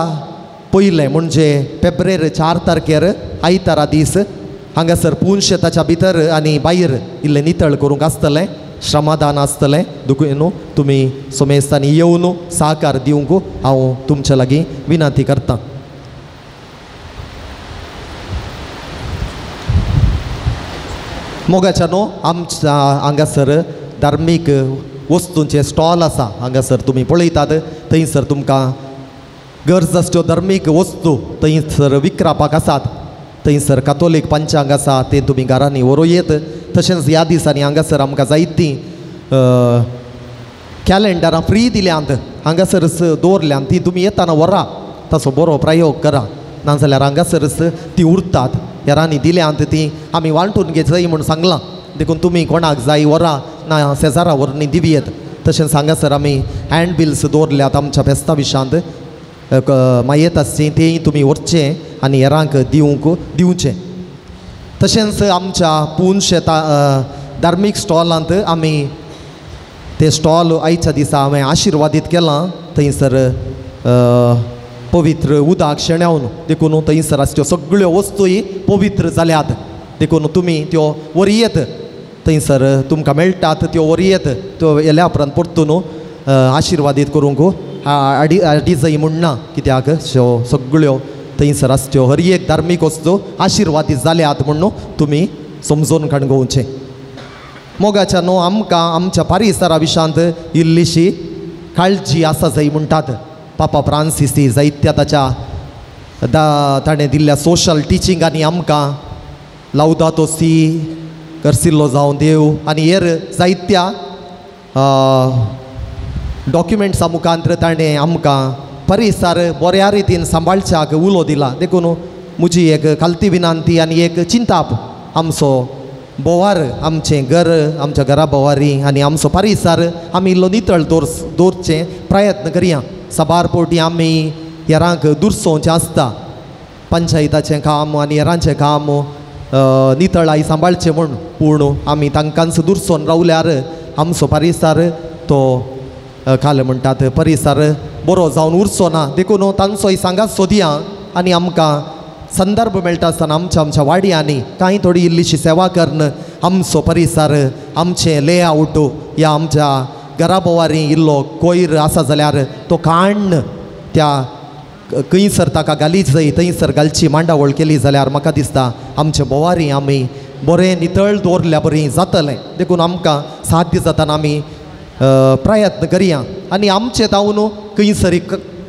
पयलें म्हणजे फेब्रेर 4 तारखेर आयतारा दीस हांगासर पुनशेताच्या भितर आनी भायर इल्लें नितळ करूंक आसतलें, श्रमदान आसतलें. देखून तुमी सोमेस्तांनी येवन साकार दिवंक हांव तुमचे लागीं विनंती करतां. मोगाच्या न्हू आमच्या हांगासर धार्मीक वस्तूंचे स्टॉल आसा. हांगासर तुमी पळयतात थंयसर तुमकां गरज आसच्यो धार्मीक वस्तू थंयसर विकरापाक आसात. थंयसर कातोलीक पंचांग आसा तें तुमी घरांनी व्हरूं येत. तशेंच ह्या दिसांनी हांगासर आमकां जायतीं कॅलेंडरां फ्री दिल्यांत हांगासरच दवरल्यांत ती तुमी येताना व्हरा. ताचो बरो प्रयोग करा, नाजाल्यार हांगासरच ती उरतात. हेरांनी दिल्यांत ती आमी वांटून घेतय म्हूण सांगलां. देखून तुमी कोणाक जाय व्हरा ना शेजारा व्हरून दिवयेत. तशेंच हांगासर आमी हँड बिल्स दवरल्यात आमच्या फेस्ता विशांत मायेत आसची तेंय तुमी व्हरचें आनी हेरांक दिवंक दिवचें. तशेंच आमच्या पुनशेता धार्मीक स्टॉलांत आमी ते स्टॉल आयच्या दिसा हांवें आशिर्वादीत केलां. थंयसर पवित्र उदक शेणावन देखून थंयसर आसच्यो सगळ्यो वस्तूय पवित्र जाल्यात. देखून तुमी त्यो व्हरयेत थंयसर तुमकां मेळटात त्यो व्हरयेत. त्यो येल्या उपरांत परतून आशिर्वादीत करूंक आडी म्हूण ना कित्याक श्यो सगळ्यो थंयसर आसच्यो हर एक धार्मीक वस्तू आशिर्वादीत जाल्यात म्हूण तुमी समजून काणगोवचें. मोगाच्या न्हू आमकां आमच्या परिसरा विशांत इल्लीशी काळजी आसा जाय म्हणटात. पापा फ्रांसिसी जायत्या ताच्या ताणें दिल्ल्या सोशल टिचिंगांनी आमकां लावदातो सी करसिल्लो जावं देव आनी हेर जायत्या डॉक्युमेंट्सा मुखांत ताणें आमकां परिसर बऱ्या रितीन सांबाळच्याक उलो दिला. देखून म्हजी एक खालती विनंती आनी एक चिंताप आमचो बोवार आमचें घर आमच्या घरा बोवारी आनी आमचो परिसर आमी इल्लो नितळ दवरचें प्रयत्न करया. साबार पावटी आमी हेरांक दुरसोवचें आसता. पंचायताचें काम आनी हेरांचें काम नितळाय सांबाळचें म्हूण, पूण आमी तांकांच दुरसोन रावल्यार आमचो परिसर तो काल म्हणटात परिसर बरो जावन उरचो ना. देखून तांचोय सांगात सोदया आनी आमकां संदर्भ मेळटा आसतना आमच्या आमच्या वाड्यांनी कांय थोडी इल्लीशी सेवा करून आमचो परिसर आमचें लेआवट या आमच्या घरा भोवारी इल्लो कोयर आसा जाल्यार तो काण्ण त्या खंयसर ताका घालीच जाय थंयसर घालची मांडावळ केली जाल्यार म्हाका दिसता आमचे भोवारी आमी बरें नितळ दवरल्या बरें जातलें. देखून आमकां साध्य जातना आमी प्रयत्न करया आनी आमचे तावन खंयसर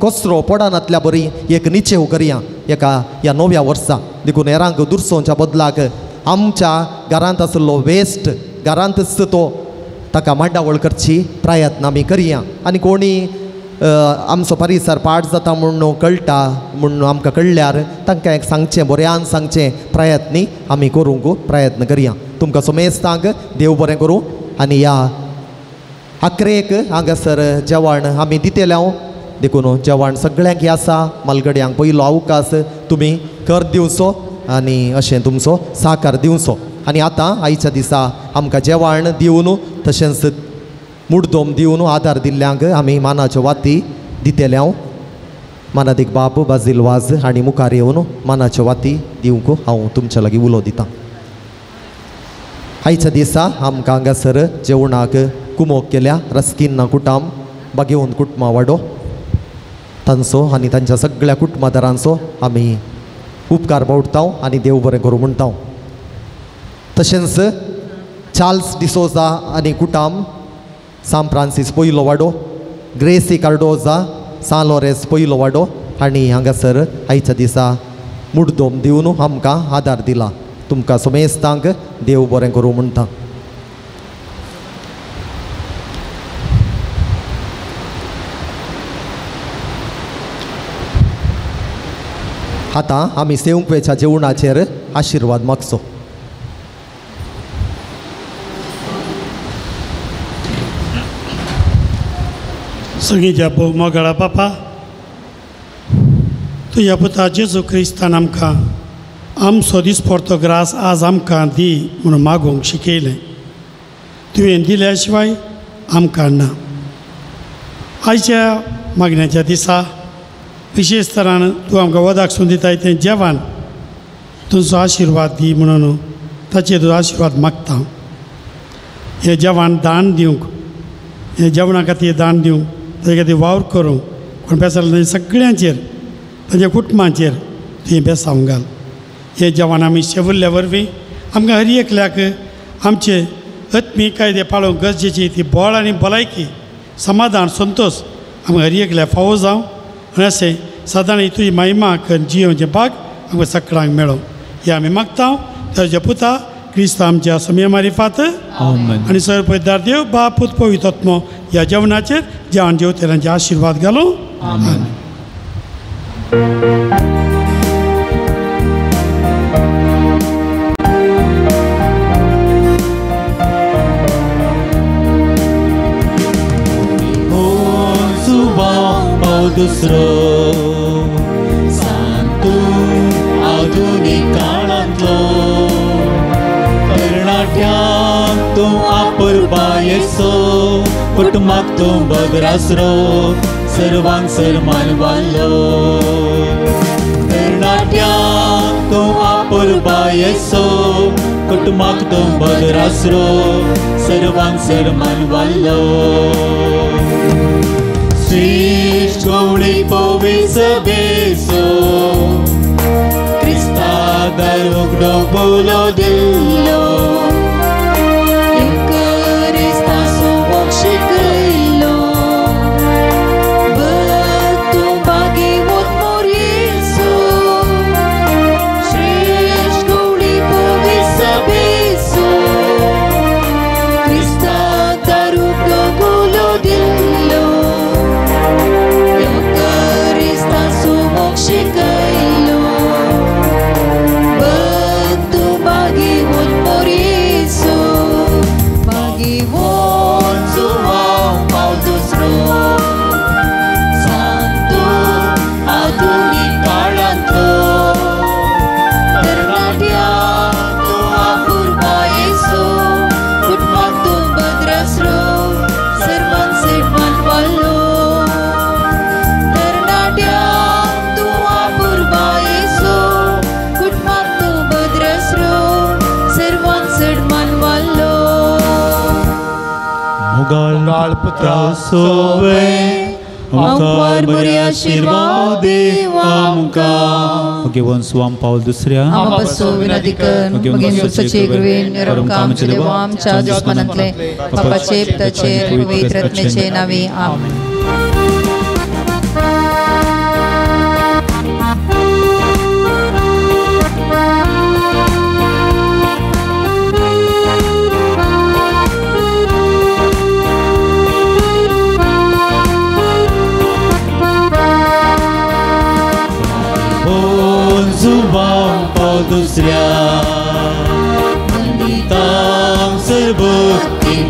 कचरो पडनातल्या बरी एक निचेव करया एका ह्या नव्या वर्सा. देखून हेरांक दुरसोवच्या बदलाक आमच्या घरांत आशिल्लो वेस्ट घरांतच तो ताका मांडावळ करची प्रयत्न आमी करया. आनी कोणी आमचो परिसर पाड जाता म्हूण कळटा म्हूण आमकां कळ्ळ्यार तांकां एक सांगचें बऱ्यान सांगचें प्रयत्नी आमी करूंक प्रयत्न करया. तुमकां समेस्तांक देव बरें करूं. आनी ह्या आखरेक हांगासर जेवण आमी दितले हांव, देखून जेवण सगळ्यांक आसा. मालगड्यांक पयलो अवकाश तुमी कर दिवचो आनी अशें तुमचो साकार दिवचो. आनी आतां आयच्या दिसा आमकां जेवण दिवन तशेंच मुडदोम दिवन आदार दिल्ल्यांक आमी मानाच्यो वाती दितले हांव. मानादीक बाब बाजील वाज आनी मुखार येवन मानाच्यो वाती दिवंक हांव तुमच्या लागीं उलो दितां. आयच्या दिसा आमकां हांगासर जेवणाक कुमोक केल्या रस्किन्ना कुटाम बागेवन कुटुंबा वाडो तांचो आनी तांच्या सगळ्या कुटुंबादारांचो आमी उपकार बावडटा आनी देव बरें करूं म्हणटा. तशेंच चार्ल्स डिसोजा आनी कुटाम सान फ्रांसीस पयलो वाडो, ग्रेसी कार्डोजा सान लॉरेन्स पयलो वाडो आनी हांगासर आयच्या दिसा मुडदोम दिवन आमकां आदार दिला. तुमकां समेस्तांक देव बरें करूं म्हणटा. आतां आमी सेवंकवेच्या जेवणाचेर आशिर्वाद मागचो. सगळीं मोगाळा बापा, तुज्या पुता जेजू क्रिस्तान आमकां आमचो दिसपडतो ग्रास आज आमकां दी म्हणून मागूंक शिकयलें. तुवें दिल्या शिवाय आमकां ना. आयच्या मागण्याच्या दिसा विशेश तरान तूं आमकां वदाक सून दिताय तें जेवण तुजो आशिर्वाद दी म्हणून ताचेर तुजो आशिर्वाद मागता. हें जेवण दान दिवंक, हें जेवणा खातीर दान दिवंक, ताजे खातीर वावर करूंक कोण बेसाल सगळ्यांचेर तांच्या कुटुंबाचेर तुवें बेसांव घाल. हें जेवण आमी शेवल्ल्या वरवीं आमकां हर एकल्याक आमचे आत्मीक कायदे पाळोवंक गरजेची ती बळ आनी भलायकी, समाधान, संतोश आमकां हर एकल्याक फावो जावं आनी अशें सदांच तुजी महिमा करून जियोवचें भाग आमकां सगळ्यांक मेळो हें आमी मागता. तुज्या पुता क्रिस्त आमच्या समय मारिफात आनी सर्वपदार देव बाप पूत पवित्र आत्मो ह्या जेवणाचेर जेवण जेवतेरांचे आशिर्वाद घालूं. आमेन. दुसरो सांतू आधुनीक काळांतलो तरणाट्यांक तूं आपुरबायेचो, कुटुंबाक तूं बदरासरो, सर्वांक सरमान वाडलो. तरणाट्यांक तूं आपुरबायेचो, कुटुंबाक तूं बदरासरो, सर्वांक सरमान वाडलो. श्रेष्ठ गवळी पवित्र सभेचो क्रिस्ता दार उगडो बोलो दिल्लो, क्रिस्ता शिकयलो तूं बागेवत मोरयेचो. श्रेष्ठ गवळी पवित्र सभेचो क्रिस्ता दार उगडो बोलो दिल्लो, शिकयलो तूं बागेवत मोरयेचो. बागेवत जुवांव पाव दुसरो सांतू आधुनीक काळांतलो तरणाट्यांक तूं आपुरबायेचो, कुटुंबाक तूं बद्रासरो, सर्वांक सेटमान वाडलो. मोगाळ पुत्रा सोवे आमकार बरे आशिर्वाद देव आमकां. भगवान स्वाम पावल दुसऱ्या आमपासून विनंती कर, भगवान सचे कृपेन आमच्या देवा आमच्या दुस्मनांतले बापाचे पुताचे पवित्र आत्म्याचे नावे. आमेन.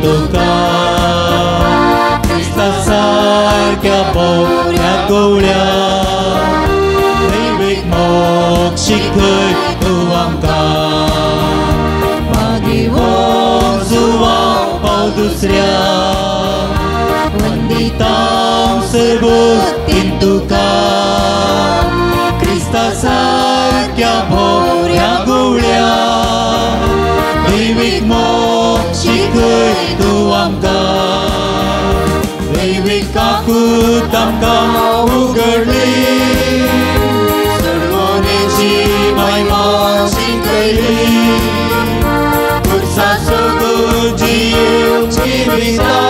तुका क्रिस्ता सारक्या बोऱ्या गवळ्या दैवीक मोग शिकय तूं आमकां मागीर जुवांव पाव दुसऱ्या वंदिता सर्वोत्तीन तुका क्रिस्ता सारक्या भोऱ्या गवळ्या दैवीक मोग शिकय तूं आमकां दैवीक काकूत आमकां उगडली सोडवणेची महिमा शिकयली पुरसा सोगून जियेवची जिविता